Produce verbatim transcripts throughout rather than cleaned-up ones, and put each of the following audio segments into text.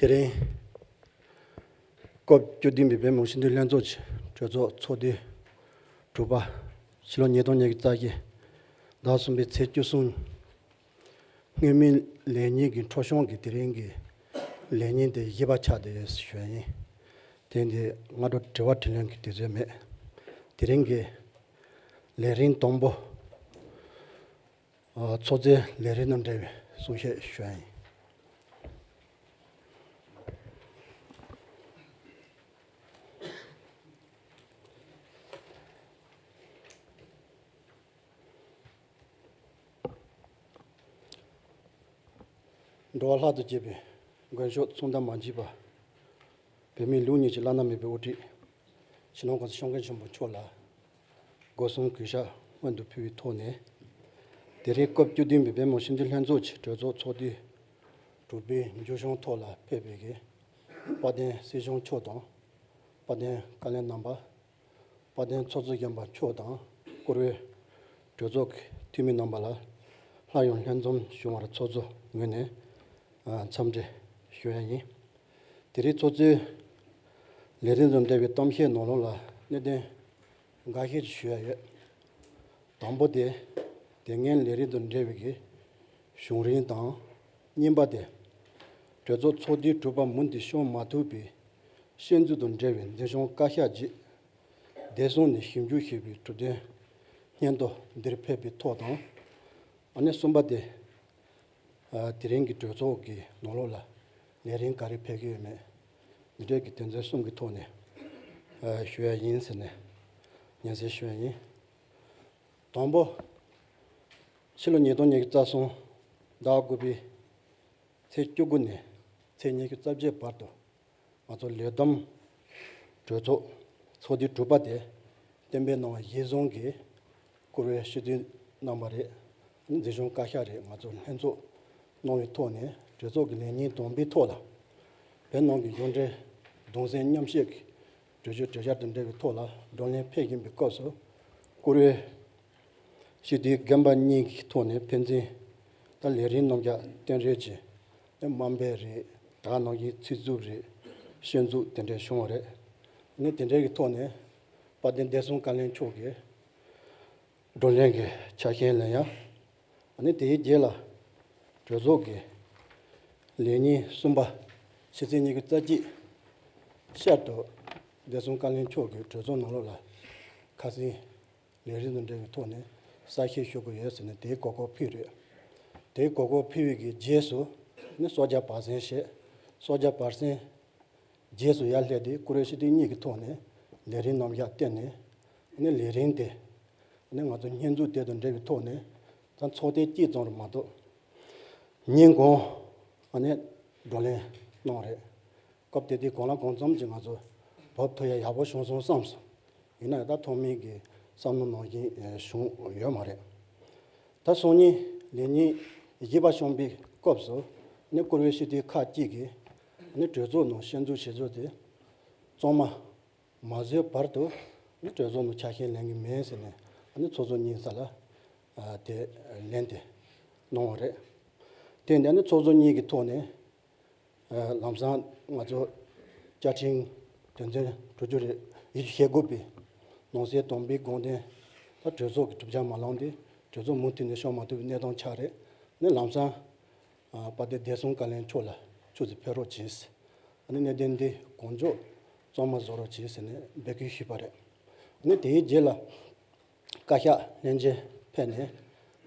དེ་རིང་སྐབས་བཅུ་བདུན་པའི་བོད་མི་མང་སྤྱི་འཐུས་ལྷན་ཚོགས་ཀྱི་གྲོས་ཚོགས་ཚོགས་དུས་དྲུག་པ། ཕྱི་ལོ་ཉིས་སྟོང་ཉི་ཤུ་རྩ་བཞི་ཟླ་གསུམ་པའི་ཚེས་བཅུ་གསུམ། སྔོན་མའི་ལས་ཉིན་གྱི་འཕྲོ་བྱུང་གི་དེ་རིང་གི་ལས་ཉིན་དེ་བཞི་པ་ཆགས་བསྡད་ཡོད་ཞུ་ཡ་ཡིན། དེ་འདི་སྔ་དྲོ་དྲི་བ་དྲིས་ལན་གྱི་དུས་ཚོད་མེད། དེ་རིང་གི་ལས་རིམ་དང་པོ། ཨ། ཚོགས་གཙོའི་ལས་རིམ་དང་འབྲེལ་བའི་གསུང་བཤད་ཞུ་ཡ་ཡིན། འགྲོ་བ་ལྷ་དང་བཅས་པའི་མགོན་མཆོག་མཚུངས་ཟླ་མ་མཆིས་པ། བོད་མིའི་ལུགས་གཉིས་ཀྱི་བླ་ན་མེད་པའི་དབུ་ཁྲིད། སྤྱི་ནོར་༸གོང་ས་༸སྐྱབས་མགོན་ཆེན་པོ་མཆོག་ལ་སྒོ་གསུམ་གུས་ཞབས་སྔོན་དུ་ཕུལ་བའི་ཐོག་ནས། དེ་རིང་སྐབས་བཅུ་བདུན་པའི་བོད་མི་མང་སྤྱི་འཐུས་ལྷན་ཚོགས་ཀྱི་གྲོས་ཚོགས་ཚོགས་དུས་དྲུག་པའི་མཇུག་བྱང་ཐོག་ལ་ཕེབས་པའི་གི་དཔལ་ལྡན་སྲིད་སྐྱོང་མཆོག་དང་། དཔལ་ལྡན་བཀའ་བློན་རྣམ་པ། དཔལ་ལྡན་ཚོགས་གཙོ་སྦྱིན་པ་མཆོག་དང་བཀུར་འོས་གྲོས་ཚོགས་ཀྱི་འཐུས་མི་རྣམ་པ་ལ་སླར་ཡང་ལྷན་འཛོམས་བྱུང་བར་ཚོགས་གཙོ་ངོས་ནས་འཚམས་འདྲི་ཞུ་ཡ་ཡིན། དེ་རིང་ཚོགས་གཙོའི་ལས་རིམ་དང་འབྲེལ་བའི་གཏམ་བཤད་ནང་ལོགས་ལ་གནད་དོན་འགའ་ཤས་ཤིག་ཞུ་ཡ་ཡོད། དང་པོ་དེ། དེ་སྔའི་ལས་རིམ་དང་འབྲེལ་བའི་གི་བྱུང་རིམ་དང་། གཉིས་པ་དེ། གྲོས་ཚོགས་ཚོགས་དུས་དྲུག་པ་མུ་མཐུད་སྐྱོང་མ་ཐུབ་པའི་ཤན་འཛུགས་དང་འབྲེལ་བའི་མཛད་བྱུང་བཀའ་ཤག་རྗེས་བདེ་སྲུང་ནས་ཞིབ་འཇུག་བྱས་པའི་གྲུབ་དོན་སྙན་ཐོ་འདིར་ཕེབས་པའི་ཐོག་དང་། ཨ་ནི་གསུམ་པ་དེ། ཨ། དེ་རིང་གི་གྲོས་ཚོགས་ཀྱི་ནང་ལོགས་ལ་ལས་རིམ་ག་རེ་ཕེབས་ཀྱི་ཡོད་མེད། འདི་འདྲའི་གི་དོན་ཚན་གསུམ་གྱི་ཐོག་ནས། ཨ། ཞུ་ཡ་ཡིན་ཟེར་ནས་སྙན་སེང་ཞུ་ཡ་ཡིན། དང་པོ། ཕྱི་ལོ་ཉིས་སྟོང་ཉི་ཤུ་རྩ་གསུམ་ཟླ་དགུ་པའི་ཚེས་བཅུ་དགུ་ནས་ཚེས་ཉི་ཤུ་རྩ་བརྒྱད་བར་དུ་ང་ཚོ་ལས་བསྡོམས་གྲོས་ཚོགས་ཚོགས་དུས་དྲུག་པ་དེ་གཏན་འབེབས་གནང་བ་གཞིར་བཟུང་གིས་བཀུར་འོས་སྤྱི་འཐུས་རྣམ་པ་རེད། མཛད་བྱུང་བཀའ་ཤག་རེད། ང་ཚོ་ལྷན་ཚོགས་གནང་བའི་ཐོག་ནས་གྲོས་ཚོགས་ཀྱི་ལས་ཉིན་དང་པོའི་ཐོག་ལ་བོད་ནང་གི་གཞུང་འབྲེལ་གདུང་སེམས་མཉམ་བསྐྱེད་ཀྱི་གྲོས་ཆོད་གྲོས་འཆར་དང་འབྲེལ་བའི་ཐོག་ལ་བགྲོ་གླེང་ཕེབས་བཞིན་པའི་སྐབས་སུ་བཀུར་འོས་སྤྱི་འཐུས་རྒན་པ་གཉིས་ཀྱི་ཐོག་ནས་ཕན་ཚུན་ད་ལས་རིམ་རྣམ་གཞག་གཏན་འབྲེལ་གྱི་དམའ་འབེབས་རེད། དེ་ནང་བཞིན་ཚིག་རྩུབ་རེད། ཤན་འཛུགས་དེ་འདྲ་བྱུང་བ་རེད། ཨ་ནི་དེ་འདྲའི་གི་ཐོག་ནས་དཔལ་ལྡན་བདེ་སྲུང་བཀའ་བློན་མཆོག་གིས་བགྲོ་གླེང་གི་ཆ་ཤས་ལེན་ཡ། ཨ་ནི་དེའི་རྗེས་ལ་གྲོས་ཚོགས་ཀྱི་ལས་ཉིན་གསུམ་པ་ཕྱི་ཚེས་ཉི་ཤུ་རྩ་གཅིག་ཤར་དུ་བདེ་སྲུང་བཀའ་བློན་མཆོག་གིས་གྲོས་ཚོགས་ནང་ལོགས་ལ་ཁ་སང་ལས་རིམ་དང་འབྲེལ་བའི་ཐོག་ནས་གསལ་བཤད་ཞུ་དགོས་ཡོད་ཟེར་ནས་དེའི་གོ་སྐབས་ཕུལ་རེད། དེའི་གོ་སྐབས་ཕུལ་བའི་གི་རྗེས་སུ་ནི་སོ་བརྒྱ་བར་གསེང་བཞེས། སོ་བརྒྱ་བར་གསེང་རྗེས་སུ་ཡར་སླེབས་ཏེ་བཀུར་འོས་སྤྱི་འཐུས་གཉིས་ཀྱི་ཐོག་ནས་ལས་རིམ་རྣམ་གཞག་བསྟན་ནས། ཨ་ནི་ལས་རིམ་དེ་ཨ་ནི་ང་ཚོ་སྙན་འཛུགས་དེ་དང་འབྲེལ་བའི་ཐོག་ནས་ད་ཚོགས་ཐེངས་གཅིག་ཙམ་རེད་མ་གཏོགས་ཉིན་གུང་ཨ་ནི་བགྲོ་གླེང་གནང་རེད། སྐབས་དེ་དུས་གང་ལ་གང་འཚམ་ཅིག་ང་ཚོ་བབ་ཐུབ་ཡ་ཡག་པོ་བྱུང་སོང་བསམ་སོང་། ཡིན་ན་ཡང་ད་ཐོག་མའི་གི་བསམ་བློ་ནང་བཞིན་བྱུང་ཡོད་མ་རེད། ད་སང་ཉིན་ལས་ཉིན་བཞི་པ་བྱུང་བའི་སྐབས་སུ་ནི་བཀུར་འོས་སྤྱི་འཐུས་ཁག་ཅིག་གིས་ནི་གྲོས་ཚོགས་ནང་ཤན་འཛུགས་བྱེད་ཕྱོགས་དེ་གཙང་མ་མ་བཟོས་བར་དུ་ནི་གྲོས་ཚོགས་ནང་ཆ་ཤས་ལེན་གྱི་མེད་ཟེར་ནས་ནི་ཚོགས་གཙོ་གཉིས་ས་ལ་དེ་ལན་དེ་གནང་བ་རེད། དེ་ནས་ནི་ཚོགས་གཙོ་གཉིས་ཀྱི་ཐོག་ནས། ལམ་སང་ང་ཚོ་བཅའ་ཁྲིམས་དོན་ཚན་དྲུག་ཅུ་རེ་བཞི་བཅུ་ཞེ་དགུ་པའི་ནང་གསེས་དང་པོའི་དགོངས་དོན་ད་གྲོས་ཚོགས་ཀྱི་གྲུབ་ཆ་མ་ལངས་ཏེ་གྲོས་ཚོགས་མུ་མཐུད་ནས་ཤོང་མ་ཐུབ་པའི་གནས་སྟངས་ཆགས་རེད། ནི་ལམ་སང་དཔལ་ལྡན་བདེ་སྲུང་བཀའ་བློན་མཆོག་ལ་ཆུ་ཚོད་ཕེབས་རོགས་གྱིས། ནི་གནད་དོན་འདི་གང་མགྱོགས་གཙང་མ་བཟོ་རོགས་གྱིས་ཟེར་ནས་འབོད་སྐུལ་ཞུས་པ་རེད། ནི་དེའི་རྗེས་ལ། བཀའ་ཤག་ལྷན་རྒྱས་ཕེབས་ནས་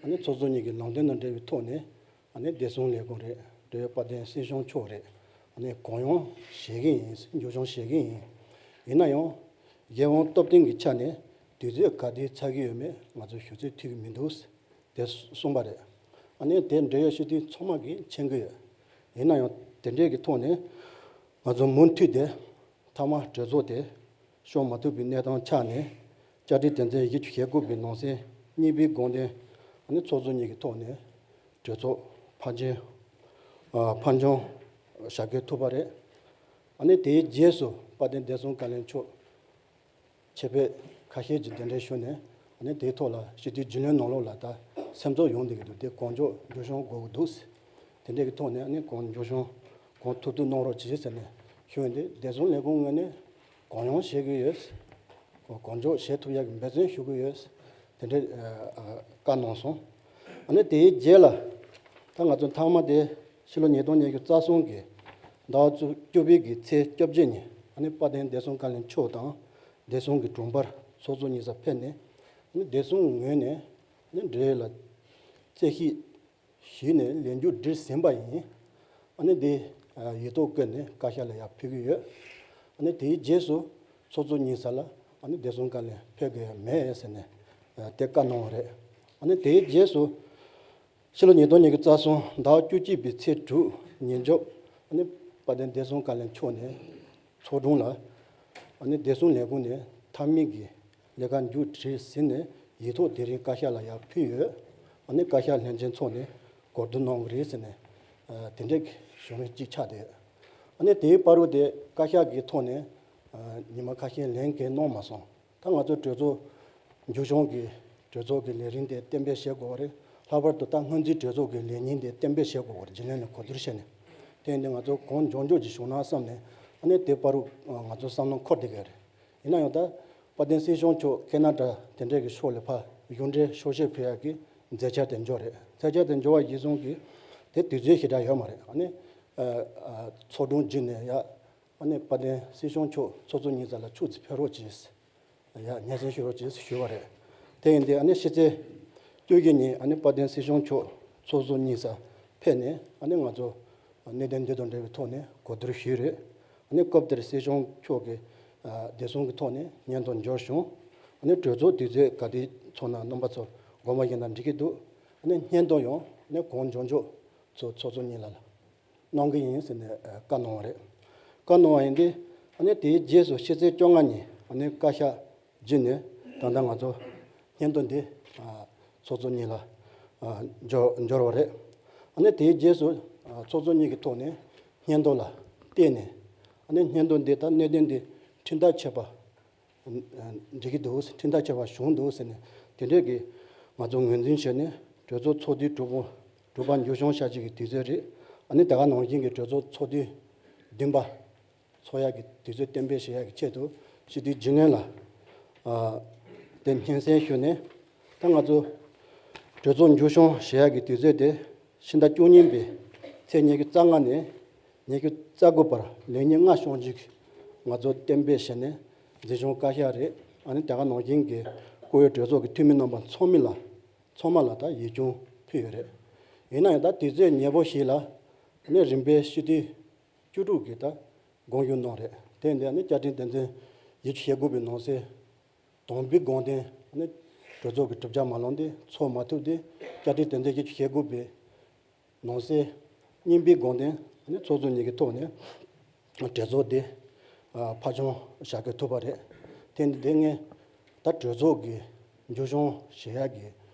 ཨ་ནི་ཚོགས་གཙོ་གཉིས་ཀྱི་ལམ་སྟོན་དང་འབྲེལ་བའི་ཐོག་ནས་ཨ་ནི་བདེ་སྲུང་ལས་ཁུངས་རེད། འབྲེལ་ཡོད་དཔལ་ལྡན་སྲིད་སྐྱོང་མཆོག་རེད། ཨ་ནི་གང་ཡོང་བཞེས་ཀྱི་ཡིན། མཇུག་སྐྱོང་བཞེས་ཀྱི་ཡིན། ཡིན་ན་ཡང་གཞན་དབང་སྟོབས་ལྡན་གྱི་ཆ་ནས་དུས་ཚོད་ག་དུས་ཚར་གྱི་ཡོད་མེད་ང་ཚོ་ཞུ་ཚོད་ཐུབ་ཀྱི་མི་འདུག་དེ་གསུངས་པ་རེད། ཨ་ནི་དེ་འབྲེལ་ཡོད་སྤྱི་འཐུས་ཚང་མ་གིས་མཁྱེན་གྱི་ཡོད། ཡིན་ན་ཡང་དེ་འདྲའི་གི་ཐོག་ནས་ང་ཚོ་མུ་མཐུད་དེ་མཐའ་མ་གྲོས་ཚོགས་དེ་ཤོང་མ་ཐུབ་པའི་གནས་སྟངས་ཆགས་ནས། བཅའ་ཁྲིམས་དོན་ཚན་བཞི་བཅུ་ཞེ་དགུ་པའི་ནང་གསེས་གཉིས་པའི་དགོངས་དོན་ནི་ཚོགས་གཙོ་གཉིས་ཀྱི་ཐོག་ནས་གྲོས་ཚོགས་ཕར་འགྱངས། ཨ། ཕར་འགྱངས་བྱ་དགོས་ཐུག་པ་རེད། ཨ་ནི་དེའི་རྗེས་སུ་དཔལ་ལྡན་བདེ་སྲུང་བཀའ་བློན་མཆོག་ཆེད་ཕེབས་ཁ་ཤས་ཀྱིས་གདན་འདྲེན་ཞུས་ནས། ཨ་ནི་དེའི་ཐོག་ལ་སྤྱི་འཐུས་རྒྱུན་ལས་ནང་ལོགས་ལ་ད་སེམས་ཚོར་ཡོང་བསྡད་ཀྱི་འདུག་དེ་གང་མགྱོགས་མཇུག་སྐྱོང་དགོས་ཀྱི་འདུག་དེ་འདྲའི་གི་ཐོག་ནས་ཨ་ནི་གང་མགྱོགས་མཇུག་སྐྱོང་ གང་ཐུབ་ཐུབ་གནང་རོགས་གྱིས་ཟེར་ནས་ཞུས་ཡིན་དེ། བདེ་སྲུང་ལས་ཁུངས་ངོས་ནས་གང་ཡོང་བྱེད་ཀྱི་ཡོད། གང་མགྱོགས་བྱེད་ཐུབ་ཡག་གི་འབད་བརྩོན་ཞུ་གི་ཡོད། དེ་འདྲའི་ཨ་ཨ་བཀའ་གནང་སོང་། ཨ་ནི་དེའི་རྗེས་ལ་ད་ང་ཚོ་མཐའ་མ་དེ་ཕྱི་ལོ་ཉིས་སྟོང་ཉི་ཤུ་རྩ་གསུམ་གི་ཟླ་བ་བཅུ་བཅུ་པའི་གི་ཚེས་བཅོ་བརྒྱད་ཉིན་ཨ་ནི་དཔལ་ལྡན་བདེ་སྲུང་བཀའ་བློན་མཆོག་དང་བདེ་སྲུང་གི་དྲུང་འཕར་ཚོགས་གཙོ་གཉིས་ས་ཕེབས་ནས་ཨ་ནི་བདེ་སྲུང་ངོས་ནས་ཨ་ནི་འབྲེལ་ཡོད་ལ་རྩད་ཞིབ་ཞུས་ནས་ལས་འགུལ་སྒྲིག་ཟིན་པ་ཡིན། ཨ་ནི་དེ་ཡིག་ཐོག་བཀོད་ནས་བཀའ་ཤག་ལ་ཡར་ཕུལ་གྱི་ཡོད། ཨ་ནི་དེའི་རྗེས་སུ་ཚོགས་གཙོ་གཉིས་ས་ལ་ཨ་ནི་བདེ་སྲུང་བཀའ་བློན་ཕེབས་དགོས་ཡ་མེད་ཟེར་ནས་དེ་བཀའ་གནང་བ་རེད། ཨ་ནི་དེའི་རྗེས་སུ་ཕྱི་ལོ་ཉིས་སྟོང་ཉི་ཤུ་རྩ་གསུམ་ཟླ་བ་བཅུ་གཅིག་པའི་ཚེས་དྲུག་ཉིན་རྒྱབ་ཨ་ནི་དཔལ་ལྡན་བདེ་སྲུང་བཀའ་བློན་མཆོག་ནས་ཚོགས་དྲུང་ལ་ཨ་ནི་བདེ་སྲུང་ལས་ཁུངས་ནས་མཐའ་མའི་གི་ལས་ཀ་མཇུག་སྒྲིལ་ཟིན་ནས་ཡིག་ཐོག་དེ་རིང་བཀའ་ཤག་ལ་ཡར་ཕུལ་ཡོད། ཨ་ནི་བཀའ་ཤག་ལྷན་རྒྱས་ཚོགས་ནས་གོ་བསྡུར་གནང་གི་རེད་ཟེར་ནས་ཨ་དེ་འདྲའི་གི་བྱུང་རིམ་གཅིག་ཆགས་བསྡད་ཡོད། ཨ་ནི་དེའི་བར་དུ་དེ་བཀའ་ཤག་གི་ཐོག་ནས་ཨ་ཉི་མ་ཁ་ཤས་ལན་འགན་གནང་མ་སོང་། ད་ང་ཚོ་གྲོས་ཚོགས་མཇུག་སྐྱོང་གི་གྲོས་ཚོགས་ཀྱི་ལས་རིམ་དེ་གཏན་འབེབས་བྱེད་དགོས་པ་རེད། ལྷག་པར་དུ་ད་སྔོན་རྩིས་གྲོས་ཚོགས་ཀྱི་ལས་ཉིན་དེ་གཏན་འབེབས་བྱེད་དགོས་པ་རེད། རྗེས་ལན་ལ་གོ་བསྡུར་བྱས་ནས། དེ་ཡིན་དུས་ང་ཚོ་གང་མགྱོགས་མགྱོགས་ཀྱི་བྱུང་ན་བསམ་ནས་ཨ་ནི་དེ་བར་དུ་ང་ཚོ་བསམ་བློ་འཁོར་བསྡད་ཀྱི་རེད། ཡིན་ན་ཡང་ད་དཔལ་ལྡན་སྲིད་སྐྱོང་མཆོག་ཁེ་ན་ཌ་དེ་འདྲས་ཀྱི་ཕྱོགས་ལ་ཕར་གཞུང་འབྲེལ་ཕྱོགས་བཞེས་ཕུལ་ཡག་གི་མཛད་འཆར་དེ་འབྱོར་རེད། མཛད་འཆར་དེ་འབྱོར་བ་གཞིར་བཟུང་གིས་དེ་དུས་ཚོད་ཞེ་དྲག་ཡོད་མ་རེད། ཨ་ནི་ཨ་ཚོགས་དྲུང་བརྒྱུད་ནས་ཡ་ཨ་ནི་དཔལ་ལྡན་སྲིད་སྐྱོང་མཆོག་ཚོགས་གཙོ་གཉིས་ས་ལ་ཕྱོགས་གཅིག་ཕེབས་རོགས་གྱིས། ཡ་སྙན་སེང་ཞུ་རོགས་གྱིས་ཞུས་པ་རེད། དེ་ཡིན་དུས་ཨ་ནི་ཕྱི་ཚེས་བཅུ་བཞི་ཉིན་ཨ་ནི་དཔལ་ལྡན་སྲིད་སྐྱོང་མཆོག་ཚོགས་གཙོ་གཉིས་ས་ཕེབས་ནས་ཨ་ནི་ང་ཚོ་གནད་དོན་འདི་དང་འབྲེལ་བའི་ཐོག་ནས་གོ་བསྡུར་ཞུས་རེད། ཨ་ནི་སྐབས་དེར་སྲིད་སྐྱོང་མཆོག་གིས་ཨ་བདེ་སྲུང་གི་ཐོག་ནས་སྙན་ཐོ་འབྱོར་བྱུང་། ཨ་ནི་གྲོས་ཚོགས་དུས་ཚོད་ག་དུས་ཚོགས་ན་རྣམ་པ་ཚོ་དགོངས་པ་བཞེས་ན་འགྲིག་གི་འདུག་ཨ་ནི་སྙན་ཐོ་ཡང་ཨ་ནི་གང་མགྱོགས་མགྱོགས་ཚོགས་ཚོགས་གཙོ་གཉིས་ལ་གནང་གི་ཡིན་ཟེར་ནས་ཨ་བཀའ་གནང་བ་རེད། བཀའ་གནང་བ་ཡིན་དུས་ཨ་ནི་དེའི་རྗེས་སུ་ཕྱི་ཚེས་བཅོ་ལྔ་ཉིན་ཨ་ནི་བཀའ་ཤག་བརྒྱུད་ནས་ད་ལྟ་ང་ཚོ་སྙན་ཐོ་འདི་ཨ་ཚོགས་གཙོ་གཉིས་ལ་ཨ་འབྱོར་འབྱོར་བ་རེད། ཨ་ནི་དེའི་རྗེས་སུ་ཨ་ཚོགས་གཙོ་གཉིས་ཀྱི་ཐོག་ནས་སྙན་ཐོ་ལ་བལྟས་ནས་ཨ་ནི་སྙན་ཐོ་འདི་དང་གནད་དོན་འདི་ཁྲིམས་ཐག་བཅད་པ་འགྲིག་གི་འདུག་ཁྲིམས་ཐག་བཅད་པ་བྱུང་འདུག་ཟེར་ནས་དེ་འདྲས་ཀྱི་ང་ཚོ་ངོས་འཛིན་བྱས་ནས་གྲོས་ཚོགས་ཚོགས་དུས་དྲུག་པ་དྲུག་པ་མཇུག་སྐྱོང་བྱ་རྒྱུ་གི་དུས་ཚོད་རེད། ཨ་ནི་དེ་ག་ནང་བཞིན་གྱི་གྲོས་ཚོགས་ཚོགས་དུས་བདུན་པ་ཚོགས་ཡག་གི་དུས་ཚོད་གཏན་འབེབས་བྱེད་ཡག་གི་ཆེད་དུ་སྤྱི་འཐུས་རྒྱུན་ལས་ལ་ཨ་དེ་སྙན་སེང་ཞུས་ནས་ད་ང་ཚོ་གྲོས་ཚོགས་མཇུག་སྐྱོང་བྱེད་ཡག་གི་དུས་ཚོད་དེ་ཕྱི་ཟླ་བཅུ་གཉིས་པའི་ཚེས་ཉི་ཤུ་རྩ་ལྔ་ནས་ཉི་ཤུ་རྩ་དགུ་བར་ལས་ཉིན་ལྔ་སྐྱོང་རྒྱུ་གི་ང་ཚོ་གཏན་འབེབས་བྱས་ནས་འཛིན་སྐྱོང་བཀའ་ཤག་རེད། ཨ་ནི་དེ་ག་ནང་བཞིན་གྱི་བཀུར་འོས་གྲོས་ཚོགས་ཀྱི་འཐུས་མི་རྣམ་པ་ཚང་མ་ལ་ཚང་མ་ལ་ད་ཡིག་ཆུང་ཕུལ་ཡོད་རེད། ཡིན་ན་ཡང་ད་དུས་ཚོད་ཉེ་པོ་ཞིག་ལ་ཨ་ནི་རིམ་པས་སྤྱི་འཐུས་བཅུ་དྲུག་གིས་ད་དགོངས་ཞུ་གནང་རེད། དེ་འདི་ཨ་ནི་བཅའ་ཁྲིམས་དོན་ཚན་ཉི་ཤུ་ཞེ་དགུ་པའི་ནང་གསེས་དང་པོའི་དགོངས་དོན་ཨ་ནི་གྲོས་ཚོགས་ཀྱི་གྲུབ་ཆ་མ་ལོན་ཏེ་ཚོགས་མ་ཐུབ་སྟེ་བཅའ་ཁྲིམས་དོན་ཚན་ཉི་ཤུ་ཞེ་དགུ་པའི་ནང་གསེས་གཉིས་པའི་དགོངས་དོན་ཨ་ནི་ཚོགས་གཙོ་གཉིས་ཀྱི་ཐོག་ནས་གྲོས་ཚོགས་དེ་ཨ་ཕར་བྱུང་བཞག་གི་ཐུབ་པ་རེད། དེ་འདི་ངས་ད་གྲོས་ཚོགས་ཀྱི་མཇུག་སྐྱོང་བྱེད་ཡག་གི་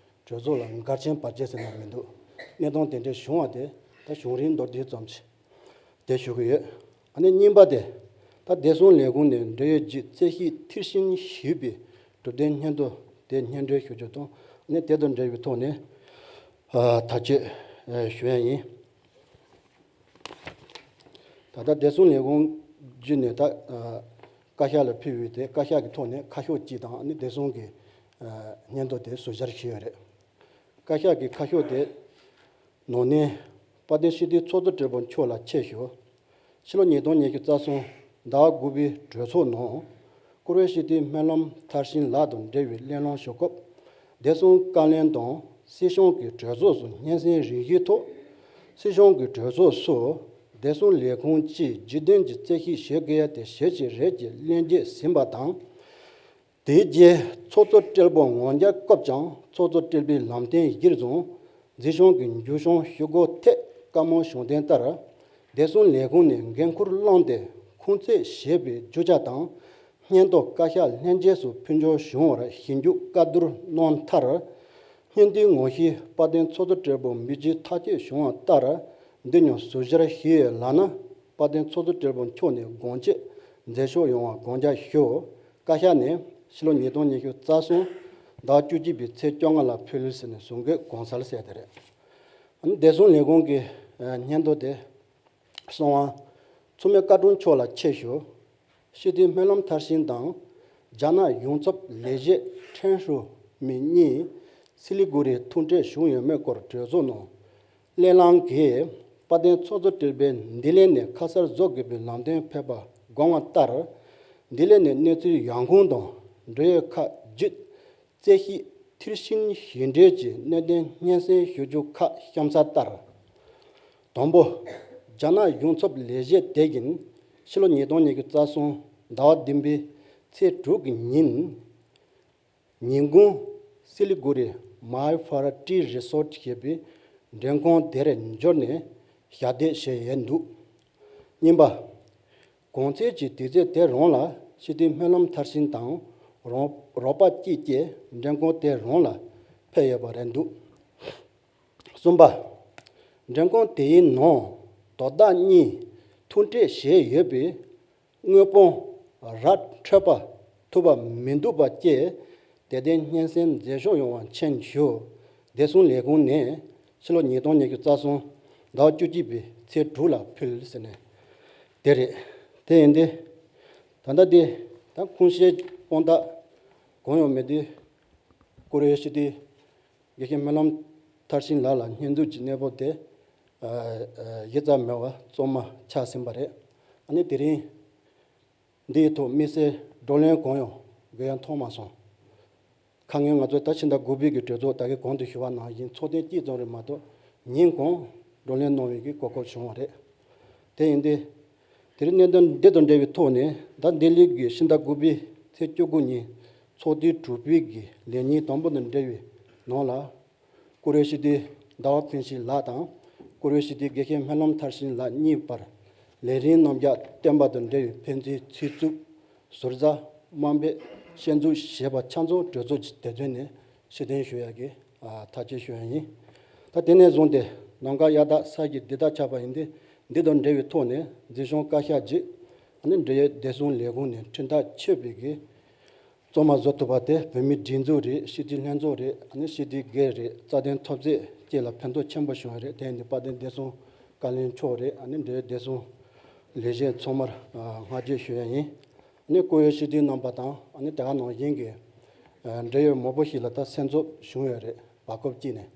གྲོས་ཚོགས་ལ་འགལ་རྐྱེན་བར་ཆད་ཟེར་ན་མི་འདུག་གནས་སྟངས་དེ་འདྲའི་བྱུང་བ་དེ་ད་བྱུང་རིམ་མདོར་བསྡུས་ཙམ་ཞིག་དེ་ཞུ་གི་ཡོད། ཨ་ནི་གཉིས་པ་དེ་ད་བདེ་སྲུང་ལས་ཁུངས་ནས་འབྲེལ་ཡོད་ཀྱི་རྩད་ཞིབ་མཐིལ་ཕྱིན་ཞུས་པའི་གྲུབ་དོན་སྙན་ཐོ་དེ་སྙན་སྒྲོན་ཞུ་རྒྱུ་དང་ཨ་ནི་དེ་དང་འབྲེལ་བའི་ཐོག་ནས་ཨ་ཐག་གཅོད་ཨ་ཞུ་ཡ་ཡིན། ད་ལྟ་བདེ་སྲུང་ལས་ཁུངས་བརྒྱུད་ནས་ད་ཨ་བཀའ་ཤག་ལ་ཕུལ་བའི་དེ་བཀའ་ཤག་གི་ཐོག་ནས་ཁ་ཤོག་གཅིག་དང་ཨ་ནི་བདེ་སྲུང་གི་ཨ་སྙན་ཐོ་དེ་ཟུར་བཞག་བྱས་ཡོད་རེད། བཀའ་ཤག་གི་ཁ་ཤོག་དེ་ནང་ནས་དཔལ་ལྡན་སྤྱི་འཐུས་ཚོགས་གཙོ་སྦྲེལ་པོ་མཆོག་ལ་ཆེད་ཞུ། ཕྱི་ལོ་ཉིས་སྟོང་ཉི་ཤུ་རྩ་གསུམ་ཟླ་དགུ་པའི་གྲོས་ཚོགས་ནང་བཀུར་འོས་སྤྱི་འཐུས་སྨོན་ལམ་མཐར་ཕྱིན་ལགས་དང་འབྲེལ་བའི་གླེང་སློང་ཞུ་སྐབས། བདེ་སྲུང་བཀའ་བློན་དང་སྲིད་སྐྱོང་གི་གྲོས་ཚོགས་སུ་སྙན་སེང་རེ་ཞུའི་ཐོག་སྲིད་སྐྱོང་གི་གྲོས་ཚོགས་སུ་བདེ་སྲུང་ལས་ཁུངས་ཀྱིས་རྒྱུན་ལྡན་གྱི་རྩད་ཞིབ་བྱེད་དགོས་ཡ་དེ་ཞེ་ཅིག་རེད་ཅེས་གླེང་བརྗོད་ཟིན་པ་དང་། དེའི་རྗེས་ཚོགས་གཙོ་སྦྲེལ་པོ་ངོ་བཅར་སྐབས་ཀྱང་ཚོགས་གཙོ་སྦྲེལ་པོའི་ལམ་སྟོན་གཞིར་བཟུང་འཛིན་སྐྱོང་གི་མཇུག་སྐྱོང་ཞུ་སྒོ་ཐད་བཀའ་མོལ་བྱུང་དོན་ལྟར། བདེ་སྲུང་ལས་ཁུངས་ནས་འགན་འཁུར་བླངས་ཏེ་ཁུངས་བཙན་བྱས་པའི་རྒྱུ་ཆ་དང་། སྙན་ཐོ་བཀའ་ཤག་ལྷན་རྒྱས་སུ་ཕུལ་འབྱོར་བྱུང་བར་ཞིབ་འཇུག་བཀའ་བསྡུར་གནང་མཐར། སྙན་ཐོའི་ངོ་བཤུས་དཔལ་ལྡན་ཚོགས་གཙོ་སྦྲེལ་པོ་མི་རྗེས་ཐག་གཅོད་བྱུང་བ་ལྟར། འདི་ཉིད་ཟུར་བཞག་བྱས་ཡོད་ལགས་ན། དཔལ་ལྡན་ཚོགས་གཙོ་སྦྲེལ་པོ་མཆོག་ནས་དགོངས་དཔྱོད་མཛད་ཕྱོགས་ཡོང་བ་དགོངས་འཇགས་ཞུ། བཀའ་ཤག་ནས་ཕྱི་ལོ་ཉིས་སྟོང་ཉི་ཤུ་རྩ་གསུམ་ཟླ་བཅུ་གཅིག་པའི་ཚེས་བཅོ་ལྔ་ལ་ཕུལ་ཟེར་ནས་གསུང་དགོས་དགོངས་གསལ་གསལ་དེ་རེད། ཨ་ནི་བདེ་སྲུང་ལས་ཁུངས་ཀྱི་ཨ་སྙན་ཐོ་དེ་ གསང་བ་མཚོ་སྨན་བཀའ་དྲུང་མཆོག་ལ་ཆེད་ཞུ། སྤྱི་འཐུས་སྨོན་ལམ་མཐར་ཕྱིན་དང་། རྒྱ་ནག་ཡོངས་ཚོགས་ལས་བྱེད་ཁྲེན་ཧྲུའུ་མི་གཉིས་སི་ལི་གུ་རིར་ཐུག་འཕྲད་བྱུང་ཡོད་མེད་སྐོར་གྲོས་ཚོགས་ནང་སླེབས་གནང་གིས། དཔལ་ལྡན་ཚོགས་གཙོ་སྤྲུལ་པས་ལྡི་ལི་ནས་ཁ་སར་བཟོ་དགོས་པའི་ལམ་སྟོན་ཕེབས་པ་དགོངས་པ་ལྟར། ལྡི་ལི་ནས་གནས་ཚུལ་ཡང་ཁུངས་དང་འབྲེལ་ཡོད་ཁག་བརྒྱུད། རྩོད་གཞི་མཐིལ་ཕྱིན་ཞིབ་འགྲེལ་གྱི་གནད་དོན་སྙན་སེང་ཞུ་རྒྱུ་ཁག་གཤམ་གསལ་ལྟར། དང་པོ། རྒྱ་ནག་ཡོངས་ཚོགས་ལས་བྱེད་དེ་བཞིན་ཕྱི་ལོ་ཉིས་སྟོང་ཉི་ཤུ་རྩ་གསུམ་ཟླ་བ་བདུན་པའི་ཚེས་དྲུག་གི་ཉིན། ཉིན་གུང་སི་ལི་གུ་རི་མའི་ཕར་ཊི་རི་སོར་ཊི་ཞེས་པའི་མགྲོན་ཁང་དེར་འབྱོར་ནས་ཞལ་འདེབས་བྱས་ཡོད་འདུག་གཉིས་པ། གོང་ཚེས་ཀྱི་དུས་ཚོད་དེ་རང་ལ་སྤྱི་འཐུས་སྨོན་ལམ་མཐར་ཕྱིན་དང་རོགས་རོགས་པ་གཅིག་བཅས་མགྲོན་ཁང་དེ་རང་ལ་ཕེབས་ཡོད་པ་རེད་འདུག་གསུམ་པ། མགྲོན་ཁང་དེའི་ནང་དོ་བདག་གཉིས་ཐུག་འཕྲད་བྱས་ཡོད་པའི་དངོས་པོ་ར་འཕྲོད་པ་ཐུབ་པ་མི་འདུག་པ་བཅས་དེ་ལྟའི་སྙན་སེང་མཛད་ཕྱོགས་ཡོང་བ་མཁྱེན་ཞུ། བདེ་སྲུང་ལས་ཁུངས་ནས་ཕྱི་ལོ་ཉིས་སྟོང་ཉི་ཤུ་རྩ་གསུམ་ཟླ་བ་བཅུ་གཅིག་པའི་ཚེས་དྲུག་ལ་ཕུལ་ཟེར་ནས་དེ་རེད། དེ་ཡིན་ཏེ། ད་ལྟ་དེ་ད་ཁུངས་སྐྱེལ་དཔང་རྟགས་གང་ཡང་མེད་དུས། བཀུར་འོས་སྤྱི་འཐུས་དགེ་བཤེས་སྨོན་ལམ་མཐར་ཕྱིན་ལགས་ལ་སྙོན་འཛུགས་ཀྱི་གནས་བབ་དེ་ཨ་ཨ་གཞི་རྩ་མེད་པ་གཙང་མ་ཆགས་ཟིན་པ་རེད། ཨ་ནི་དེ་རིང་འདིའི་ཐོག་དམིགས་བསལ་བགྲོ་གླེང་གང་ཡང་དགོས་ཡ་མཐོང་མ་སོང་། ཁ་སྔོན་ང་ཚོ་ད་ཕྱི་ཟླ་དགུ་པའི་གི་གྲོས་ཚོགས་ད་གིན་གོང་དུ་ཞུ་བ་ནང་བཞིན་ཚོགས་ཐེངས་གཅིག་ཙམ་རེད་མ་གཏོགས་ཉིན་གང་བགྲོ་གླེང་གནང་བའི་གི་གོ་སྐབས་བྱུང་བ་རེད། དེ་ཡིན་ཏེ། དེ་རིང་གནད་དོན་འདི་དང་འབྲེལ་བའི་ཐོག་ནས་ད་ལྡི་ལི་གི་ཕྱི་ཟླ་དགུ་པའི་ཚེས་བཅུ་དགུ་ཉིན་ཚོགས་འདུ་དྲུག་པའི་གི་ལས་ཉིན་དང་པོ་དང་འབྲེལ་བའི་ནང་ལ། བཀུར་འོས་སྤྱི་འཐུས་ཟླ་བ་ཕུན་ཚོགས་ལགས་དང་། བཀུར་འོས་སྤྱི་འཐུས་དགེ་བཤེས་སྨོན་ལམ་མཐར་ཕྱིན་ལགས་གཉིས་བར་ལས་རིམ་རྣམ་གཞག་བཏོན་པ་དང་འབྲེལ་བའི་ཕན་ཚུན་ཚིག་རྩུབ། ཟུར་ཟ། དམའ་འབེབས། ཞེ་འཛུགས་བྱས་པ་ཆ་ཚང་གྲོས་ཚོགས་ཀྱི་སྡེ་ཚན་ནས་ཕྱིར་འཐེན་ཞུ་ཡག་གི་ཨ་ཐག་གཅོད་ཞུ་ཡག་ཡིན། ད་དེ་ནས་བཟུང་སྟེ་ནམ་མཁའ་གཡའ་དག་ས་གཞི་འདི་དག་ཆགས་པ་ཡིན་ཏེ། འདི་དང་འབྲེལ་བའི་ཐོག་ནས་འཛིན་སྐྱོང་བཀའ་ཤག་གིས་ཨ་ནི་འབྲེལ་ཡོད་བདེ་སྲུང་ལས་ཁུངས་ནས་ཁྲིམས་ཐག་ཆོད་པའི་གི་གཙང་མ་བཟོ་ཐུབ་པ་དེ་བོད་མིའི་སྒྲིག་འཛུགས་རེད། སྤྱི་འཐུས་ལྷན་ཚོགས་རེད། ཨ་ནི་སྤྱི་འཐུས་སྒེར་རེད། རྩ་དོན་འཐབ་རྩོད་བཅས་ལ་ཕན་ཐོགས་ཆེན་པོ་བྱུང་བ་རེད། དེ་ཡིན་དུས་དཔལ་ལྡན་བདེ་སྲུང་བཀའ་བློན་མཆོག་རེད། ཨ་ནི་འབྲེལ་ཡོད་བདེ་སྲུང་ལས་བྱེད་ཚང་མར་ཨ་བསྔགས་བརྗོད་ཞུ་ཡག་ཡིན། ཨ་ནི་བཀུར་འོས་སྤྱི་འཐུས་རྣམ་པ་དང་ཨ་ནི་དེ་ག་ནང་བཞིན་གྱི་ཨ་འབྲེལ་ཡོད་མང་པོ་ཞིག་ལ་ད་སེམས་འཚབ་བྱུང་ཡོད་རེད། བར་སྐབས་གཅིག་ནས་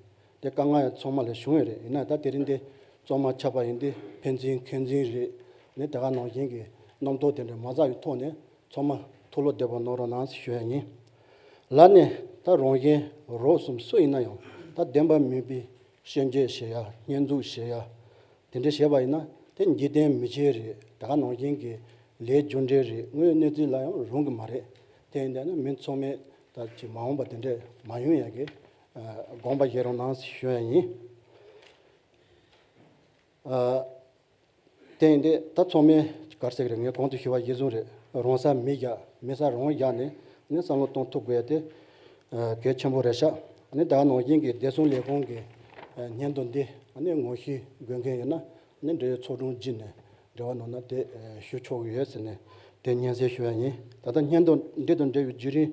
དེ་དཀའ་ངལ་ཡང་ཚང་མ་ལ་བྱུང་ཡོད་རེད། ཡིན་ན་ད་དེ་རིང་འདི་གཙང་མ་ཆགས་པ་ཡིན་དུས་ཕན་ཚུན་འཁོན་འཛིན་རེད། ཨ་ནི་དེ་ག་ནང་བཞིན་གྱི་རྣམ་རྟོག་དེ་འདྲ་མ་ཟ་བའི་ཐོག་ནས། ཚང་མ་ཐུགས་བློ་བདེ་པོ་གནང་རོགས་གནང་ཞུ་ཡག་ཡིན། ལར་ནས་ད་རང་གཞན་རོགས་གསུམ་སུ་ཡིན་ན་ཡང་ད་བདེན་པ་མིན་པའི་སྐྱོན་བརྗོད་བྱེད་ཡག་སྙོན་འཛུགས་བྱེད་ཡག་དེ་འདྲ་བྱས་པ་ཡིན་ན་དེ་འཇིག་རྟེན་མི་ཆོས་རེད། ད་ག་ནང་བཞིན་གྱི་ལས་རྒྱུ་འབྲས་རེད། དངོས་ཡོད་གནས་ཚུལ་ལ་ཡང་རུང་གི་མ་རེད། དེ་ཡིན་དུས་ན་མི་ཚང་མས་ད་ཅིག་མ་འོངས་པ་དེ་འདྲ་མ་ཡོང་ཡག་གི་ཨ་དགོངས་པ་བཞེས་རོགས་གནང་ཞུ་ཡག་ཡིན། ཨ། དེ་ཡིན་ཏེ་ད་ཚང་མས་ག་རེ་ཟེར་གི་རེད། ངས་གོང་དུ་ཞུས་པ་གཞིར་བཟུང་རེད། རང་ས་མི་བཞག་མི་ས་རང་བཞག་ནས་ནི་བསམ་བློ་གཏོང་ཐུབ་དགོས་ཡ་དེ་ཨ་གལ་ཆེན་པོ་རེད་ཤག་ཨ་ནི་ད་ག་ནང་བཞིན་གྱི་བདེ་སྲུང་ལས་ཁུངས་ཀྱི་ཨ་སྙན་ཐོ་འདི་ཨ་ནི་ངོ་ཤེས་དགོས་མཁན་ཡོད་ན་ཨ་ནི་འབྲེལ་ཡོད་ཚོགས་དྲུང་བརྒྱུད་ནས་འབྲེལ་བ་གནང་ན་དེ་ཨ་ཞུ་ཆོག་གི་ཡོད་ཟེར་ནས་དེ་སྙན་སེང་ཞུ་ཡ་ཡིན། ད་ལྟ་སྙན་ཐོ་འདི་དང་འབྲེལ་བའི་བརྒྱུད་རིམ་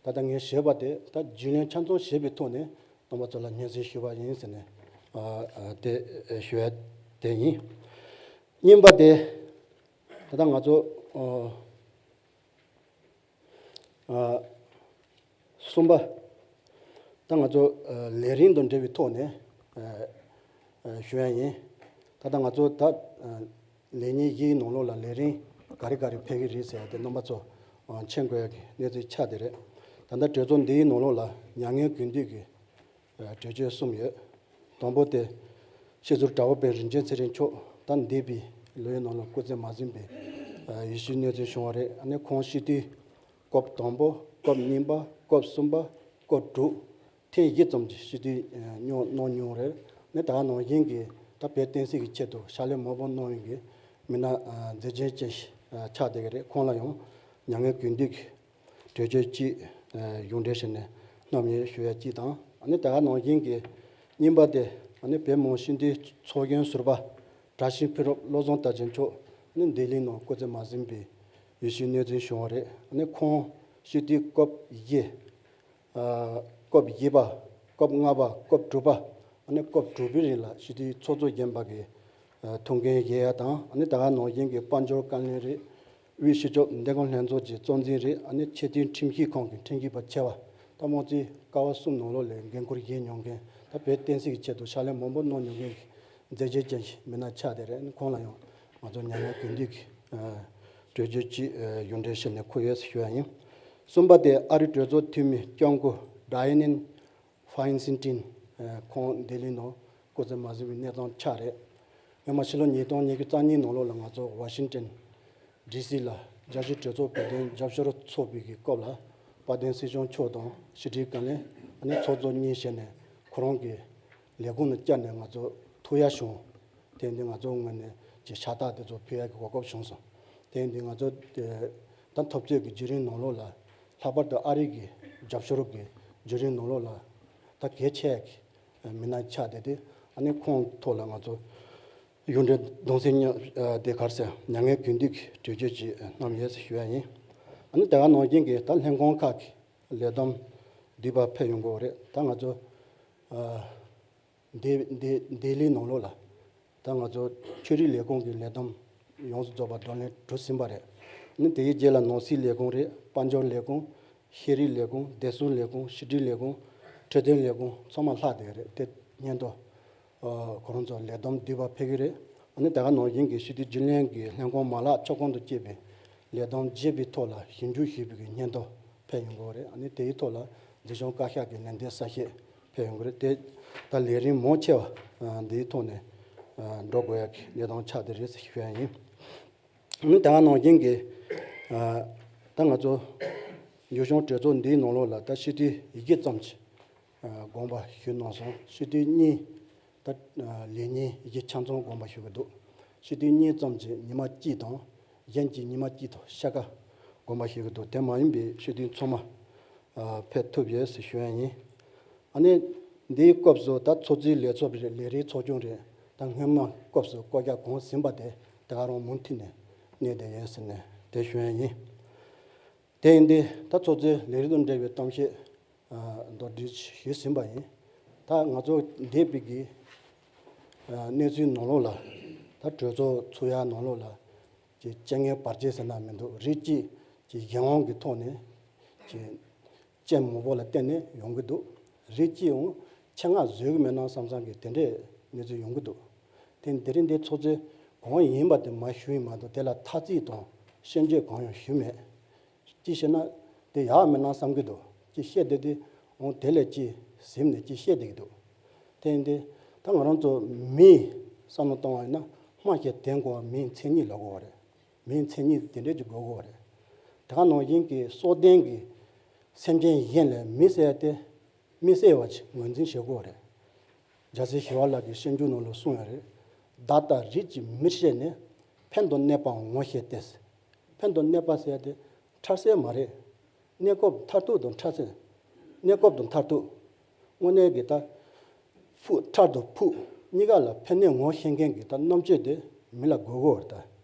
ད་ལྟ་ངས་ཞུས་པ་དེ་ད་རྒྱུས་ལོན་ཆ་ཚང་བྱས་པའི་ཐོག་ནས། རྣམ་པ་ཚོ་ལ་སྙན་སེང་ཞུ་བ་ཡིན་ཟེར་ནས་ཨ་ཨ་དེ་ཞུ་ཡ་དེ་ཡིན། གཉིས་པ་དེ་ད་ལྟ་ང་ཚོ་ཨ་ཨ་གསུམ་པ་ད་ང་ཚོ་ཨ་ལས་རིམ་དང་འབྲེལ་བའི་ཐོག་ནས་ཨ་ཨ་ཞུ་ཡ་ཡིན། ད་ལྟ་ང་ཚོ་ད་ཨ་ལས་ཉིན་བཞིའི་ནང་ལོགས་ལ་ལས་རིམ་ག་རེ་ག་རེ་ཕེབས་ཀྱི་རེད་ཟེར་ཡ་དེ་རྣམ་པ་ཚོ་ཨ་མཁྱེན་དགོས་ཡ་གི་གནས་ཚུལ་ཆགས་བསྡད་རེད། ད་ལྟ་གྲོས་ཚོགས་འདིའི་ནང་ལོགས་ལ་མྱ་ངན་གུས་འདུད་ཀྱི་གྲོས་ཆོད་གསུམ་ཡོད། དང་པོ་དེ། སྤྱི་ཟུར་དྲ་བ་དཔོན་རིན་ཆེན་ཚེ་རིང་མཆོག་ད་འདས་པའི་ལོའི་ནང་ལ་སྐུ་ཚེ་མ་ཟིན་པའི་ཡིད་བཞིན་གནས་ཚུལ་བྱུང་བ་རེད། ཨ་ནི་ཁོང་སྤྱི་འཐུས་སྐབས་དང་པོ། སྐབས་གཉིས་པ། སྐབས་གསུམ་པ། སྐབས་དྲུག་ཐེངས་བཞི་ཙམ་གྱི་སྤྱི་འཐུས་གནང་གནང་མྱོང་རེད། ཨ་ནི་ད་ག་ནང་བཞིན་གྱི་ད་བོད་བསྟན་སྲིད་ཀྱི་ཆེད་དུ་ཕྱག་ལས་མང་པོ་གནང་བའི་གི་མི་སྣ་མཛེས་རྒྱན་ཅན་ཞིག་ཆགས་བསྡད་ཀྱི་རེད། ཁོང་ལ་ཡང་མྱ་ངན་གུས་འདུད་ཀྱི་གྲོས་ཆོད་ཅིག་ཨ་གཞུང་འབྲེལ་བྱས་ནས་སྣོན་ཡོད་ཞུ་ཡ་གཅིག་དང་། ཨ་ནི་དེ་ག་ནང་བཞིན་གྱི་གཉིས་པ་དེ་ཨ་ནི་བོད་མི་མང་སྤྱི་འཐུས་ཚོགས་གཞོན་ཟུར་པ་བཀྲ་ཤིས་ཕུན་རབ་བློ་བཟང་དར་རྒྱས་མཆོག་ཨ་ནི་ལྡི་ལི་ནང་སྐུ་ཚེ་མ་ཟིན་པའི་ཡིད་བཞིན་གནས་ཚུལ་བྱུང་བ་རེད། ཨ་ནི་ཁོང་སྤྱི་འཐུས་སྐབས་བཞི། ཨ་སྐབས་བཞི་པ། སྐབས་ལྔ་པ། སྐབས་དྲུག་པ། ཨ་ནི་སྐབས་དྲུག་པའི་རིང་ལ་སྤྱི་འཐུས་ཚོགས་གཙོ་རྒན་པ་གི་ ཐུགས་འགན་བཞེས་ཡ་དང་། ཨ་ནི་ད་ག་ནང་བཞིན་གྱི་དཔལ་འབྱོར་བཀའ་བློན་རེད། དབུས་སྤྱི་ཁྱབ་བདེ་འཁོད་ལྷན་ཚོགས་ཀྱི་གཙོ་འཛིན་རེད། ཨ་ནི་ཆེས་མཐོའི་ཁྲིམས་ཞིབ་ཁང་གི་ཁྲིམས་ཞིབ་པ་ཆེ་བ། ད་དམངས་གཙོའི་ཀ་བ་གསུམ་ནང་ལོགས་ལ་འགན་ཁུར་བཞེས་མྱོང་མཁན། ད་བོད་བསྟན་སྲིད་ཀྱི་ཆེད་དུ་ཕྱག་ལས་མང་པོ་གནང་མྱོང་མཁན་གྱི་མཛད་རྗེས་ཅན་ཞིག་མི་སྣ་ཆགས་བསྡད་རེད། ཨ་ནི་ཁོང་ལ་ཡང་ང་ཚོ་མྱ་ངན་གུས་འདུད་ཀྱི་གྲོས་ཆོད་ཅིག་གཞུང་འབྲེལ་ཞུས་ནས་འཁུར་ཡོད་ཞུ་བ་ཡིན། གསུམ་པ་དེ་ཨ་རིའི་གྲོས་ཚོགས་འཐུས་མི་སྐྱབས་མགོན་ཌའེ་ཨན་ཧྥ་ཡིན་སིན་ཏིན། ཁོང་ལྡི་ལི་ནང་སྐུ་ཚེ་མ་གཟིགས་པའི་གནས་སྟངས་ཆགས་རེད། སྔོན་མ་ཕྱི་ལོ་ཉིས་སྟོང་ཉི་ཤུ་རྩ་གཉིས་ནང་ལོགས་ལ་ང་ཚོ་ཝ་ཤིང་ཏན་ཌི་སི་ལ་རྒྱལ་སྤྱིའི་གྲོས་ཚོགས་བོད་དོན་རྒྱབ་སྐྱོར་ཚོགས་པའི་གི་སྐབས་ལ་དཔལ་ལྡན་སྲིད་སྐྱོང་མཆོག་དང་ཕྱི་དྲིལ་བཀའ་བློན། ཨ་ནི་ཚོགས་གཙོ་གཉིས་བྱས་ནས་ཁོ་རང་གི་ལས་ཁུངས་ནང་བཅར་ནས་ང་ཚོ་ཐུག་ཡ་བྱུང་། དེ་འདི་ང་ཚོ་ངོས་ནས་ཀྱི་ཕྱག་རྟགས་དེ་ཚོ་ཕུལ་ཡ་གི་གོ་སྐབས་བྱུང་སོང་། དེ་འདི་ང་ཚོ་དེ་ད་འཐབ་རྩོད་ཀྱི་བརྒྱུད་རིམ་ནང་ལོགས་ལ། ལྷག་པར་དུ་ཨ་རི་གི་རྒྱབ་སྐྱོར་གྱི་བརྒྱུད་རིམ་ནང་ལོགས་ལ་ད་གལ་ཆེ་ཡ་གི་མི་སྣ་ཆགས་བསྡད་དེ། ཨ་ནི་ཁོང་ཐོག་ལ་ང་ཚོ་གཞུང་འབྲེལ་གདུང་སེམས་མཉམ་དེ་གར་སེ་མྱ་ངན་གུས་འདུད་ཀྱི་གྲོས་ཆོད་ཅིག་བསྣམས་ཡོད་ཞུ་ཡ་ཡིན། ཨ་ནི་དེ་ག་ནང་བཞིན་གྱི་ད་ལྷན་ཁང་ཁག་གི་ལས་བསྡོམས་བསྡུས་པ་ཕེབས་ཡོང་གི་ཡོད་རེད། ད་ང་ཚོ་ལྡི་ལྡི་ལྡི་ལིའི་ནང་ལོགས་ལ་ད་ང་ཚོ་ཆོས་རིག་ལས་ཁུངས་ཀྱི་ལས་བསྡོམས་ཡོངས་སུ་རྫོགས་པ་བགྲོ་གླེང་གྲུབ་ཟིན་པ་རེད། ཨ་ནི་དེའི་རྗེས་ལ་ནང་སྲིད་ལས་ཁུངས་རེད། དཔལ་འབྱོར་ལས་ཁུངས། ཤེས་རིག་ལས་ཁུངས། བདེ་སྲུང་ལས་ཁུངས། ཕྱི་དྲིལ་ལས་ཁུངས། འཕྲོད་བསྟེན་ལས་ཁུངས་ཚང་མ་ལྷག་བསྡད་རེད། དེ་སྙན་ཐོ་ཁོ་རང་ཚོ་ལས་བསྡོམས་བསྡུས་པ་ཕེབས་ཀྱི་རེད། ཨ་ནི་དེ་ག་ནང་བཞིན་གྱི་སྤྱི་འཐུས་རྒྱུན་ལས་ཀྱི་ལྷན་ཁང་མ་ལག་ཕྱོགས་གང་དུ་སྐྱེས་པའི་ལས་བསྡོམས་བྱས་པའི་ཐོག་ལ་ཞིབ་འཇུག་ཞུས་པའི་སྙན་ཐོ་ཕེབས་ཡོང་གི་ཡོད་རེད། ཨ་ནི་དེའི་ཐོག་ལ་འཛིན་སྐྱོང་བཀའ་ཤག་གི་ལན་འདེབས་གསལ་བཤད་ཕེབས་ཡོང་གི་རེད། དེ་ད་ལས་རིམ་མང་ཆེ་བ་འདིའི་ཐོག་ནས་འགྲོ་དགོས་ཡ་གི་གནས་སྟངས་ཆགས་བསྡད་རེད་ཞུ་ཡ་ཡིན། ཨ་ནི་དེ་ག་ནང་བཞིན་གྱི་ད་ང་ཚོ་ཡུལ་གཞུང་གྲོས་ཚོགས་འདིའི་ནང་ལོགས་ལ་ད་སྤྱི་འཐུས་ཡི་གེ་ཙམ་གྱི་དགོངས་པ་ཞུས་གནང་སོང་། སྤྱི་འཐུས་གཉིས་ད་ལས་གཉིས་ཡི་གེ་ཆ་ཚང་དགོངས་པ་ཞུ་གི་འདུག་སྤྱི་འཐུས་གཉིས་ཙམ་གྱིས་ཉི་མ་གཅིག་དང་། གཞན་གྱིས་ཉི་མ་གཅིག་དང་ཕྱེད་ཀ་དགོངས་པ་ཞུ་གི་འདུག་དེ་མ་ཡིན་པའི་སྤྱི་འཐུས་ཚང་མ་ཕེབས་ཐུབ་ཡོད་ཞུ་ཡ་ཡིན། ཨ་ནི་འདིའི་སྐབས་སུ་ད་ཚོགས་གཙོའི་ལས་ཚོགས་རེད། ལས་རིམ་ཚོགས་ཆུང་རེད། ད་སྔོན་མ་སྐབས་སུ་བསྐོ་བཞག་གང་ཟིན་པ་དེ་དེ་ག་རང་མུ་མཐུད་ནས་གནས་བསྡད་ཡོད་ཟེར་ནས་དེ་ཞུ་ཡ་ཡིན། དེ་ཡིན་དུས་ད་ཚོགས་གཙོའི་ལས་རིམ་དང་འབྲེལ་བའི་གཏམ་བཤད་མདོར་བསྡུས་ཞུས་ཟིན་པ་ཡིན། ད་ང་ཚོ་འདས་པའི་གི་གནས་ཚུལ་ནང་ལོགས་ལ། ད་གྲོས་ཚོགས་ཚུགས་ཡ་ནང་ལོགས་ལ་ཀྱི་རྐྱེན་ངན་བར་ཆད་ཟེར་ན་མི་འདུག་རིགས་གཅིག་ཀྱི་གཞན་དབང་གི་ཐོག་ནས་ཀྱི་རྐྱེན་མང་པོ་ལ་བརྟེན་ནས་ཡོང་གི་འདུག་རིགས་གཅིག་འང་ཆེད་མངགས་བཟོས་གི་མེད་ན་བསམ་བསམ་གི་དེ་འདྲའི་གནས་ཚུལ་ཡོང་གི་འདུག་དེ་དེ་རིང་འདི་ཚོགས་གཙོས་གང་ཡིན་པ་དེ་མར་ཞུས་ཡིན་མ་གཏོགས་དེ་ལ་ཐ་ཚིག་དང་ཤན་སྐྱོད་གང་ཡང་ཞུས་མེད། ཅི་བཤད་ན་དེ་ཡག་མེད་ན་བསམ་གི་འདུག་ཅི་བཤད་བསྡད་དེ་འོང་དེ་ལས་ཅི་ཟིན་ནས་ཅི་བཤད་བསྡད་ཀྱི་འདུག་དེ་ཡིན་དུས་ད་ང་རང་ཚོ་མིའི་བསམ་བློ་གཏོང་བ་ཡིན་ན་སྨྲ་ཤེས་དོན་གོ་བ་མིའི་མཚན་ཉིད་ལ་གོ་བ་རེད། མིའི་མཚན་ཉིད་དེ་འདྲས་ཀྱི་དགོས་གོ་བ་རེད། དེ་ག་ནང་བཞིན་གྱི་སྲོག་ལྡན་གྱི་སེམས་ཅན་གཞན་ལ་མི་ཟེར་ཏེ་མི་ཟེར་བ་ཅིག་ངོས་འཛིན་བྱེད་དགོས་པ་རེད། རྒྱལ་སྲས་ཞི་བ་ལྷ་གིས་སྤྱོད་འཇུག་ནང་ལ་གསུངས་ཡོད་རེད། བདག་ལྟ་རིགས་ཀྱི་མིར་བཤད་ནས། ཕན་དང་གནོད་པ་ངོ་ཤེས་ཏེ། ཕན་དང་གནོད་པ་ཟེར་ཡ་དེ་འཕྲལ་སེལ་མ་རེད། གནས་སྐབས་མཐར་ཐུག་དང་འཕྲལ་སེལ། གནས་སྐབས་དང་མཐར་ཐུག་དངོས་གནས་ཀྱི་ད། ཕུགས་འཕྲལ་དང་ཕུགས་གཉིས་ཀ་ལ་ཕན་གནོད་ངོ་ཤེས་མཁན་གྱི་ད་རྣམ་དཔྱོད་དེ་མི་ལ་དགོས་གོ་རེད་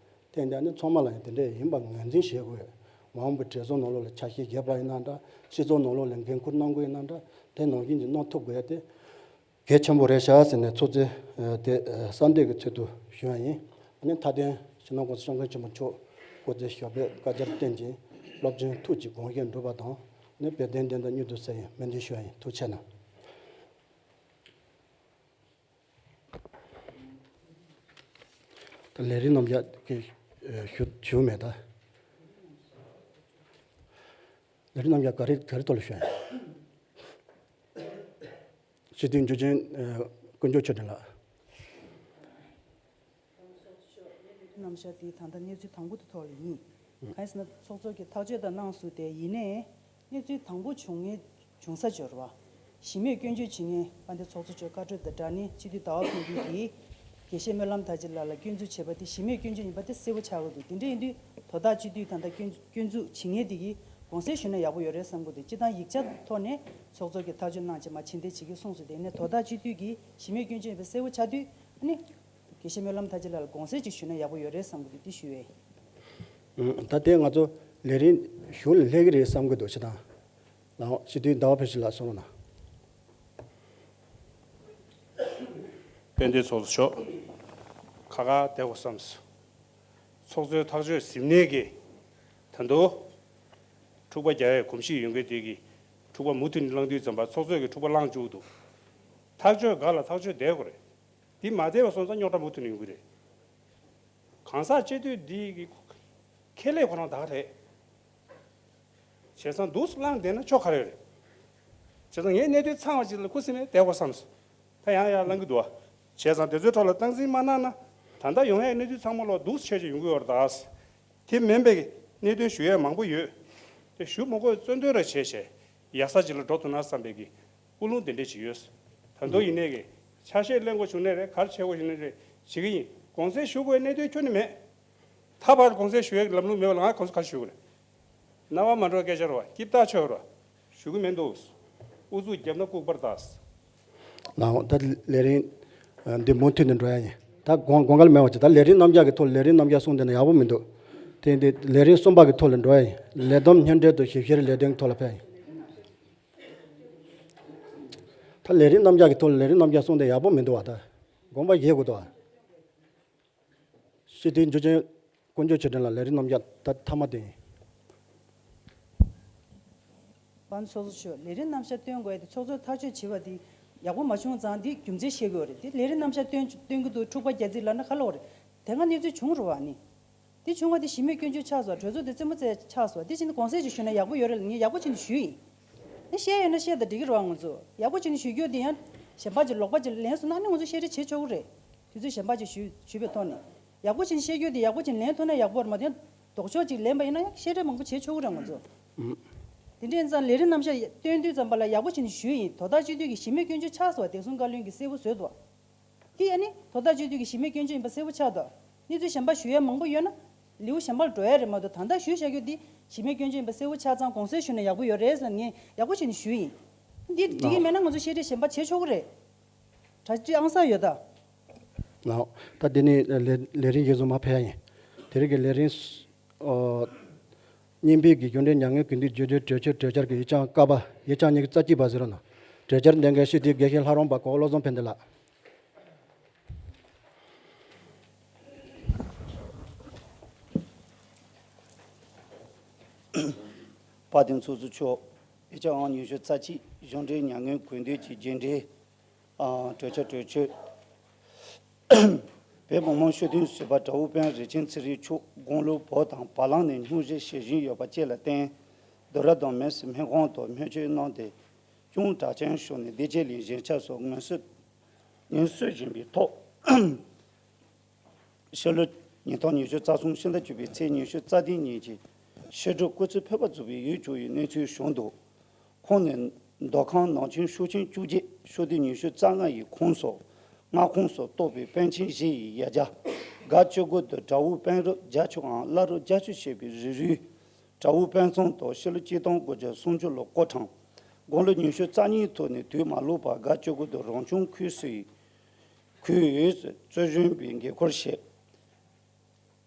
ད། དེ་འདྲ་ནི་ཚང་མ་ལ་ཡང་དེ་འདྲ་ཡིན་པ་ངོས་འཛིན་བྱེད་དགོས། མ་འོངས་པའི་གྲོས་ཚོགས་ནང་ལོགས་ལ་ཆ་ཤས་བརྒྱབ་པ་ཡིན་ན་འདྲ། སྤྱི་ཚོགས་ནང་ལོགས་ལ་འགན་ཁུར་གནང་དགོས་ཡིན་ན་འདྲ། དེ་ནང་བཞིན་གྱི་གནང་ཐུབ་དགོས་ཡ་དེ་གལ་ཆེན་པོ་རེད་ཤག་ཟེར་ནས་ཚོགས་གཙོས་དེ་གསལ་འདེབས་ཀྱི་ཚུལ་དུ་ཞུ་ཡ་ཡིན། ཨ་ནི་མཐའ་དོན་སྤྱི་ནོར་༸གོང་ས་༸སྐྱབས་མགོན་ཆེན་པོ་མཆོག་སྐུ་ཚེ་ཞབས་པད་བསྐལ་བརྒྱར་བརྟན་ཅིང་། རླབས་ཆེན་ཐུགས་ཀྱི་དགོངས་བཞེད་འགྲུབ་པ་དང་། ནི་བོད་དོན་བདེན་མཐའ་མྱུར་དུ་གསལ་བའི་སྨོན་འདུན་ཞུ་ཡ་ཡིན། ཐུགས་རྗེ་གནང་། ད་ལས་རིམ་རྣམ་གཞག་གི་ཞུ་ཞུ་མེད་ད། ལས་རིམ་རྣམ་གཞག་ག་རེ་ག་རེ་ཐོག་ལ་ཞུ་ཡ་ཡིན། སྤྱི་འཐུས་འཇུ་ཆེན་དཀོན་མཆོག་ཆོས་སྒྲོན་ལགས། རྣམ་གཞག་འདི་ད་ལྟ་གནས་ཚུལ་དང་པོ་དེ་ཐོག་ལ་ཡིན། གང་ཡིན་ཟེར་ན་ཚོགས་གཙོ་གིས་ཐག་གཅོད་དང་གནང་སོང་སྟེ། ཡིན་ནའི་གནས་ཚུལ་དང་པོ་བྱུང་ངེས་བྱུང་ས་འབྱོར་བ། གཞི་མེད་སྐྱོན་བརྗོད་བྱེད་མཁན་དཔལ་ལྡན་ཚོགས་གཙོ་མཆོག་བཀའ་འཁྲོལ་དང་སྦྲགས་ནས་སྤྱི་འཐུས་ཟླ་བ་ཕུན་སྐྱིད་ཀྱིས་དགེ་བཤེས་སྨོན་ལམ་དར་རྒྱས་ལགས་ལ་སྐྱོན་འཛུགས་བྱས་པ་དེ་གཞི་མེད་སྐྱོན་བརྗོད་ཡིན་པ་དེ་གསལ་པོ་ཆགས་ཀྱི་འདུག་དེ་འདྲ་ཡིན་དུས་དོ་བདག་སྤྱི་འཐུས་ད་ལྟ་སྐྱོན་སྐྱོན་འཛུགས་བྱེད་མཁན་དེ་གིས་དགོངས་སེལ་ཞུས་ན་ཡག་པོ་ཡོད་རེད་བསམ་གྱི་འདུག་སྤྱིར་བཏང་ཡིག་ཆ་ཐོག་ནས་ཚོགས་གཙོ་གིས་ཐག་གཅོད་གནང་བྱས་མ་བྱེད་འདོད་བྱེད་ཀྱི་གསུངས་སོང་། དེ་ནས་དོ་བདག་སྤྱི་འཐུས་ཀྱིས་གཞི་མེད་སྐྱོན་བརྗོད་ཡིན་པ་གསལ་པོ་ཆགས་དུས། ཨ་ནི། དགེ་བཤེས་སྨོན་ལམ་དར་རྒྱས་ལགས་ལ་དགོངས་སེལ་ཅིག་ཞུས་ན་ཡག་པོ་ཡོད་རེད་བསམ་གྱི་འདུག་དེ་ཞུ་ཡས། ཨུམ། ད་ལྟའི་ང་ཚོ་ལས་རིམ་གཞུང་ལ་སླེབས་ཀྱི་རེད་བསམ་གྱི་འདུག་སྤྱིར་བཏང་། ལགས་འོང་། སྤྱི་འཐུས་ཟླ་བ་ཕུན་སྐྱིད་ལགས་གསུང་རོགས་གནང་། དཔལ་ལྡན་ཚོགས་གཙོ་མཆོག་ཁ་ཁ་བསྡད་དགོས་བསམས། ཚོགས་གཙོའི་ཐག་གཅོད་ཟིན་ནས་ཀྱི་ད་དུང་འཁྲུག་པ་རྒྱག་ཡའི་གོམས་གཤིས་ཡོད་མཁན་དེ་གི་འཁྲུག་པ་མུ་མཐུད་ནས་བསླངས་དུས་ཙམ་པ་ཚོགས་གཙོས་ཀྱི་འཁྲུག་པ་བསླངས་བཅུག་འདུག་ཐག་གཅོད་ག་ལ་ཐག་གཅོད་བསྡད་དགོས་རེད། འདི་མ་བསྡད་པ་སོང་ཙང་རྙོག་དྲ་མུ་མཐུད་ནས་ཡོང་གི་རེད། གང་ཟག་སྤྱི་འཐུས་འདི་གི་ཁེ་ལས་ཁོ་རང་ད་ག་རེད། བྱས་ཙང་འདུག་སེ་བླངས་བསྡད་ན་ཆོ་ག་རེ་རེད། བྱས་ཙང་ངས་གནད་དོན་ཚང་བ་ཅིག་ལ་ཁུ་སིམ་མེར་བསྡད་དགོས་བསམས། ད་ཡང་ཡང་བླངས་ཀྱི་འདུག་བ། བྱས་ཙང་དེ་ཚོའི་ཐོག་ལ་སྟངས་འཛིན་མ་གནང་ན། ད་ལྟ་ཡོང་ཡའི་གནས་ཚུལ་ཚང་མ་ལོག་འདུག་སེ་ཆད་ཆད་ཡོང་གི་ཡོད་རེད་ད། དེ་མིན་པའི་གནད་དོན་ཞུ་ཡས་མང་པོ་ཡོད། དེ་ཞུ་མ་དགོས་གཙོ་འདོན་ར་བྱས་བྱས་ཡག་ས་ཅིག་ལ་འགྲོ་ཐུབ་ན་བསམ་པའི་གི་ཀུན་སློང་དེ་འདྲས་ཅིག་ཡོད། ད་དུང་ཡིན་ནའི་གི་ཆ་ཤས་ལེན་དགོས་བྱུང་ནའི་རེད། ག་རེ་བྱེད་དགོས་བྱུང་ནའི་རེད། བྱེད་ཀྱི་ཡིན། དགོངས་སེལ་ཞུ་དགོས་གནད་དོན་ཁྱོན་ནས་མེད། ད་བར་དགོངས་སེལ་ཞུ་ཡས་ཀྱི་ལམ་ལུགས་མེད་པ་ལ་ང་དགོངས་སེལ་ག་རེ་ཞུ་དགོས་རེད། རྣ་བ་མ་འགྲོ་སྐད་ཆ་རེད་བ། སྐྱིད་ཐག་ཆོད་རེད་བ། ཞུ་གི་མི་འདུག་ཨུ་ཚུགས་བརྒྱབ་ན་ལྐུགས་པར་གདའ། ལགས་འོང་། ད་ལས་རིམ་ཨ་འདི་མུ་མཐུད་ནས་འགྲོ་ཡ་ཡིན། ད་དགོངས་དགོངས་འགལ་མེད་པ་བྱས། ད་ལས་རིམ་རྣམ་གཞག་གི་ཐོག་ལས་རིམ་རྣམ་གཞག་གསུངས་བསྡད་ན་ཡག་པོ་མི་འདུག་དེ་འདི་ལས་རིམ་གསུམ་པ་གི་ཐོག་ལ་འགྲོ་ཡ་ཡིན། ལས་བསྡོམས་སྙན་སྒྲོན་དང་ཞིབ་བཤེར་ལས་དོན་གྱི་ཐོག་ལ་ཕེབས་ཡིན། ད་ལས་རིམ་རྣམ་གཞག་གི་ཐོག་ལ་ལས་རིམ་རྣམ་གཞག་གསུངས་བསྡད་ཡག་པོ་མི་འདུག་བ། ད་དགོངས་པ་བཞེས་དགོས་འདུག་བ། སྤྱི་འཐུས་འཇུ་ཆེན་དཀོན་མཆོག་ཆོས་སྒྲོན་ལགས། ལས་རིམ་རྣམ་གཞག་ད་མཐའ་མ་དེ་ཡིན། པང་ཚོགས་གཙོ་མཆོག་ལས་རིམ་རྣམ་གཞག་སྟོན་དགོས་ཡ་དེ་ཚོགས་གཙོས་ཐག་གཅོད་བྱས་པ་དེ་ཡག་པོ་མ་བྱུང་ཙང་དེ་རྒྱུ་མཚན་བཤད་དགོས་རེད། དེ་ལས་རིམ་རྣམ་གཞག་སྟོན་སྟོན་གྱི་འདུག་འཁྲུག་པ་རྒྱག་རྩིས་ལབ་ན་ག་ལབ་དགོས་རེད། དེ་སྔ་གནས་ཚུལ་བྱུང་རེད་བ་ནི། དེ་བྱུང་བ་དེ་གཞི་མེད་སྐྱོན་བརྗོད་ཆགས་སོང་། གྲོས་ཚོགས་དེ་རྩེད་མོ་རྩེ་ཆགས་སོང་། དེ་བྱས་ནས་དགོངས་སེལ་ཅིག་ཞུས་ན་ཡག་པོ་ཡོད་རེད་ལབ་ངས་ཡག་པོ་བྱས་ནས་ཞུས་ཡིན། ཨ་བཤད་ཡོད་ན་བཤད་དང་འགྲིག་གི་རེད་བ། ང་ཚོ་ཡག་པོ་བྱས་ནས་ཞུ་རྒྱུ་དེ་ཡང་གཞན་པ་ཅིག་ལོག་པ་ཅིག་ལེན་སོང་ན་ཨ་ནི་ང་ཚོ་བཤད་རེས་བྱེད་ཆོག་གི་རེད། དུས་ཚོད་གཞན་པ་ཅིག་ཞུས་ཞུས་པའི་ཐོག་ནས་ཡག་པོ་བྱས་ནས་བཤད་རྒྱུ་དེ་ཡག་པོ་བྱས་ནས་ལེན་ཐུབ་ན་ཡག་པོ་རེད། མ་དེ་ལྡོག་ཕྱོགས་ཅིག་ལེན་པ་ཡིན་ན་ཡང་བཤད་རེས་མང་པོ་བྱེད་ཆོག་གི་རེད་ང་ཚོ། དེ་འདྲ་ཡིན་ཙང་ལས་རིམ་རྣམ་གཞག་སྟོན་དུས་ཙམ་པ་ལ་ཡག་པོ་བྱས་ནས་ཞུས་ཡིན། དོ་བདག་སྤྱི་འཐུས་ཀྱི་གཞི་མེད་སྐྱོན་བརྗོད་ཆགས་སོང་བ། བདེ་སྲུང་བཀའ་བློན་གྱིས་གསལ་པོ་བཟོས་འདུག་དེ་ཨ་ནི་དོ་བདག་སྤྱི་འཐུས་ཀྱི་གཞི་མེད་སྐྱོན་བརྗོད་ཡིན་པ་གསལ་པོ་ཆགས་འདུག་གནས་ཚུལ་གཞན་པ་ཞུ་ཡ་མང་པོ་ཡོད་ན་ལེའུ་གཞན་པར་འགྲོ་ཡ་རེད་མ་གཏོགས། ད་ལྟ་ཞུས་བཞག་རྒྱུ་འདི་གཞི་མེད་སྐྱོན་བརྗོད་ཡིན་པ་གསལ་པོ་ཆགས་ཙང་དགོངས་སེལ་ཞུས་ན་ཡག་པོ་ཡོད་རེད་ཟེར་ངས་ཡག་པོ་བྱས་ནས་ཞུས་ཡིན། འདི་འགྲིག་གི་མེད་ན་ང་ཚོ་བཤད་རེས་གཞན་པ་བྱེད་ཆོག་གི་རེད། གྲ་སྒྲིག་ཨང་གསར་ཡོད་ད། ལགས། ད་འདི་ནི་ལས་ལས་རིམ་གཞིར་བཟུང་མར་ཕེབས་ཡ་ཡིན། དེ་རིང་གི་ལས་རིམ་ཨོ། རྙིང་པའི་གི་གཞུང་འབྲེལ་མྱ་ངན་གུས་འདུད་བརྗོད་བྱའི་གྲོས་ཆོད་གྲོས་འཆར་གྱི་ཡིག་ཆ་ཀ་པ་ཡིག་ཆ་ཉི་ཤུ་རྩ་གཅིག་པ་ཟེར་བ་ནང་གྲོས་འཆར་འདོན་མཁན་སྤྱི་འཐུས་དགེ་བཤེས་ལྷ་རམས་པ་གོ་བློ་བཟང་ཕན་བདེ་ལགས། དཔལ་ལྡན་ཚོགས་གཙོ་མཆོག་ཡིག་ཆ་ཨང་ཉི་ཤུ་རྩ་གཅིག་གཞུང་འབྲེལ་མྱ་ངན་གུས་འདུད་ཀྱི་རྗེས་འབྲེལ་ཨ་གྲོས་འཆར་གྲོས་ཆོད། བོད་མི་མང་སྤྱི་འཐུས་ཟུར་པ་དགྲ་བོ་དཔོན་རིན་ཆེན་ཚེ་རིང་མཆོག་དགུང་ལོ་བོད་དང་བ་ལང་ནས་སྙུང་གཞི་བྱེད་བཞིན་ཡོད་པ་བཅས་ལ་བརྟེན། རྡོ་ར་དང་མི་སེར་སྨན་ཁང་དུ་སྨན་བཅོས་གནང་སྟེ་ཅུང་གྲགས་ཅན་བྱུང་ནས་བདེ་སྐྱིད་གླིང་གཞིས་ཆགས་སུ་ངལ་གསོ་ངལ་གསོ་བཞིན་པའི་ཐོག་ཕྱི་ལོ་ཉིས་སྟོང་ཉི་ཤུ་རྩ་གསུམ་ཕྱི་ཟླ་བཅུ་པའི་ཚེས་ཉི་ཤུ་རྩ་བདུན་ཉིན་གྱི་ཕྱི་དྲོ་སྐུ་ཚེ་ཕེབས་པ་རྫོགས་པའི་ཡུལ་བྱོན་ཡོད་གནས་ཚུལ་བྱུང་འདུག་ཁོང་ནི་མདོ་ཁམས་ནང་ཆེན་ཤོག་ཆེན་བཅུ་བརྒྱད་ཤོག་སྡེ་ཉི་ཤུ་རྩ་ལྔ་ཡི་ཁོངས་སུ་མངའ་ཁོངས་སུ་གཏོགས་པའི་པཎ་ཆེན་བཞི་ཡི་ཡ་གྱལ། སྒ་སྤྱི་སྒོ་དུ་དགྲ་བོ་དཔོན་རབས་བརྒྱད་ཅུ་འམ་བླ་རབས་བརྒྱད་ཅུ་ཞེས་པའི་རིགས་རུས་དགྲ་བོ་དཔོན་ཚང་དུ་ཕྱི་ལོ་ཆིག་སྟོང་དགུ་བརྒྱ་སུམ་ཅུ་ལོར་སྐུ་འཁྲུངས། དགུང་ལོ་ཉི་ཤུ་རྩ་གཉིས་ཐོག་ནས་དུས་མ་ལོག་པར་སྒ་སྤྱི་སྒོ་དུ་རང་སྐྱོང་ཁུལ་སུ་ཡི་ཁུལ་ཨུའི་གཙོ་གཞོན་པའི་འགན་ཁུར་བཞེས།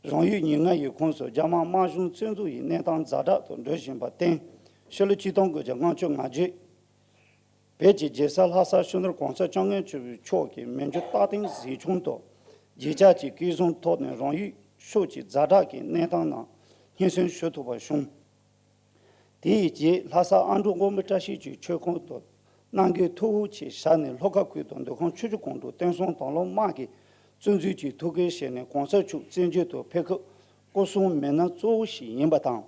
རང་ཡུལ་ཉེར་ལྔ་ཡི་ཁོངས་སུ་རྒྱ་དམར་དམར་གཞུང་བཙན་འཛུལ་ཡི་གནས་སྟངས་ཛ་དྲག་ཏུ་འགྲོ་བཞིན་པར་བརྟེན། ཕྱི་ལོ་ཆིག་སྟོང་དགུ་བརྒྱ་ལྔ་བཅུ་ང་བརྒྱད། བོད་ཀྱི་རྒྱལ་ས་ལྷ་སར་སྤྱི་ནོར་གོང་ས་སྐྱབས་མགོན་ཆེན་པོ་མཆོག་གི་མི་འགྱུར་རྟག་བརྟན་གཟིམ་ཆུང་དུ་རྒྱལ་ཁབ་ཀྱི་སྐལ་བཟང་ཐོག་ནས་རང་ཡུལ་ཕྱོགས་ཀྱི་ཛ་དྲག་གི་གནས་སྟངས་ནང་སྙན་སེང་ཞུ་ཐུབ་པ་བྱུང་། དེའི་རྗེས་ལྷ་ས་ཨ་འབྲུག་མགོན་པོ་བཀྲ་ཤིས་ཀྱི་ཆོས་ཁང་དུ་གནང་དགོས་ཐུགས་འོས་ཆེད་བཞག་ནས། ལྷོ་ཁ་ཁུལ་དུ་མདོ་ཁམས་ཆུ་བཞི་སྒང་དྲུག་བསྟན་སྲུང་དང་བླངས་དམག་གིས་བཙན་འཛུལ་གྱིས་ཐུག་འགན་བཞེས་ནས་གོང་ས་མཆོག་བཙན་བྱོལ་དུ་ཕེབས་སྐབས་སྐུ་སྲུང་མི་སྣ་གཙོ་བོ་ཞིག་ཡིན་པ་དང་།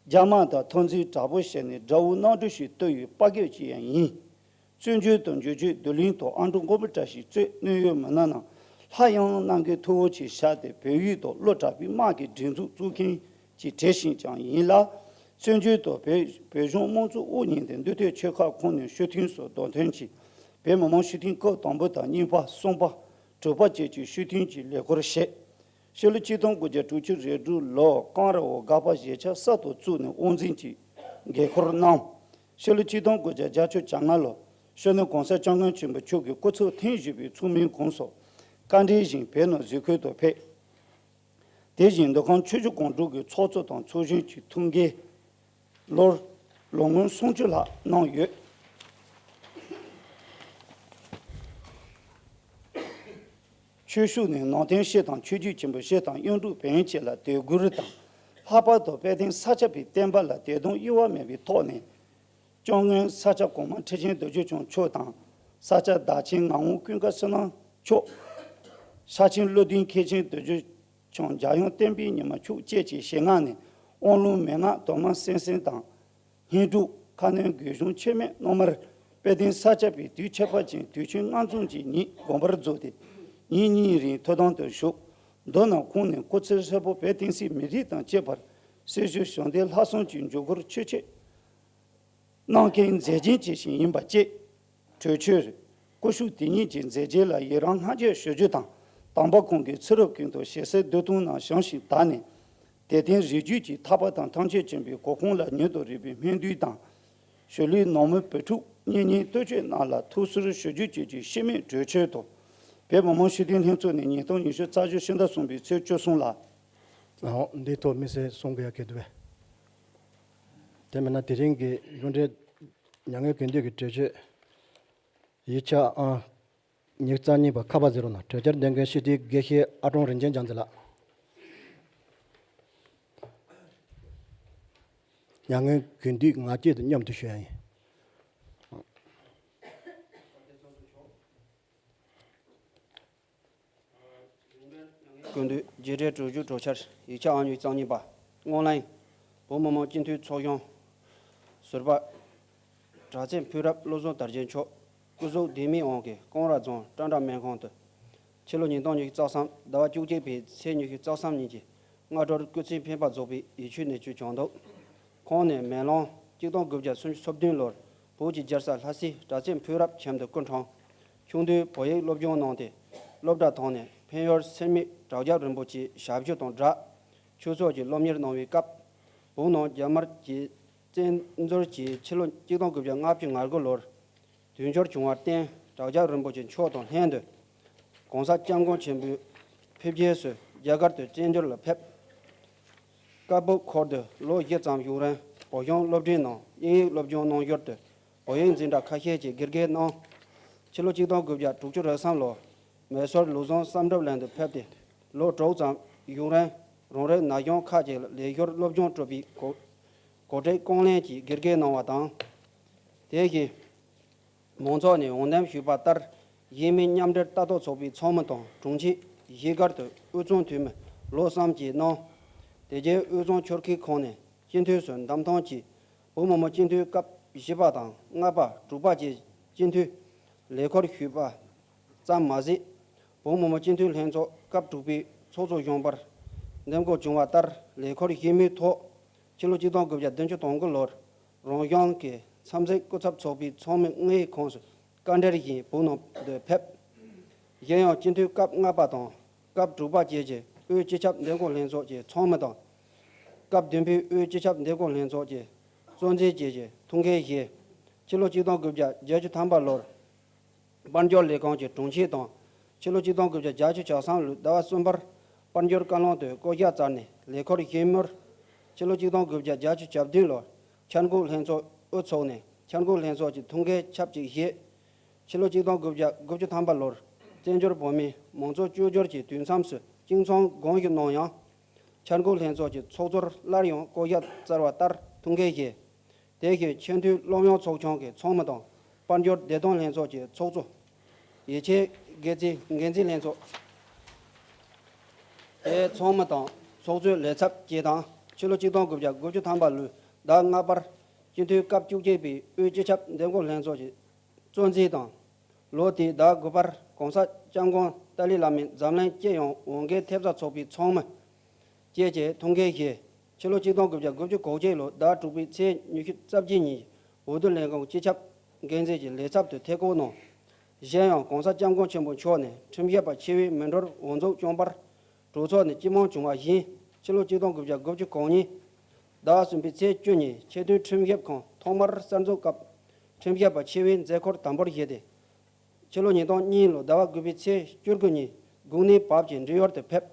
རྒྱ་དམག་དང་འཐབ་འཛིང་དྲག་པོ་བྱས་ནས་དགྲ་བོ་གནམ་གྲུ་ཞིག་གཏོར་བའི་དཔའ་རྒོད་ཅིག་ཡང་ཡིན། བཙན་བྱོལ་དུ་འབྱོར་རྗེས་བདུད་གླིང་དུ་ཨ་འབྲུག་མགོན་པོ་བཀྲ་ཤིས་གཙོས་གནད་ཡོད་མི་སྣ་རྣམས་སླར་ཡང་གནང་དགོས་ཐུགས་འོས་ཆེད་བཞག་སྟེ། བལ་ཡུལ་དུ་གློ་དྲག་པོའི་དམག་གི་སྒྲིག་འཛུགས་བཙུགས་མཁན་གྱི་གྲས་ཤིག་ཀྱང་ཡིན་ལ། བཙན་བྱོལ་དུ་བོད་བོད་གཞུང་དམངས་གཙོ་དབུ་བརྙེས་ཏེ་མདོ་སྟོད་ཆོལ་ཁ་ཁོངས་ནས་སྤྱི་འཐུས་སུ་བདམས་ཐོན་གྱིས། བོད་མི་མང་སྤྱི་འཐུས་སྐབས་དང་པོ་དང་གཉིས་པ། གསུམ་པ། དྲུག་པ་བཅས་ཀྱི་སྤྱི་འཐུས་ཀྱི་ལས་ཁུར་བཞེས། ཕྱི་ལོ་ཆིག་སྟོང་དགུ་བརྒྱ་དྲུག་ཅུ་རེ་དྲུག་ལོར་ཀང་ར་འོག་སྒར་པ་གཞིས་ཆགས་གསར་དུ་བཙུགས་ནས་དབུ་འཛིན་གྱི་འགན་ཁུར་གནང་། ཕྱི་ལོ་ཆིག་སྟོང་དགུ་བརྒྱ་བརྒྱད་ཅུ་གྱ་ལྔ་ལོར་སྤྱི་ནོར་གོང་ས་སྐྱབས་མགོན་ཆེན་པོ་མཆོག་གི་སྐུ་ཚབ་ཐེངས་བཞི་པའི་ཚོགས་མིའི་ཁོངས་སུ་བཀའ་འདྲི་བཞིན་བོད་ནང་གཟིགས་སྐོར་དུ་ཕེབས། དེ་བཞིན་མདོ་ཁམས་ཆུ་བཞི་སྒང་དྲུག་གི་ཚོགས་གཙོ་དང་ཚོགས་གཞོན་གྱི་ཐུགས་འགན་ལོར་ལོ་ངོ་སུམ་ཅུ་ལྷག་གནང་ཡོད། ཆོས་ཕྱོགས་ནས་ནང་བསྟན་སྤྱི་དང་ཆོས་བརྒྱུད་ཆེན་པོ་བཞི་དང་གཡུང་དྲུང་བོན་བཅས་ལ་དད་གུས་དང་། ལྷག་པར་དུ་དཔལ་ལྡན་ས་སྐྱ་པའི་བསྟན་པ་ལ་དད་གདུང་གཡོ་བ་མེད་པའི་ཐོག་ནས། སྐྱབས་མགོན་ས་སྐྱ་གོང་མ་ཁྲི་ཆེན་བདུད་འཇོམས་མཆོག་དང་། ས་སྐྱ་བདག་ཆེན་ངག་དབང་ཀུན་དགའ་བསོད་ནམས་མཆོག་ས་ཆེན་ཀླུ་ལྡིང་མཁན་ཆེན་བདུད་འཇོམས་མཆོག་འཇམ་དབྱངས་བསྟན་པའི་ཉི་མ་མཆོག་བཅས་ཀྱི་ཞལ་སྔ་ནས་དབང་ལུང་མན་ངག་དུ་མ་གསན་གསན་དང་། སྙན་སྒྲོན་ཁ་སྣོན་དགོས་གཞུང་ཆེད་མེད་སྣོན་མར་དཔལ་ལྡན་ས་སྐྱ་པའི་དུས་ཁྱད་པར་ཅན་དུས་ཆེན་ལྔ་འཛོམས་ཀྱི་ཉིན་དགོངས་པར་རྫོགས་ཏེ། ཉིན་གཉིས་རིང་ཐུགས་དམ་དུ་བཞུགས། མདུན་ན་ཁོང་ནས་སྐུ་ཚེ་ཧྲིལ་པོ་དཔལ་བསྟན་སྲིད་མི་རིགས་དང་བཅས་པར་སྲི་ཞུ་བྱོན་ཏེ་ལྷག་བསམ་གྱི་འཇུག་སྒོར་ཆོས་ཆེད་གནང་མཁན་མཛད་འཆང་ཅིག་ཞིག་ཡིན་པ་བཅས། གྲོས་ཆོད། སྐུ་ཞབས་དེ་ཉིད་ཀྱི་མཛད་རྗེས་ལ་ཡི་རང་བསྔགས་བརྗོད་ཞུ་རྒྱུ་དང་། དམ་པ་ཁོང་གི་ཚེ་རབས་ཀུན་ཏུ་ཞི་བདེའི་འདོད་དོན་རྣམས་བྱང་ཞིང་དག་ནས། དད་ལྡན་རིགས་རྒྱུད་ཀྱི་ཐར་པ་དང་ཐམས་ཅད་མཁྱེན་པའི་གོ་འཕང་ལ་མྱུར་དུ་རེག་པའི་སྨོན་འདུན་དང་། གཞིས་ལུས་ནང་མི་བུ་ཕྲུག་གཉེན་ཉེ་ལྟོ་ཆས་རྣམས་ལ་ཐུགས་གསོ་ཞུ་རྒྱུ་བཅས་ཀྱི་ཤེས་མེད་གྲོས་ཆོད་དུ། བོད་མི་མང་སྤྱི་འཐུས་ལྷན་ཚོགས་ནས་ཉིས་སྟོང་ཉི་ཤུ་རྩ་བཞི་ཕྱི་ཟླ་གསུམ་པའི་ཚེས་བཅུ་གསུམ་ལ། ཨོ། འདིའི་ཐོག་དམིགས་བསལ་གསུང་དགོས་ཡ་གལ་འདུག་པས། དེ་མིན་ན་དེ་རིང་གི་གཞུང་འབྲེལ་མྱ་ངན་གུས་འདུད་ཀྱི་གྲོས་ཆོད་ཡིག་ཆ་ཨང་ཉི་ཤུ་རྩ་གཉིས་པ་ཁ་པ་ཟེར་རོ་ན་གྲོས་འཆར་འདོན་མཁན་སྤྱི་འཐུས་དགེ་བཤེས་ཨ་ཀྲོང་རིན་ཆེན་རྒྱ་མཚོ་ལགས། མྱ་ངན་གུས་འདུད་ངག་བཅད་དུ་མཉམ་དུ་ཞུ་ཡ་ཡིན། གུས་འདུད་རྗེས་དྲན་གྲོས་ཆོད་གྲོས་འཆར་ཡིག་ཆ་ཨང་ཉི་ཤུ་རྩ་གཉིས་པ། སྔོན་གླེང་། བོད་མི་མང་སྤྱི་འཐུས་ཚོགས་གཞོན་ཟུར་པ་གྲགས་ཅན་ཕུན་རབ་བློ་བཟང་དར་རྒྱས་མཆོག་སྐུ་གཟུགས་བདེ་མིན་དབང་གིས་ཀོང་ར་རྫོང་ཀྲང་ཀྲང་སྨན་ཁང་དུ་ཕྱི་ལོ་ཉིས་སྟོང་ཉི་ཤུ་རྩ་གསུམ་ཟླ་བ་བཅུ་གཅིག་པའི་ཚེས་ཉི་ཤུ་རྩ་གསུམ་ཉིན་གྱི་སྔ་དྲོར་སྐུ་ཚེ་འཕེན་པ་རྫོགས་པའི་ཡིད་ཆེས་ནས་བཅུད་བྱུང་འདུག་ཁོང་ནི་མེ་ལོང་གཅིག་སྟོང་དགུ་བརྒྱ་སུམ་ཅུ་སོ་བདུན་ལོར་བོད་ཀྱི་རྒྱལ་ས་ལྷ་སའི་གྲགས་ཅན་ཕུན་རབ་ཁྱིམ་དུ་སྐུ་འཁྲུངས། ཆུང་དུས་བོད་ཡིག་སློབ་སྦྱོང་གནང་སྟེ་སློབ་གྲྭ་ཐོན་ནས་འཕན་ཡུལ་སེར་སྨད་བྲག་རྒྱ་རིན་པོ་ཆེའི་ཞབས་ཞུ་དང་སྦྲགས། ཆོས་ཚོགས་ཀྱི་སློབ་གཉེར་གནང་བའི་སྐབས། བོད་ནང་རྒྱ་དམར་གྱིས་བཙན་འཛུལ་གྱིས་ཕྱི་ལོ་གཅིག་སྟོང་དགུ་བརྒྱ་ལྔ་བཅུ་ང་དགུ་ལོར་དུས་འགྱུར་བྱུང་བར་བརྟེན་བྲག་རྒྱ་རིན་པོ་ཆེ་མཆོག་དང་ལྷན་དུ་༸གོང་ས་༸སྐྱབས་མགོན་ཆེན་པོའི་ཕེབས་རྗེས་སུ་རྒྱ་གར་དུ་བཙན་བྱོལ་ལ་ཕེབས། སྐབས་བབ་འཁོར་དུ་ལོ་བཞི་ཙམ་བཞུགས་རིང་བོད་གཞུང་སློབ་གྲྭའི་ནང་དབྱིན་ཡིག་སློབ་སྦྱོང་གནང་ཞོར་དུ་བོད་ཡིག་འཛིན་གྲྭ་ཁ་ཤས་ཀྱི་དགེ་རྒན་གནང་། ཕྱི་ལོ་གཅིག་སྟོང་དགུ་བརྒྱ་དྲུག་ཅུ་རེ་གསུམ་ལོར་མེ་སོར་ལུགས་བཟང་བསམ་གྲུབ་གླིང་དུ་ཕེབས་ཏེ་ལོ་དྲུག་ཙམ་བཞུགས་རིང་རང་རེའི་ན་གཞོན་ཁག་ཅིག་ལ་ལས་ཞོར་སློབ་སྦྱོང་སྤྲོད་པའི་གོ་གོ་སྒྲིག་རྐང་ལེན་གྱི་དགེ་རྒན་གནང་བ་དང་། དེ་བཞིན་མང་ཚོགས་ནས་འོས་འདེམས་ཞུས་པ་ལྟར་གཞིས་མི་མཉམ་འབྲེལ་ལྟ་རྟོག་ཚོགས་པའི་ཚོགས་མི་དང་དྲུང་ཆེ་གཞིས་སྒར་དུ་དབུས་གཙང་འཐུས་མི་ལོ་གསུམ་བཅས་གནང་། དེ་རྗེས་དབུས་གཙང་ཆོལ་ཁའི་ཁོངས་ནས་སྤྱི་འཐུས་སུ་འདེམས་ཐོན་གྱིས་བོད་མི་མང་སྤྱི་འཐུས་སྐབས་བཞི་པ་དང་ལྔ་པ་དྲུག་པ་བཅས་སྤྱི་འཐུས་ལས་འཁུར་ཞུས་པ་ཙམ་མ་ཟད། བོད་མི་མང་སྤྱི་འཐུས་ལྷན་ཚོགས་སྐབས་དྲུག་པའི་ཚོགས་གཙོ་གཞོན་པར་འདེམས་བསྐོ་བྱུང་བ་ལྟར་ལས་འཁུར་གཞན་མིའི་ཐོག་ཕྱི་ལོ་གཅིག་སྟོང་དགུ་བརྒྱ་བདུན་ཅུ་དོན་དགུ་ལོར་རང་གཞུང་གི་འཚམས་གཟིགས་སྐུ་ཚབ་ཚོགས་པའི་ཚོགས་མི་ལྔའི་ཁོངས་སུ་བཀའ་འབྲེལ་བཞིན་བོད་ནང་དུ་ཕེབས། གཞན་ཡང་སྤྱི་འཐུས་སྐབས་ལྔ་པ་དང་སྐབས་དྲུག་པ་བཅས་ཀྱི་དབུས་སྤྱི་ཁྱབ་འདེམས་བསྐོ་ལྷན་ཚོགས་ཀྱི་ཚོགས་མི་དང་། སྐབས་བདུན་པའི་དབུས་སྤྱི་ཁྱབ་འདེམས་བསྐོ་ལྷན་ཚོགས་ཀྱི་གཙོ་འཛིན་བཅས་ཀྱི་ཐུགས་འགན་བཞེས། ཕྱི་ལོ་གཅིག་སྟོང་དགུ་བརྒྱ་བརྒྱད་ཅུ་ཐམ་པ་ལོར་དཔལ་འབྱོར་ལས་ཁུངས་ཀྱི་དྲུང་ཆེ་དང་། ཕྱི་ལོ་གཅིག་སྟོང་དགུ་བརྒྱ་བརྒྱད་ཅུ་གྱ་གསུམ་ལོའི་ཟླ་བ་གསུམ་པར་དཔལ་འབྱོར་བཀའ་བློན་དུ་བསྐོ་གཞག་བསྩལ་ནས་ལས་འཁུར་བཞིན་མོལ། ཕྱི་ལོ་གཅིག་སྟོང་དགུ་བརྒྱ་བརྒྱད་ཅུ་གྱ་བདུན་ལོར་འཆར་འགོད་ལྷན་ཚོགས་དབུ་ཚུགས་ནས་འཆར་འགོད་ལྷན་ཚོགས་ཀྱི་ཐུགས་འགན་ཆབས་ཅིག་བཞེས། ཕྱི་ལོ་གཅིག་སྟོང་དགུ་བརྒྱ་དགུ་བཅུ་ཐམ་པ་ལོར་བཙན་བྱོལ་བོད་མིའི་མང་གཙོ་བཅོས་བསྒྱུར་གྱི་དུས་མཚམས་སུ་སྐྱིད་ཚང་དགོངས་ཞུ་གནང་ཡང་། འཆར་འགོད་ལྷན་ཚོགས་ཀྱི་ཚོགས་གཙོར་སླར་ཡང་བསྐོ་གཞག་བསྩལ་བ་ལྟར་ཐུགས་འགན་བཞེས། དེ་བཞིན་ཆེས་མཐོའི་སློབ་ཡོན་ཚོགས་ཆུང་གི་ཚོགས་མི་དང་དཔལ་འབྱོར་བདེ་དོན་ལྷན་ཚོགས་ཀྱི་ཚོགས་གཙོ། ཡིད་ཆེས་འགན་འཛིན་འགན་འཛིན་ལྷན་ཚོགས། དེའི་ཚོགས་མི་དང་ཚོགས་གཙོའི་ལས་ཚབ་བཅས་དང་ཕྱི་ལོ་གཅིག་སྟོང་དགུ་བརྒྱ་དགུ་བཅུ་ཐམ་པ་ལོའི་ཟླ་ལྔ་པར་སྤྱི་འཐུས་སྐབས་བཅུ་གཅིག་པའི་དབུས་སྤྱི་ཁྱབ་འདེམས་བསྐོ་ལྷན་ཚོགས་ཀྱི་གཙོ་འཛིན་དང་། ལོ་དེའི་ཟླ་དགུ་པར་༸གོང་ས་༸སྐྱབས་མགོན་ཏཱ་ལའི་བླ་མའི་འཛམ་གླིང་སྤྱི་ཡོངས་འོས་འགན་ཐེབས་རྩ་ཚོགས་པའི་ཚོགས་མི་བཅས་ཀྱི་ཐུགས་འགན་བཞེས། ཕྱི་ལོ་གཅིག་སྟོང་དགུ་བརྒྱ་དགུ་བཅུ་གོ་གཅིག་ལོའི་ཟླ་དྲུག་པའི་ཚེས་ཉི་ཤུ་རྩ་བརྒྱད་ཉིན་འོས་བསྡུ་ལས་ཁུངས་སྤྱི་ཁྱབ་འགན་འཛིན་གྱི་ལས་ཚབ་ཏུ་ཐད་བསྐོ་གནང་། གཞན་ཡང་༸གོང་ས་༸སྐྱབས་མགོན་ཆེན་པོ་མཆོག་ནས་ཁྲིམས་ཞིབ་པ་ཆེ་བའི་མི་འགྲོར་འོས་འཛུགས་བསྐྱངས་པར་གྲོས་ཚོགས་ནས་སྤྱི་མོས་བྱུང་བ་བཞིན་ཕྱི་ལོ་གཅིག་སྟོང་དགུ་བརྒྱ་དགུ་བཅུ་གོ་གཉིས་ཟླ་གསུམ་པའི་ཚེས་བཅུ་ཉིན་ཆེས་མཐོའི་ཁྲིམས་ཞིབ་ཁང་ཐོག་མར་གསར་འཛུགས་སྐབས་ཁྲིམས་ཞིབ་པ་ཆེ་བའི་མཛད་ཁོར་དམ་པོར་བཞེས་ཏེ། ཕྱི་ལོ་ཉིས་སྟོང་གཉིས་ལོའི་ཟླ་བ་དགུ་པའི་ཚེས་བཅུ་དགུ་ཉིན་སྒུག་ནས་བབས་ཀྱི་འབྲེལ་ཡོད་དུ་ཕེབས།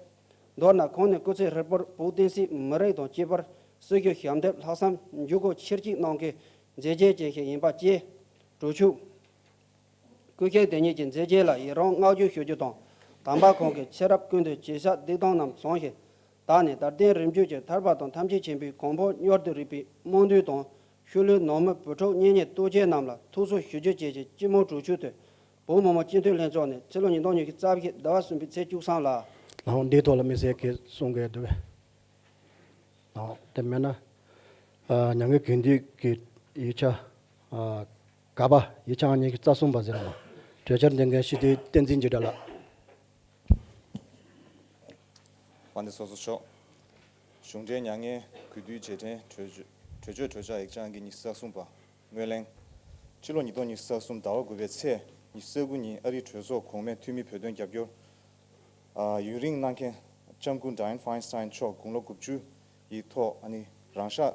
མདོར་ན་ཁོང་ནི་སྐུ་ཚེ་ཧྲིལ་པོར་བོད་བསྟན་སྲིད་མི་རིགས་དང་བཅས་པར་སྲི་ཞུ་ཞབས་འདེགས་ལྷག་བསམ་འཇུག་སྒོ་ཆེར་སྐྱེད་གནང་མཁན་མཛད་རྗེས་ཅན་ཞིག་ཡིན་པ་བཅས། གྲོས་ཆོད། སྐུ་ཞབས་དེ་ཉིད་ཀྱི་མཛད་རྗེས་ལ་ཡི་རང་བསྔགས་བརྗོད་ཞུ་རྒྱུ་དང་ དམ་པ་ཁོང་གིས་ཚེ་རབས་ཀུན་ཏུ་བྱས་བཞག་སྡིག་ལྟུང་རྣམས་བྱང་ཞིང་། བདག་ནི་བདག་ལྡན་རིམ་བརྒྱུད་ཀྱི་ཐར་པ་དང་ཐམས་ཅད་མཁྱེན་པའི་གོ་འཕང་མྱུར་དུ་རེག་པའི་སྨོན་འདུན་དང་། ཤུལ་ལུས་ནང་མི་བུ་ཕྲུག་གཉེན་ཉེ་ལྟོ་ཆས་རྣམས་ལ་ཐུགས་གསོ་ཞུ་རྒྱུ་བཅས་ཀྱི་སྤྱི་མོས་གྲོས་ཆོད་དུ། བོད་མི་མང་སྤྱི་འཐུས་ལྷན་ཚོགས་ནས་ཕྱི་ལོ་ཉིས་སྟོང་ཉི་ཤུ་རྩ་བཞི་ཟླ་བ་གསུམ་པའི་ཚེས་བཅུ་གསུམ་ལ། ལའང་འདིའི་ཐོག་ལ་དམིགས་བསལ་གྱི་གསུང་གི་འདུག་པས། ལའང་དེ་མིན་ན། ཨ། མྱ་ངན་གུས་འདུད་ཀྱི་ཡིག་ཆ། ཨ། ག་པ་ཡིག་ཆ་ཉི་ཤུ་རྩ་གསུམ་པ་ཟེར་ལ། གྲོས་འཆར་འདོན་མཁན་སྤྱི་འཐུས་བསྟན་འཛིན་འཇིགས་བྲལ་ལགས། དཔལ་ལྡན་ཚོགས་གཙོ་མཆོག་གཞུང་འབྲེལ་མྱ་ངན་གུས་འདུད་རྗེས་དྲན་གྲོས་ཆོད། གྲོས་ཆོད་གྲོས་འཆར་ཡིག་ཆ་ཨང་ཀི་ཉི་ཤུ་རྩ་གསུམ་པ། སྔོན་གླེང་། ཕྱི་ལོ་ཉིས་སྟོང་ཉི་ཤུ་རྩ་གསུམ་ཟླ་བ་དགུ་པའི་ཚེས་ཉི་ཤུ་རྩ་དགུ་ཉིན་ཨ་རིའི་གྲོས་ཚོགས་གོང་མའི་འཐུས་མི་བོད་དོན་རྒྱབ་སྐྱོར། ཨ། ཡུན་རིང་གནང་མཁན་ལྕམ་སྐུ་Dianne Feinstein་མཆོག་དགུང་ལོ་དགུ་བཅུ་ཡི་ཐོག་ཨ་ནི་རང་ཤག་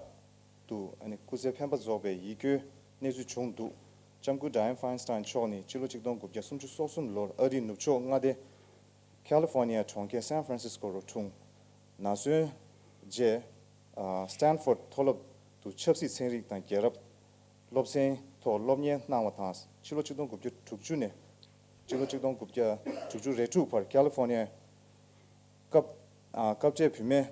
ཏུ་ཨ་ནི་སྐུ་ཚེ་འཕེན་པ་རྫོགས་པའི་ཡིད་སྐྱོའི་གནས་ཚུལ་བྱུང་འདུག་ལྕམ་སྐུ་Dianne Feinstein་མཆོག་ནི་ཕྱི་ལོ་ཆིག་སྟོང་དགུ་བརྒྱ་སུམ་ཅུ་སོ་གསུམ་ལོར་ཨ་རིའི་ནུབ་ཕྱོགས་མངའ་སྡེ། ཁ་ལི་ཧྥོ་ནི་ཡ་གྲོང་ཁྱེར་སན་ཧྥ་རན་སིས་ཀོ་རུ་འཁྲུངས། ན་གཞོན་རྗེས། ཨ། སི་ཏན་ཧྥོརྡ་མཐོ་སློབ་ཏུ་ཆབ་སྲིད་ཚན་རིག་དང་རྒྱལ་རབས་སློབ་ཚན་ཐོག་སློབ་གཉེར་གནང་བ་དང་། ཕྱི་ལོ་ཆིག་སྟོང་དགུ་བརྒྱ་དྲུག་ཅུ་ནས་ཕྱི་ལོ་ཆིག་སྟོང་དགུ་བརྒྱ་དྲུག་ཅུ་རེ་དྲུག་བར་ཁ་ལི་ཧྥོ་ནི་ཡའི་སྐབས། ཨ། སྐབས་འབྲེལ་བུད་མེད་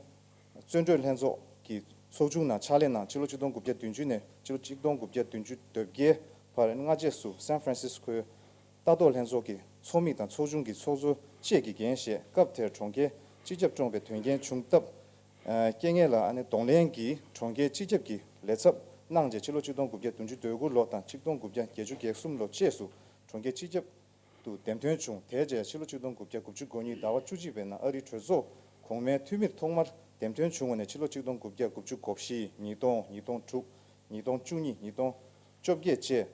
བཙན་བྲོས་ལྷན་ཚོགས་ཀྱི་ཚོགས་ཆུང་ནང་ཕྱག་ལས་གནང་། ཕྱི་ལོ་ཆིག་སྟོང་དགུ་བརྒྱ་བདུན་ཅུ་ནས་ཕྱི་ལོ་ཆིག་སྟོང་དགུ་བརྒྱ་བདུན་ཅུ་དོན་བརྒྱད་བར་སྔ་རྗེས་སུ་སན་ཧྥ་རན་སིས་ཀོའི་ལྟ་རྟོག་ལྷན་ཚོགས་ཀྱི་ཚོགས་མི་དང་ཚོགས་ཆུང་གི་ཚོགས་གཙོ་བཅས་ཀྱི་འགན་བཞེས། སྐབས་དེར་གྲོང་ཁྱེར་སྤྱི་ཁྱབ་བཀྲོངས་པའི་དོན་རྐྱེན་བྱུང་སྟབས། ཨ། རྐྱེན་ངན་ལ་ཨ་ནི་གདོང་ལེན་གྱིས་གྲོང་ཁྱེར་སྤྱི་ཁྱབ་ཀྱི་ལས་ཚབ་གནང་རྗེས་ཕྱི་ལོ་ཆིག་སྟོང་དགུ་བརྒྱ་བདུན་ཅུ་དོན་དགུ་ལོ་དང་ཆིག་སྟོང་དགུ་བརྒྱ་བརྒྱད་ཅུ་གྱ་གསུམ་ལོ་བཅས་སུ་གྲོང་ཁྱེར་སྤྱི་ཁྱབ་ཏུ་འདེམས་ཐོན་བྱུང་། དེའི་རྗེས་ཕྱི་ལོ་ཆིག་སྟོང་དགུ་བརྒྱ་དགུ་བཅུ་གོ་གཉིས་ཟླ་བ་བཅུ་གཅིག་པའི་ནང་ཨ་རིའི་གྲོས་ཚོགས་གོང་མའི་འཐུས་མིར་ཐོག་མར་འདེམས་ཐོན་བྱུང་བ་ནས་ཕྱི་ལོ་ཆིག་སྟོང་དགུ་བརྒྱ་དགུ་བཅུ་གོ་བཞི། ཉིས་སྟོང་། ཉིས་སྟོང་དྲུག། ཉིས་སྟོང་བཅུ་གཉིས། ཉིས་སྟོང་བཅོ་བརྒྱད་བཅས།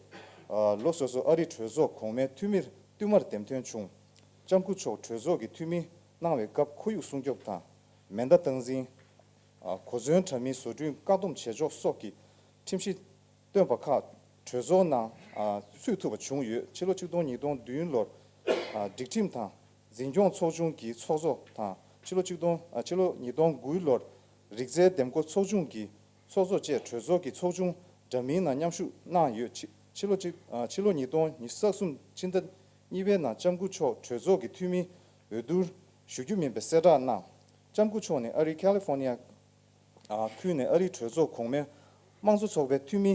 ཨ། ལོ་སོ་སོར་ཨ་རིའི་གྲོས་ཚོགས་གོང་མའི་འཐུས་མིར་བསྟུད་མར་འདེམས་ཐོན་བྱུང་། ལྕམ་སྐུ་མཆོག་གྲོས་ཚོགས་ཀྱི་འཐུས་མི་གནང་བའི་སྐབས་ཁོར་ཡུག་སྲུང་སྐྱོབ་དང་། མེ་མདའ་སྟངས་འཛིན། ཨ། གོ་མཚོན་དྲ་མིན་བཟོ་སྐྲུན་བཀག་སྡོམ་བྱེད་ཕྱོགས་སོགས་ཀྱི་ཁྲིམས་གཞི་བཏོན་པ་ཁག་གྲོས་ཚོགས་ནང་། ཨ། ཚུད་ཐུབ་པ་བྱུང་ཡོད། ཕྱི་ལོ་ཆིག་སྟོང་ཉིས་སྟོང་བདུན་ལོར། ཨ། སྒྲིག་ཁྲིམས་དང་འཛིན་སྐྱོང་ཚོགས་ཆུང་གི་ཚོགས་གཙོ་དང་། ཕྱི་ལོ་ཆིག་སྟོང་། ཨ། ཕྱི་ལོ་ཉིས་སྟོང་དགུ་ལོར་རིག་རྩལ་འདེམས་བསྐོ་ཚོགས་ཆུང་གི་ཚོགས་གཙོ་བཅས་གྲོས་ཚོགས་ཀྱི་ཚོགས་ཆུང་འདྲ་མིན་ནང་མཉམ་ཞུགས་གནང་ཡོད། ཕྱི་ཕྱི་ལོ་གཅིག་ཨ། ཕྱི་ལོ་ཉིས་སྟོང་ཉི་ཤུ་རྩ་གསུམ་ཕྱི་ཟླ་གཉིས་པའི་ནང་ལྕམ་སྐུ་མཆོག་གྲོས་ཚོགས་ཀྱི་འཐུས་མི་འོས་བསྡུར་ཞུ་རྒྱུ་མིན་པའི་གསལ་བསྒྲགས་གནང་། ལྕམ་སྐུ་མཆོག་ནི་ཨ་རིའི་ཁ་ལི་ཧྥོ་ནི་ཡ། ཨ། ཁུལ་ནས་ཨ་རིའི་གྲོས་ཚོགས་གོང་མའི་དམངས་གཙོ་ཚོགས་པའི་འཐུས་མི་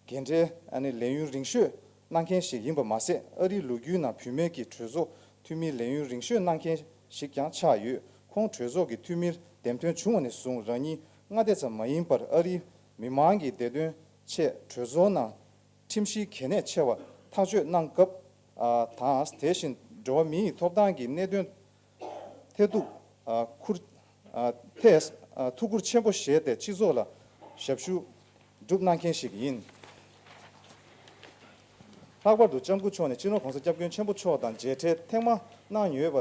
འགན་འཁྲིའི་ཨ་ནི་ལས་ཡུན་རིང་ཤོས་གནང་མཁན་ཞིག་ཡིན་པ་མ་ཟད། ཨ་རིའི་ལོ་རྒྱུས་ནང་བུད་མེད་ཀྱི་གྲོས་ཚོགས་འཐུས་མིའི་ལས་ཡུན་རིང་ཤོས་གནང་མཁན་ཞིག་ཀྱང་ཆགས་ཡོད། ཁོང་གྲོས་ཚོགས་ཀྱི་འཐུས་མིར་འདེམས་ཐོན་བྱུང་བ་ནས་བཟུང་རང་ཉིད་མངའ་སྡེ་ཙམ་མ་ཡིན་པར་ཨ་རིའི་མི་མང་གི་བདེ་དོན་ཆེད་གྲོས་ཚོགས་ནང་ཁྲིམས་གཞིའི་གལ་གནད་ཆེ་བ་ཐག་གཅོད་གནང་སྐབས། ཨ། དང་། དེ་བཞིན་འགྲོ་བ་མིའི་ཐོབ་ཐང་གི་གནད་དོན་ཐད་ཐུགས། ཨ། ཁུར། ཨ། ཐད། ཨ། ཐུགས་ཁུར་ཆེན་པོ་བཞེས་ཏེ་སྤྱི་ཚོགས་ལ་ཞབས་ཞུ་སྒྲུབ་གནང་མཁན་ཞིག་ཡིན། ལྷག་པར་དུ་ལྕམ་སྐུ་མཆོག་ནས་སྤྱི་ནོར་གོང་ས་སྐྱབས་མགོན་ཆེན་པོ་མཆོག་དང་མཇལ་འཕྲད་ཐེངས་མ་གནང་ཡོད་པ།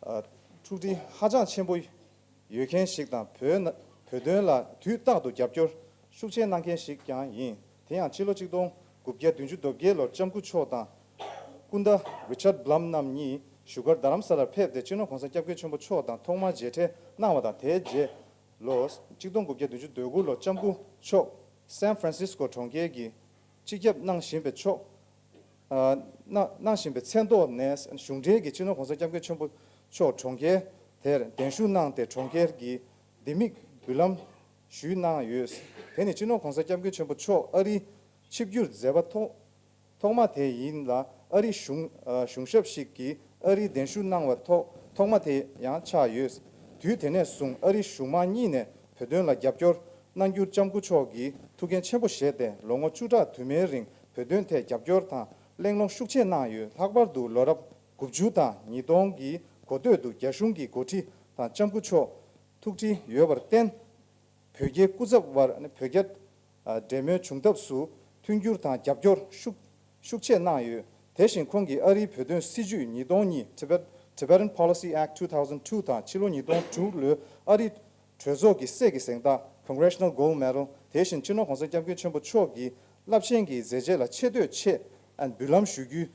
ཨ། ཐུགས་འདྲིས་ཧ་ཅང་ཆེན་པོ་ཡོད་མཁན་ཞིག་དང་། བོད་ན། བོད་དོན་ལ་དུས་རྟག་ཏུ་རྒྱབ་སྐྱོར་ཤུགས་ཆེ་གནང་མཁན་ཞིག་ཀྱང་ཡིན། དེ་ཡང་ཕྱི་ལོ་ཆིག་སྟོང་དགུ་བརྒྱ་བདུན་ཅུ་དོན་བརྒྱད་ལོར་ལྕམ་སྐུ་མཆོག་དང་སྐུ་ཟླ་རི་ཆར་བྷ་ལམ་རྣམ་གཉིས་བཞུགས་སྒར་རྡ་རམ་ས་ལར་ཕེབས་ཏེ་སྤྱི་ནོར་གོང་ས་སྐྱབས་མགོན་ཆེན་པོ་མཆོག་དང་ཐོག་མར་མཇལ་འཕྲད་གནང་བ་དང་། དེའི་རྗེས་ལོ་ཆིག་སྟོང་དགུ་བརྒྱ་བདུན་ཅུ་དོན་དགུ་ལོར་ལྕམ་སྐུ་མཆོག་སན་ཧྥ་རན་སིས་ཀོ་གྲོང་ཁྱེར་གྱི་སྤྱི་ཁྱབ་གནང་བཞིན་པའི་མཆོག་ཨ། གནང་གནང་བཞིན་པའི་མཚན་ཐོག་ནས་གཞུང་འབྲེལ་གྱིས་སྤྱི་ནོར་གོང་ས་སྐྱབས་མགོན་ཆེན་པོ་མཆོག་གྲོང་ཁྱེར་དེར་གདན་ཞུ་གནང་སྟེ། གྲོང་ཁྱེར་གྱི་ལྡེ་མིག་འབུལ་ལམ་ཞུས་གནང་ཡོད། དེ་ནི་སྤྱི་ནོར་གོང་ས་སྐྱབས་མགོན་ཆེན་པོ་མཆོག་ཨ་རིའི་ཆིབས་བསྒྱུར་མཛད་པ་ཐོག་ཐོག་མ་དེ་ཡིན་ལ། ཨ་རིའི་གཞུང་། ཨ། གཞུང་ཞབས་ཤིག་གིས་ཨ་རིར་གདན་ཞུ་གནང་བ་ཐོག་ཐོག་མ་དེ་ཡང་ཆགས་ཡོད། དུས་དེ་ནས་བཟུང་ཨ་རིའི་གཞུང་མང་གཉིས་ནས་བོད་དོན་ལ་རྒྱབ་སྐྱོར་གནང་རྒྱུར་ལྕམ་སྐུ་མཆོག་གིས་ཐུགས་འགན་ཆེན་པོ་བཞེས་ཏེ། ལོ་ངོ་བཅུ་ཕྲག་དུ་མའི་རིང་བོད་དོན་ཐད་རྒྱབ་སྐྱོར་དང་གླེང་སློང་ཤུགས་ཆེ་གནང་ཡོད། ལྷག་པར་དུ་ལོ་རབས་དགུ་བཅུ་དང་ཉིས་སྟོང་གི་འགོ་སྟོད་དུ་རྒྱ་གཞུང་གི་འགོ་ཁྲིད་དང་ལྕམ་སྐུ་མཆོག་ཐུག་འཕྲད་ཡོད་པར་བརྟེན། བོད་རྒྱའི་སྐུ་ཚབ་དབར་བོད་རྒྱ་འབྲེལ་མོལ་བྱུང་ཐབས་སུ་མཐུན་འགྱུར་དང་རྒྱབ་སྐྱོར་ཤུགས་ཤུགས་ཆེ་གནང་ཡོད། དེ་བཞིན་ཁོང་གིས་ཨ་རིའི་བོད་དོན་སྲིད་བྱུས་ཉིས་སྟོང་གཉིས། Tibet Tibetan Policy Act two thousand two དང་ཕྱི་ལོ་ཉིས་སྟོང་དྲུག་ལོའི་ཨ་རིའི་གྲོས་ཚོགས་ཀྱི་སྲས་ཀྱི་གཟེངས་རྟགས་Congressional Gold Medal། དེ་བཞིན་སྤྱི་ནོར་གོང་ས་སྐྱབས་མགོན་ཆེན་པོ་མཆོག་གིས་རླབས་ཆེན་གྱི་མཛད་རྗེས་ལ་ཆེ་བསྟོད་ཆེད་འབུལ་ལམ་ཞུ་རྒྱུའི་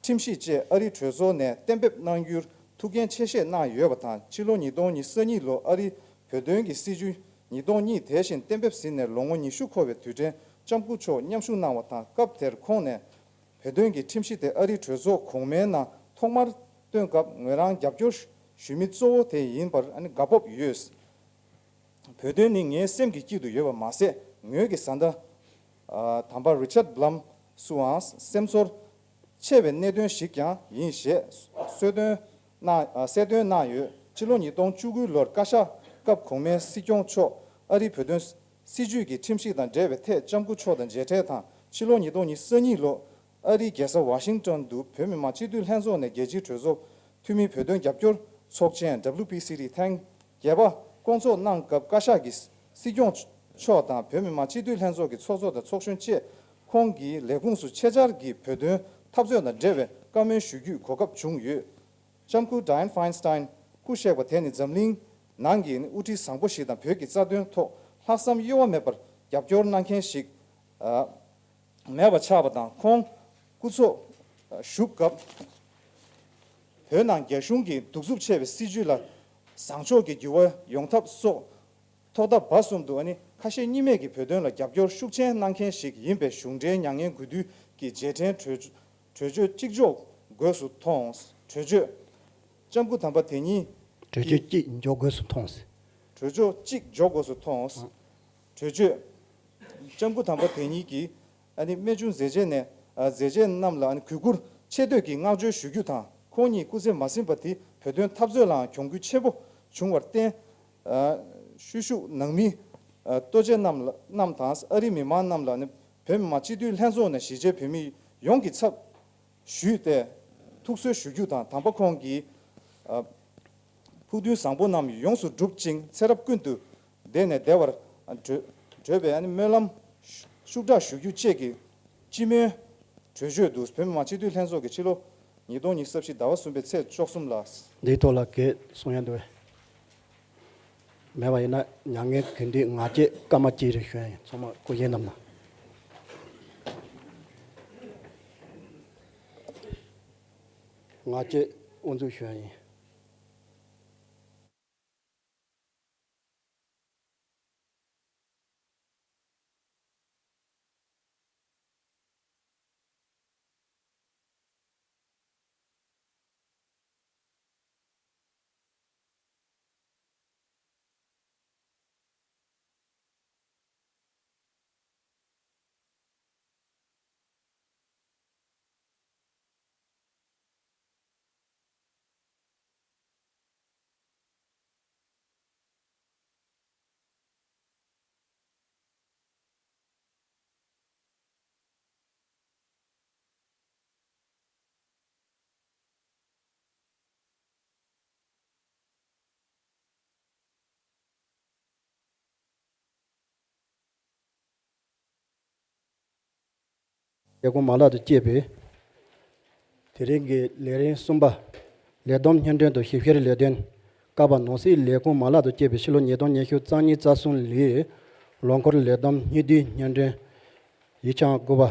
ཁྲིམས་གཞི་བཅས་ཨ་རིའི་གྲོས་ཚོགས་ནས་གཏན་འབེབས་གནང་རྒྱུར་ཐུགས་འགན་ཆེ་བཞེས་གནང་ཡོད་པ་དང་། ཕྱི་ལོ་ཉིས་སྟོང་ཉི་ཤུ་རྩ་གཉིས་ལོ་ཨ་རིའི་བོད་དོན་གྱི་སྲིད་བྱུས་ཉིས་སྟོང་གཉིས་དེ་བཞིན་གཏན་འབེབས་ཟིན་ནས་ལོ་ངོ་ཉི་ཤུ་འཁོར་བའི་དུས་དྲན་ལྕམ་སྐུ་མཆོག་མཉམ་ཞུགས་གནང་བ་དང་། སྐབས་དེར་ཁོང་ནས་བོད་དོན་གྱི་ཁྲིམས་གཞི་དེ་ཨ་རིའི་གྲོས་ཚོགས་གོང་མའི་ནང་ཐོག་མར་ བཏོན་སྐབས་ངོས་རང་རྒྱབ་སྐྱོར་ཞུ་མི་གཙོ་བོ་དེ་ཡིན་པར་དགའ་སྤོབས་ཡོད། བོད་དོན་ནི་ངའི་སེམས་ཀྱི་དཀྱིལ་དུ་ཡོད་པ་མ་ཟད། ངོས་ཀྱི་བཟའ་ཟླ་དམ་པ་རི་ཆར་བྷ་ལམ་སུའང་སེམས་ཚོར་ཆེ་བའི་གནད་དོན་ཞིག་ཀྱང་ཡིན་ཞེས་གསལ་སྟོན་གནང་གསལ་སྟོན་གནང་ཡོད། ཕྱི་ལོ་ཉིས་སྟོང་བཅུ་དགུ་ལོར་བཀའ་ཤག་སྐབས་གོང་མའི་སྲིད་སྐྱོང་མཆོག་ཨ་རིའི་བོད་དོན་སྲིད་བྱུས་ཀྱི་ཁྲིམས་ཞིབ་དང་འབྲེལ་བའི་ཐད་ལྕམ་སྐུ་མཆོག་དང་མཇལ་འཕྲད་དང་། ཕྱི་ལོ་ཉིས་སྟོང་ཉེར་གཉིས་ལོ་ཨ་རིའི་རྒྱལ་ས་ཝ་ཤིང་ཏོན་དུ་བོད་མི་མང་སྤྱི་འཐུས་ལྷན་ཚོགས་ནས་རྒྱལ་སྤྱིའི་གྲོས་ཚོགས་འཐུས་མིའི་བོད་དོན་རྒྱབ་སྐྱོར་ཚོགས་ཆེན་W P C D ཐེངས་བརྒྱད་པ་བསྐོང་ཚོགས་གནང་སྐབས། བཀའ་ཤག་གིས་སྲིད་སྐྱོང་མཆོག་དང་བོད་མི་མང་སྤྱི་འཐུས་ལྷན་ཚོགས་ཀྱི་ཚོགས་གཙོ་དང་ཚོགས་གཞོན་བཅས་ཁོང་གི་ལས་ཁུངས་སུ་ཆེད་བཅར་གྱིས་བོད་དོན་འཐབ་རྩོད་དང་འབྲེལ་བའི་བཀའ་མོལ་ཞུ་རྒྱུའི་གོ་སྐབས་བྱུང་ཡོད། ལྕམ་སྐུ་Dianne Feinstein སྐུ་གཤེགས་པ་དེ་ནི་འཛམ་གླིང་ནང་གི་དབུ་ཁྲིད་བཟང་པོ་ཞིག་དང་བོད་ཀྱི་རྩ་དོན་ཐོག་ལྷག་བསམ་གཡོ་བ་མེད་པར་རྒྱབ་སྐྱོར་གནང་མཁན་ཞིག་ཨ་མེད་པ་ཆགས་པ་དང་། ཁོང་སྐུ་ཚབ་ཞུ་སྐབས་བོད་ནང་རྒྱ་གཞུང་གི་གདུག་རྩུབ་ཆེ་བའི་སྲིད་བྱུས་ལ་བཟང་ཕྱོགས་ཀྱི་འགྱུར་བ་ཡོང་ཐབས་སོགས་ཐོག་མཐའ་བར་གསུམ་དུ་ཨ་ནི་ཁ་ཞེ་གཉིས་མེད་ཀྱིས་བོད་དོན་ལ་རྒྱབ་སྐྱོར་ཤུགས་ཆེན་གནང་མཁན་ཞིག་ཡིན་པས། གཞུང་འབྲེལ་མྱ་ངན་གུས་འདུད་ཀྱི་རྗེས་དྲན་གྲོས་གྲོས་ཆོད་གཅིག་འཇོག་དགོས་སུ་མཐོང་། གྲོས་ཆོད། ལྕམ་སྐུ་དམ་པ་དེ་ཉིད་གྲོས་ཆོད་ཀྱིས་གཅིག་འཇོག་དགོས་སུ་མཐོང་། གྲོས་ཆོད་གཅིག་འཇོག་དགོས་སུ་མཐོང་། གྲོས་ཆོད། ལྕམ་སྐུ་དམ་པ་དེ་ཉིད་ཀྱིས་ཨ་ནི་རྨད་བྱུང་མཛད་རྗེས་ནས་ཨ་མཛད་རྗེས་རྣམས་ལ་ཨ་ནི་གུས་བཀུར་ཆེ་བསྟོད་ཀྱི་བསྔགས་བརྗོད་ཞུ་རྒྱུ་དང་། ཁོང་ཉིད་སྐུ་ཚེ་མ་ཟིན་པ་དེ་བོད་དོན་འཐབ་རྩོད་ལའང་གྱོང་གུད་ཆེན་པོ་བྱུང་བར་བརྟེན། ཨ་ཤུལ་བཞུགས་ནང་མི་ཨ་ལྟོ་ཆས་རྣམས་ལ་རྣམས་དང་ཨ་རིའི་མི་མང་རྣམས་ལ་ནི་བོད་མི་མང་སྤྱི་འཐུས་ལྷན་ཚོགས་ནས་གཞིས་བྱེས་བོད་མི་ཡོངས་ཀྱི་ཚབ་ཞུས་ཏེ་ཐུགས་གསོ་ཞུ་རྒྱུ་དང་། དམ་པ་ཁོང་གི་ཨ་ཕུགས་འདུན་བཟང་པོ་རྣམས་ཡོངས་སུ་འགྲུབ་ཅིང་ཚེ་རབས་ཀུན་ཏུ་བདེ་ནས་བདེ་བར་བགྲོད་བགྲོད་པའི་ཨ་ནི་སྨོན་ལམ་ཤུགས་དྲག་ཞུ་རྒྱུ་བཅས་ཀྱི་སྤྱི་མོས་གྲོས་ཆོད་དུ་བོད་མི་མང་སྤྱི་འཐུས་ལྷན་ཚོགས་ཀྱི་ཕྱི་ལོ་ཉིས་སྟོང་ཉི་ཤུ་རྩ་བཞི་ཟླ་བ་གསུམ་པའི་ཚེས་བཅུ་གསུམ་ལ། འདིའི་ཐོག་ལ་གང་གསུང་ཡ་འདུག་གས། མེད་པ་ཡིན་ན་མྱ་ངན་གུས་འདུད་ང་བཅས་སྐར་མ་གཅིག་རེ་ཞུ་ཡ་ཡིན། ཚང་མ་སྐུ་མཁྱེན་རྣམས་ལ། ང་བཅས་དབུ་འཛུགས་ཞུ་ཡ་ཡིན། ལས་ཁུངས་མ་ལག་ཏུ་བསྐྱེད་པའི་དེ་རིང་གི་ལས་རིམ་གསུམ་པ། ལས་བསྡོམས་སྙན་སྒྲོན་དང་ཞིབ་བཤེར་ལས་དོན། ཀ་པ། ནང་སྲིད་ལས་ཁུངས་མ་ལག་ཏུ་བསྐྱེད་པའི་ཕྱི་ལོ་ཉིས་སྟོང་ཉི་ཤུ་རྩ་གཉིས་རྩ་གསུམ་ལོའི་ལོ་འཁོར་ལས་བསྡོམས་སྙིང་བསྡུས་སྙན་སྒྲོན། ཡིག་ཆ་དགུ་པ།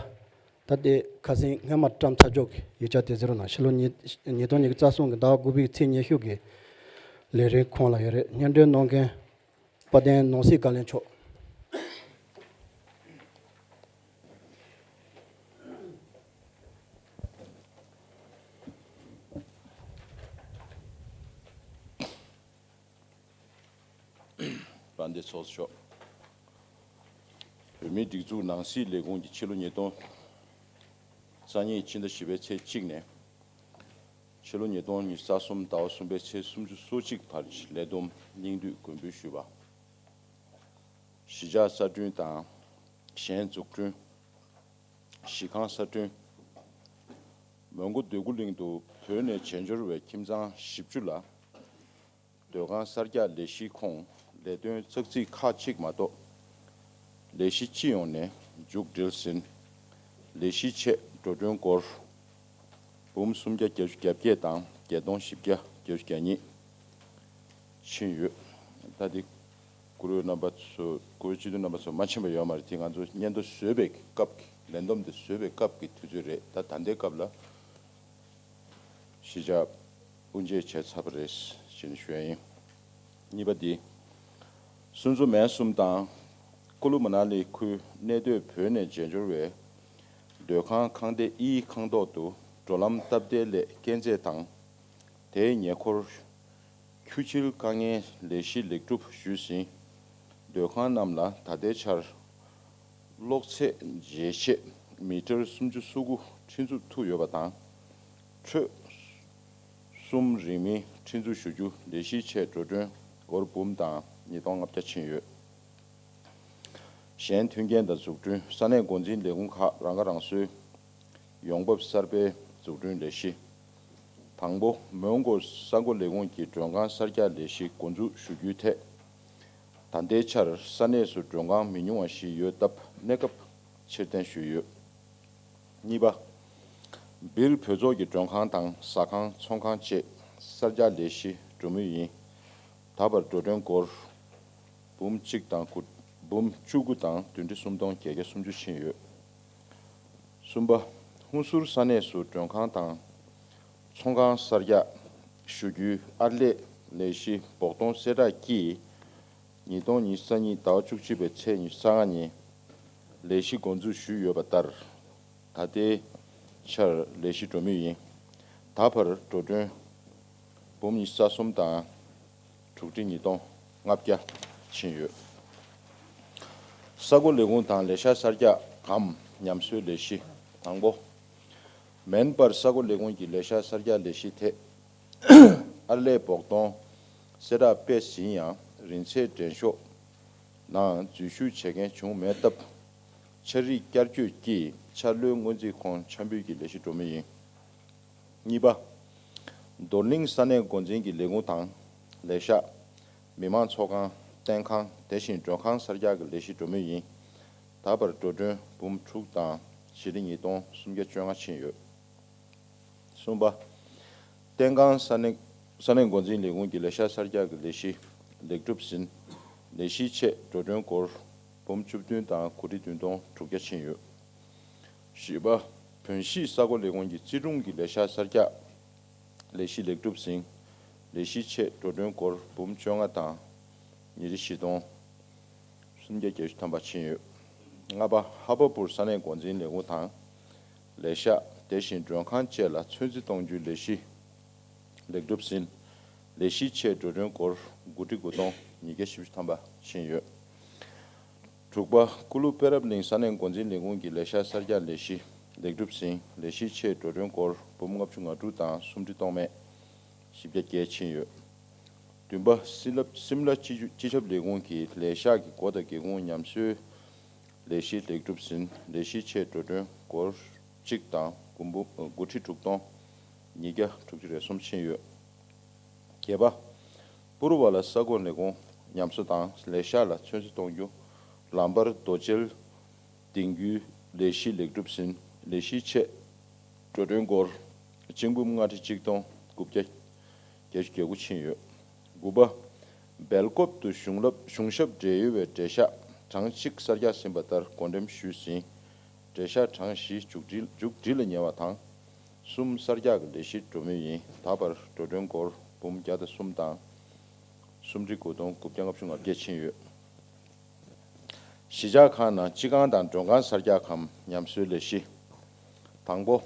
ད་ལྟའི་ཁ་སང་སྔོན་མ་བཀྲམ་ཚར་ཆོག་གི་ཡིག་ཆ་དེ་ཟེར་རོགས་གནང་། ཕྱི་ལོ་ཉིས་ཉིས་སྟོང་ཉི་ཤུ་རྩ་གསུམ་གྱི་ཟླ་བ་དགུ་པའི་ཚེས་ཉི་ཤུ་གི་ལས་རིམ་ཁོངས་ལ་ཡོད་རེད། སྙན་སྒྲོན་གནང་མཁན་དཔལ་ལྡན་ནང་སྲིད་བཀའ་བློན་མཆོག་དཔལ་ལྡན་ཚོགས་གཙོ་མཆོག་བོད་མིའི་སྒྲིག་འཛུགས་ནང་སྲིད་ལས་ཁུངས་ཀྱིས་ཕྱི་ལོ་ཉིས་སྟོང་རྩ་གཉིས་ཕྱི་ཟླ་བཞི་པའི་ཚེས་གཅིག་ནས་ཕྱི་ལོ་ཉིས་སྟོང་ཉི་ཤུ་རྩ་གསུམ་ཟླ་བ་གསུམ་པའི་ཚེས་སུམ་ཅུ་སོ་གཅིག་བར་ལས་བསྡོམས་སྙིང་བསྡུས་མགོན་འབུལ་ཞུས་པ། གཞིས་ཆགས་གསར་སྐྲུན་དང་གཞན་འཛུགས་སྐྲུན། གཞིས་ཁང་གསར་སྐྲུན། མོན་གྷོ་འདོད་རྒུ་གླིང་དུ་བོད་ནས་བྱེས་འབྱོར་བའི་ཁྱིམ་ཚང་བཞི་བཅུ་ལ་སྡོད་ཁང་གསར་རྒྱག་ལས་གཞིའི་ཁོངས་ལས་དོན་ཙག་ཙིག་ཁག་གཅིག་མ་གཏོགས་ལས་གཞི་སྤྱི་ཡོངས་ནས་མཇུག་སྒྲིལ་ཟིན། ལས་གཞིའི་ཆེད་འགྲོ་གྲོན་སྒོར་འབུམ་སུམ་བརྒྱ་བརྒྱད་ཅུ་གྱ་བརྒྱད་དང་བརྒྱད་སྟོང་བཞི་བརྒྱ་བརྒྱད་ཅུ་གྱ་གཉིས་ཕྱིན་ཡོད། ད་འདི་བཀུར་འོས་རྣམ་པ་ཚོ་བཀུར་འོས་སྤྱི་འཐུས་རྣམ་པ་ཚོ་མ་ཕྱིན་པ་ཡོད་མ་རེད། དེ་ང་ཚོ་སྙན་ཐོ་བཟོས་པའི་སྐབས་ཀྱི་ལས་བསྡོམས་དེ་བཟོས་པའི་སྐབས་ཀྱི་དུས་ཚོད་རེད། ད་ད་ལྟའི་སྐབས་ལ་གཞིས་ཆགས་དབུ་འབྱེད་བྱས་ཚར་བ་རེད་ཅེས་ཞུ་ཡ་ཡིན། གཉིས་པ་འདི། སུན་ཙུ་མན་གསུམ་དང་ཀུ་ལུ་མ་ན་ལི་ཁུལ་གནས་སྡོད་བོད་ནས་བྱེས་འབྱོར་བའི་སྡོད་ཁང་ཁང་སྡེ་ཨིའི་ཁང་ཐོག་ཏུ་འགྲོ་ལམ་སྟབས་བདེ་སླད་སྐས་འཛེག་དང་ དེའི་ཉེ་འཁོར་ཁྱུ་བྱིལ་དཀའ་ངལ་ལས་གཞི་ལེགས་གྲུབ་ཞུས་ཟིན། སྡོད་ཁང་རྣམས་ལ་ད་ལྟའི་ཆར་གློག་ཚད་འཇལ་ཆས་མི་ཊར་སུམ་ཅུ་སོ་དགུ་ཁྲི་འཛུགས་ཐུབ་ཡོད་པ་དང་། ཁྲོད་གསུམ་རིང་མིན་ཁྲི་འཛུགས་ཞུ་རྒྱུ་ལས་གཞིའི་ཆེད་འགྲོ་གྲོན་སྒོར་འབུམ་དང་ཉིས་སྟོང་ལྔ་བརྒྱ་ཕྱིན་ཡོད། གཞན་མཐུན་རྐྱེན་དང་འཛུགས་སྐྲུན། ས་གནས་འགོ་འཛིན་ལས་ཁུངས་ཁག་རང་ཁ་རང་གསོའི་ཡོང་འབབ་གསར་སྤེལ་འཛུགས་སྐྲུན་ལས་གཞི། དང་པོ། མོན་གྷོ་ས་འགོ་ལས་ཁུངས་ཀྱི་མགྲོན་ཁང་གསར་རྒྱག་ལས་གཞི་འགོ་འཛུགས་ཞུ་རྒྱུའི་ཐད། ད་ལྟའི་ཆར་ས་གནས་སུ་མགྲོན་ཁང་མི་ཉུང་བ་ཞིག་ཡོད་སྟབས་གནས་སྐབས་ཕྱིར་འཐེན་ཞུས་ཡོད། གཉིས་པ། སྦིར་བོད་ཚོགས་ཀྱི་མགྲོན་ཁང་དང་ཟ་ཁང་ཚོང་ཁང་བཅས་གསར་རྒྱག་ལས་གཞི་འགྲོ་མུས་ཡིན། ད་བར་འགྲོ་གྲོན་སྒོར་འབུམ་གཅིག་དང་དགུ་འབུམ་བཅུ་དགུ་དང་བདུན་ཁྲི་སུམ་སྟོང་བརྒྱད་བརྒྱ་སུམ་ཅུ་ཕྱིན་ཡོད། གསུམ་པ། ཧུན་སུར་ས་གནས་སུ་མགྲོན་ཁང་དང་ཚོང་ཁང་གསར་རྒྱག་ཞུ་རྒྱུའི་ཨར་ལས་ལས་གཞི་བོགས་གཏོང་གསལ་བསྒྲགས་ཀྱིས། ཉིས་སྟོང་ཉི་ཤུ་རྩ་གཉིས་ཟླ་བ་བཅུ་གཅིག་པའི་ཚེས་ཉི་ཤུ་རྩ་ལྔ་ཉིན་ལས་གཞི་འགོ་འཛུགས་ཞུས་ཡོད་པ་ལྟར། ད་ལྟའི་ཆར་ལས་གཞི་འགྲོ་མུས་ཡིན། ད་བར་འགྲོ་གྲོན་འབུམ་ཉི་ཤུ་རྩ་གསུམ་དང་དྲུག་ཁྲི་ཉིས་སྟོང་ལྔ་བརྒྱ་ཕྱིན་ཡོད། ས་གོ་ལས་ཁུངས་དང་ལས་ཤག་གསར་རྒྱག་གམ་ཉམས་གསོའི་ལས་གཞི། དང་པོ། མེན་པར་ས་གོ་ལས་ཁུངས་ཀྱི་ལས་ཤག་གསར་རྒྱག་ལས་གཞི་ཐད། ཨར་ལས་བོགས་གཏོང་གསལ་བསྒྲགས་སྤེལ་ཟིན་ཡང་རིན་ཚད་འགྲན་ཤོག་ནང་འཛུལ་ཞུགས་བྱེད་མཁན་བྱུང་མེད་སྟབས། འཆར་རིགས་བསྐྱར་བཅོས་ཀྱིས་འཆར་ལོའི་སྔོན་རྩིས་ཁོངས་འཆར་འབུལ་གྱི་ལས་གཞི་འགྲོ་མུས་ཡིན། གཉིས་པ། རྡོར་གླིང་ས་གནས་འགོ་འཛིན་གྱི་ལས་ཁུངས་དང་ལས་ཤག་མི་དམངས་ཚོགས་ཁང་། བསྟན་ཁང་། དེ་བཞིན་མགྲོན་ཁང་གསར་རྒྱག་གི་ལས་གཞི་འགྲོ་མུས་ཡིན། ད་བར་འགྲོ་གྲོན་འབུམ་དྲུག་དང་བཞི་ཁྲི་ཉིས་སྟོང་སུམ་བརྒྱ་བཅོ་ལྔ་ཕྱིན་ཡོད། གསུམ་པ། བསྟན་ཁང་ས་གནས་ས་གནས་འགོ་འཛིན་ལས་ཁུངས་ཀྱི་ལས་ཤག་གསར་རྒྱག་གི་ལས་གཞི་ལེགས་གྲུབ་ཟིན། ལས་གཞིའི་ཆེད་འགྲོ་གྲོན་སྒོར་འབུམ་བཅུ་བདུན་དང་དགུ་ཁྲི་བདུན་སྟོང་དྲུག་བརྒྱ་ཕྱིན་ཡོད། བཞི་པ། བོན་གཞིས་ས་གོ་ལས་ཁུངས་ཀྱི་རྩིས་དྲུང་གི་ལས་ཤག་གསར་རྒྱག་ལས་གཞི་ལེགས་གྲུབ་ཟིན། ལས་གཞིའི་ཆེད་འགྲོ་གྲོན་སྒོར་འབུམ་བཅོ་ལྔ་དང་ཉི་ཁྲི་བཞི་སྟོང་སུམ་བརྒྱ་བརྒྱད་ཅུ་ཐམ་པ་ཕྱིན་ཡོད། ལྔ་པ། ཧ་བ་པུར་ས་གནས་འགོ་འཛིན་ལས་ཁུངས་དང་ལས་ཤག་དེ་བཞིན་མགྲོན་ཁང་བཅས་ལ་ཚོད་འཛིན་གཏོང་རྒྱུའི་ལས་གཞི་ལེགས་གྲུབ་ཟིན། ལས་གཞིའི་ཆེད་འགྲོ་གྲོན་སྒོར་དགུ་ཁྲི་དགུ་སྟོང་ཉིས་བརྒྱ་བཞི་བཅུ་ཐམ་པ་ཕྱིན་ཡོད། དྲུག་པ། ཀུ་ལུ་པེ་རབ་གླིང་ས་གནས་འགོ་འཛིན་ལས་ཁུངས་ཀྱི་ལས་ཤག་གསར་རྒྱག་ལས་གཞི་ལེགས་གྲུབ་ཟིན། ལས་གཞིའི་ཆེད་འགྲོ་གྲོན་སྒོར་འབུམ་ལྔ་བཅུ་ང་དྲུག་དང་སུམ་ཁྲི་སྟོང་མེད་བཞི་བརྒྱ་བརྒྱད་ཕྱིན་ཡོད། བདུན་པ། སིམ་ལ་སིམ་ལ་སྤྱི་སྤྱི་ཁྱབ་ལས་ཁུངས་ཀྱི་ལས་ཤག་གི་སྒོ་དང་སྒེའུ་ཁུང་ཉམས་གསོའི་ལས་གཞི་ལེགས་གྲུབ་ཟིན། ལས་གཞིའི་ཆེད་འགྲོ་གྲོན་སྒོར་གཅིག་དང་དགུ་འབུམ་དགུ་ཁྲི་དྲུག་སྟོང་ཉིས་བརྒྱ་དྲུག་ཅུ་རེ་གསུམ་ཕྱིན་ཡོད། བརྒྱད་པ། པུ་རུ་ཝ་ལ་ས་གོ་ལས་ཁུངས་ཉམས་གསོ་དང་ལས་ཤག་ལ་ཚོད་འཛིན་གཏོང་རྒྱུ། ལམ་བར་རྡོ་གཅལ་འདིང་རྒྱུའི་ལས་གཞི་ལེགས་གྲུབ་ཟིན། ལས་གཞིའི་ཆེད་འགྲོ་གྲོན་སྒོར་གཅིག་འབུམ་ལྔ་ཁྲི་གཅིག་སྟོང་དགུ་བརྒྱ་བརྒྱད་ཅུ་གྱ་དགུ་ཕྱིན་ཡོད། དགུ་པ། སྦེལ་ཀོབ་ཏུ་གཞུང་ལབ་གཞུང་ཞབས་བགྲེས་ཡོལ་བའི་འབྲེལ་ཤག་གྲངས་གཅིག་གསར་རྒྱག་ཟིན་པ་ལྟར་བགོ་འགྲེམས་ཞུས་ཟིན། འབྲེལ་ཤག་གྲངས་བཞི་མཇུག་སྒྲིལ་མཇུག་སྒྲིལ་ལ་ཉེ་བ་དང་། གསུམ་གསར་རྒྱག་གི་ལས་གཞི་འགྲོ་མུས་ཡིན། ད་བར་འགྲོ་གྲོན་སྒོར་འབུམ་བརྒྱ་དང་གསུམ་དང་། སུམ་ཁྲི་དགུ་སྟོང་དགུ་བརྒྱ་ལྔ་བཅུ་ང་བརྒྱད་ཕྱིན་ཡོད། གཞིས་ཆགས་ཁག་ནང་སྤྱི་ཁང་དང་མགྲོན་ཁང་གསར་རྒྱག་གམ་ཉམས་གསོའི་ལས་གཞི། དང་པོ།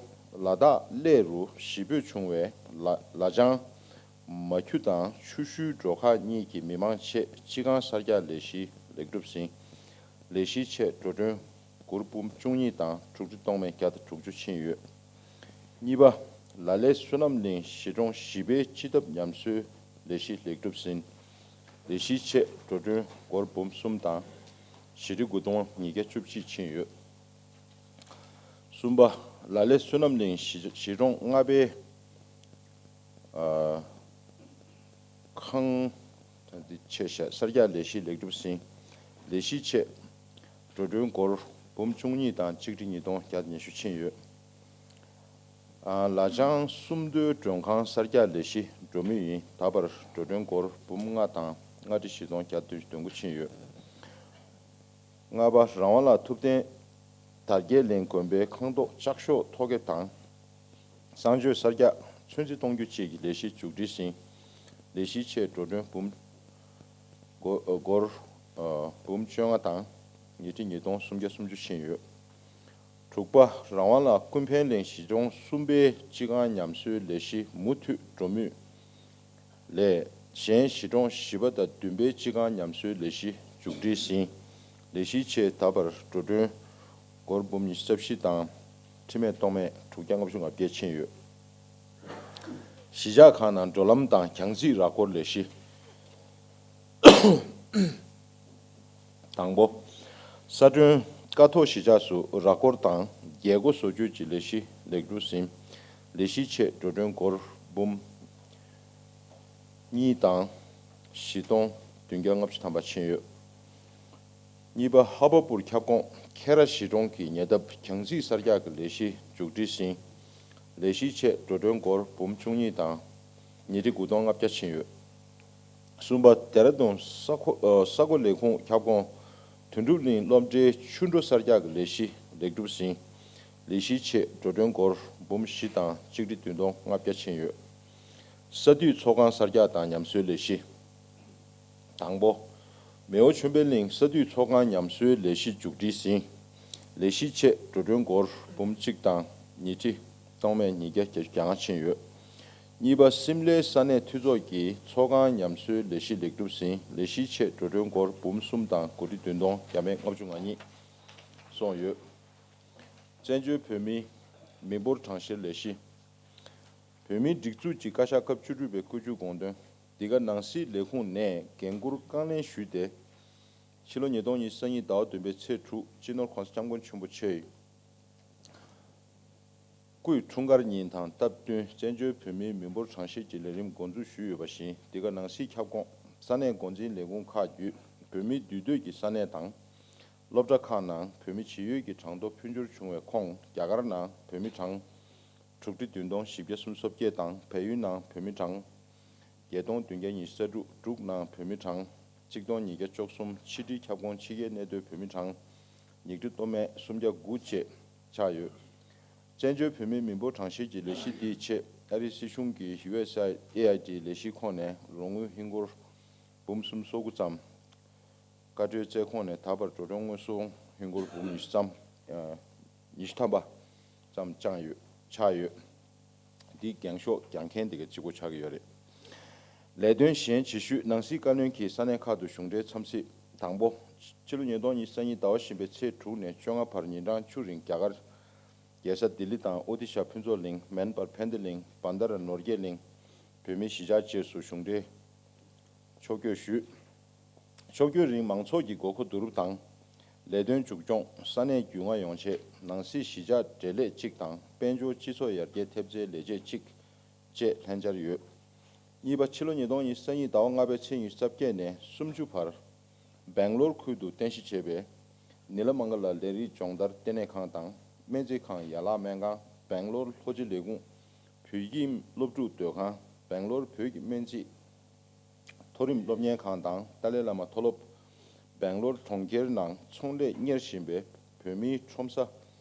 ལ་དྭགས་གླེ་རུ་གཞིས་སྤོས་བྱུང་བའི་ལ་ལ་ལྗང་མ་ཁྱུ་དང་ཆུ་ཤུལ་འབྲོག་ཁག་གཉིས་ཀྱི་མི་མང་ཆེད་སྤྱི་ཁང་གསར་རྒྱག་ལས་གཞི་ལེགས་གྲུབ་ཟིན། ལས་གཞིའི་ཆེད་འགྲོ་གྲོན་སྒོར་འབུམ་བཅུ་གཉིས་དང་དྲུག་ཁྲི་སྟོང་མེད་བརྒྱ་དང་དྲུག་ཅུ་ཕྱིན་ཡོད། གཉིས་པ། ལ་ལས་བསོད་ནམས་གླིང་གཞིས་གྲོང་བཞི་པའི་སྤྱི་ཐབ་ཉམས་གསོའི་ལས་གཞི་ལེགས་གྲུབ་ཟིན། ལས་གཞིའི་ཆེད་འགྲོ་གྲོན་སྒོར་འབུམ་གསུམ་དང་བཞི་ཁྲི་དགུ་སྟོང་ཉིས་བརྒྱ་བཅུ་གཅིག་ཕྱིན་ཡོད། གསུམ་པ། ལ་ལས་བསོད་ནམས་གླིང་གཞིས་གཞིས་གྲོང་ལྔ་པའི་ཨ་ཁང་ཆེ་ཤ་གསར་རྒྱག་ལས་གཞི་ལེགས་གྲུབ་ཟིན། ལས་གཞིའི་ཆེད་འགྲོ་གྲོན་སྒོར་འབུམ་བཅུ་གཉིས་དང་ཆིག་ཁྲི་ཉིས་སྟོང་བརྒྱ་དང་ཉི་ཤུ་ཕྱིན་ཡོད། ཨ་ལ་ལྗང་སུམ་མདོའི་མགྲོན་ཁང་གསར་རྒྱག་ལས་གཞི་འགྲོ་མུས་ཡིན། ད་བར་འགྲོ་གྲོན་སྒོར་འབུམ་ལྔ་དང་ལྔ་ཁྲི་བཞི་སྟོང་བརྒྱ་དང་བདུན་ཅུ་དོན་དགུ་ཕྱིན་ཡོད། ལྔ་པ། རང་དབང་ལགས་ཐུབ་བསྟན་དར་རྒྱས་གླིང་དགོན་པའི་ཁང་ཐོག་ལྕགས་ཤོག་ཐོ་བཀོད་དང་། གསང་སྤྱོད་གསར་རྒྱག་ཚོད་འཛིན་གཏོང་རྒྱུ་བཅས་ཀྱི་ལས་གཞི་མཇུག་སྒྲིལ་ཟིན། ལས་གཞིའི་ཆེད་འགྲོ་གྲོན་འབུམ་སྒོ་སྒོར་ཨ་འབུམ་བཅོ་ལྔ་དང་ཉིས་ཁྲི་ཉིས་སྟོང་སུམ་བརྒྱ་སུམ་ཅུ་ཕྱིན་ཡོད། དྲུག་པ། རང་དབང་ལགས་ཀུན་ཕན་གླིང་གཞིས་གྲོང་གསུམ་པའི་སྤྱི་ཁང་ཉམས་གསོའི་ལས་གཞི་མུ་མཐུད་འགྲོ་མུས། ལས་གཞན་གཞིས་གྲོང་བཞི་པ་དང་བདུན་པའི་སྤྱི་ཁང་ཉམས་གསོའི་ལས་གཞི་མཇུག་སྒྲིལ་ཟིན། ལས་གཞིའི་ཆེད་ད་བར་འགྲོ་གྲོན་སྒོར་འབུམ་ཉི་ཤུ་རྩ་བཞི་དང་ཁྲི་མེད་ཏོག་མེད་དྲུག་བརྒྱ་ལྔ་བཅུ་ང་བརྒྱད་ཕྱིན་ཡོད། གཞིས་ཆགས་ཁག་ནང་འགྲོ་ལམ་དང་གྱང་རྩིག་ར་སྐོར་ལས་གཞི། དང་པོ། ས་སྒྲོན་ཀ་ཐོག་གཞིས་ཆགས་སུ་ར་སྐོར་དང་རྒྱལ་སྒོ་བཟོ་བཅོས་ཀྱི་ལས་གཞི་ལེགས་གྲུབ་ཟིན། ལས་གཞིའི་ཆེད་འགྲོ་གྲོན་སྒོར་འབུམ་གཉིས་དང་བཞི་སྟོང་བདུན་བརྒྱ་ལྔ་བཅུ་ཐམ་པ་ཕྱིན་ཡོད། གཉིས་པ། ཧ་བ་པུར་ཁྱབ་ཁོངས་ཁེ་ར་གཞིས་གྲོང་གི་ཉེ་འདབས་གྱང་རྩིག་གསར་རྒྱག་གི་ལས་གཞི་མཇུག་སྒྲིལ་ཟིན། ལས་གཞིའི་ཆེད་འགྲོ་གྲོན་སྒོར་འབུམ་བཅུ་གཉིས་དང་ཉིས་ཁྲི་དགུ་སྟོང་ལྔ་བརྒྱ་ཕྱིན་ཡོད། གསུམ་པ། ལྡེ་ར་ལྡུན་ས་ཁོ་ཨ་ས་ཁོ་ལས་ཁུངས་ཁྱབ་ཁོངས་དོན་གྲུབ་གླིང་སློབ་གྲྭའི་ཆུ་འགྲོ་གསར་རྒྱག་གི་ལས་གཞི་ལེགས་གྲུབ་ཟིན། ལས་གཞིའི་ཆེད་འགྲོ་གྲོན་སྒོར་འབུམ་བཞི་དང་གཅིག་ཁྲི་བདུན་སྟོང་ལྔ་བརྒྱ་ཕྱིན་ཡོད། ས་འཐུས་ཚོགས་ཁང་གསར་རྒྱག་དང་ཉམས་གསོའི་ལས་གཞི། དང་པོ། མེའོ་ཆོས་འཕེལ་གླིང་ས་འཐུས་ཚོགས་ཁང་ཉམས་གསོའི་ལས་གཞི་མཇུག་སྒྲིལ་ཟིན། ལས་གཞིའི་ཆེད་འགྲོ་གྲོན་སྒོར་འབུམ་གཅིག་དང་ཉིས་ཁྲི་སྟོང་མེད་ཉིས་བརྒྱ་བརྒྱད་ཅུ་གྱ་ལྔ་ཕྱིན་ཡོད། གཉིས་པ། སིམ་ལའི་ས་གནས་འཐུས་ཚོགས་ཀྱི་ཚོགས་ཁང་ཉམས་གསོའི་ལས་གཞི་ལེགས་གྲུབ་ཟིན། ལས་གཞིའི་ཆེད་འགྲོ་གྲོན་སྒོར་འབུམ་གསུམ་དང་དགུ་ཁྲི་བདུན་སྟོང་བརྒྱ་མེད་ལྔ་བཅུ་ང་གཉིས་སོང་ཡོད། བཙན་བྱོལ་བོད་མིའི་མི་འབོར་གྲངས་བཤེར་ལས་གཞི། བོད་མིའི་སྒྲིག་འཛུགས་ཀྱི་བཀའ་ཤག་སྐབས་བཅུ་དྲུག་པའི་བཀོད་ཇུས་དགོངས་དོན། འདི་ག་ནང་སྲིད་ལས་ཁུངས་ནས་འགན་འཁུར་རྐང་ལེན་ཞུས་ཏེ། ཕྱི་ལོ་ཉིས་སྟོང་ཉི་ཤུ་རྩ་གཉིས་ཟླ་བ་བདུན་པའི་ཚེས་དྲུག་སྤྱི་ནོར་༸གོང་ས་༸སྐྱབས་མགོན་ཆེན་པོ་མཆོག་གི་སྐུའི་འཁྲུངས་སྐར་ཉིན་དང་སྟབས་བསྟུན་བཙན་བྱོལ་བོད་མིའི་མི་འབོར་གྲངས་བཤེར་གྱི་ལས་རིམ་འགོ་འཛུགས་ཞུས་ཡོད་པ་བཞིན། འདི་ག་ནང་སྲིད་ཁྱབ་ཁོངས་ས་གནས་འགོ་འཛིན་ལས་ཁུངས་ཁག་བརྒྱུད་བོད་མིའི་འདུས་སྡོད་ཀྱི་ས་གནས་དང་། སློབ་གྲྭ་ཁག་ནང་བོད་མི་ཇི་ཡོད་ཀྱི་གྲངས་ཐོ་འཕོ་འགྱུར་བྱུང་བའི་ཁོངས། རྒྱ་གར་ནང་བོད་མི་གྲངས་དྲུག་ཁྲི་བདུན་སྟོང་བཞི་བརྒྱ་སུམ་ཅུ་སོ་བརྒྱད་དང་། བལ་ཡུལ་ནང་བོད་མི་གྲངས་བརྒྱད་སྟོང་བདུན་བརྒྱ་ཉི་ཤུ་རྩ་དྲུག་འབྲུག་ནང་བོད་མི་གྲངས་གཅིག་སྟོང་ཉིས་བརྒྱ་བཅུ་གསུམ། ཕྱི་འབྲེལ་ཁྱབ་ཁོངས་ཕྱི་རྒྱལ་གནས་སྡོད་བོད་མི་གྲངས་ཉིས་ཁྲི་སྟོང་སུམ་བརྒྱ་དགུ་བཅས་ཆགས་ཡོད། བཙན་བྱོལ་བོད་མིའི་མི་འབོར་གྲངས་བཤེར་གྱི་ལས་གཞི་འདིའི་ཆེད་ཨ་རིའི་སྲིད་གཞུང་གི་ཡུ་ཨེས་ཨེ་ཨའི་ཌི་ལས་གཞིའི་ཁོངས་ནས་རོགས་དངུལ་ཧིན་སྒོར་འབུམ་སུམ་ཅུ་སོ་དགུ་ཙམ། བཀའ་འཁྲོལ་བསྩལ་ཁོངས་ནས་ད་བར་འགྲོ་གྲོན་དངོས་ཟོག་ཧིན་སྒོར་འབུམ་ཉི་ཤུ་ཙམ། ཨ་ཉི་ཤུ་ཐམ་པ་ཙམ་བཅངས་ཡོད་ཆགས་ཡོད། འདིའི་འགེངས་ཤོག་རྒྱག་མཁན་དེ་ག་གཅིག་པོ་ཆགས་ཀྱི་ཡོད་རེད། ལས་དོན་གཞན་ཇི་ཞུས། ནང་སྲིད་བཀའ་བློན་གྱིས་ས་གནས་ཁག་ཏུ་གཞུང་འབྲེལ་འཚམས་གཟིགས། དང་པོ། ཕྱི་ལོ་ཉིས་སྟོང་ཉི་ཤུ་རྩ་གཉིས་ཟླ་བ་བཞི་པའི་ཚེས་དྲུག་ནས་བཅོ་ལྔ་བར་ཉིན་གྲངས་བཅུ་རིང་རྒྱ་གར་རྒྱལ་ས་ལྡི་ལི་དང་ཨོ་ཏི་ཤ་ཕུན་ཚོགས་གླིང་། མན་པར་ཕན་བདེ་གླིང་། བྷན་དྷ་ར་ནོར་རྒྱས་གླིང་། བོད་མིའི་གཞིས་ཆགས་བཅས་སུ་གཞུང་འབྲེལ་ཕྱོགས་བསྐྱོད་ཞུས། ཕྱོགས་བསྐྱོད་རིང་མང་ཚོགས་ཀྱི་དགོས་མཁོ་བསྡུ་རུབ་དང་། ལས་དོན་མཇུག་སྐྱོང་། ས་གནས་རྒྱུས་མངའ་ཡོངས་ཆེད་ནང་སྲིད་གཞིས་ཆགས་འབྲེལ་ལས་གཅིག་དང་། དཔལ་འབྱོར་སྤྱི་ཚོགས་ཡར་རྒྱས་ཐེབས་རྩའི་ལས་བྱེད་གཅིག་བཅས་ལྷན་བཅར་ཡོད། གཉིས་པ། ཕྱི་ལོ་ཉིས་སྟོང་ཉི་ཤུ་རྩ་གཉིས་ཟླ་བ་ལྔ་པའི་ཚེས་ཉི་ཤུ་རྩ་བརྒྱད་ནས་སུམ་ཅུ་བར་སྦེང་ལོར་ཁུལ་དུ་རྟེན་གཞི་བྱས་པའི་ནི་ལ་མང་ག་ལ་ལས་རིགས་སྦྱོང་བརྡར་ལྟེ་གནས་ཁང་དང་སྨན་རྩིས་ཁང་། ཡན་ལག་སྨན་ཁང་། སྦེང་ལོར་ལྷོ་སྤྱི་ལས་ཁུངས། བོད་ཁྱིམ་སློབ་ཕྲུག་སྡོད་ཁང་། སྦེང་ལོར་བོད་ཀྱི་སྨན་རྩིས་མཐོ་རིམ་སློབ་གཉེར་ཁང་དང་ཏཱ་ལའི་བླ་མ་མཐོ་སློབ། སྦེང་ལོར་གྲོང་ཁྱེར་ནང་ཚོང་ལས་གཉེར་བཞིན་པའི་བོད་མིའི་ཁྲོམ་ས་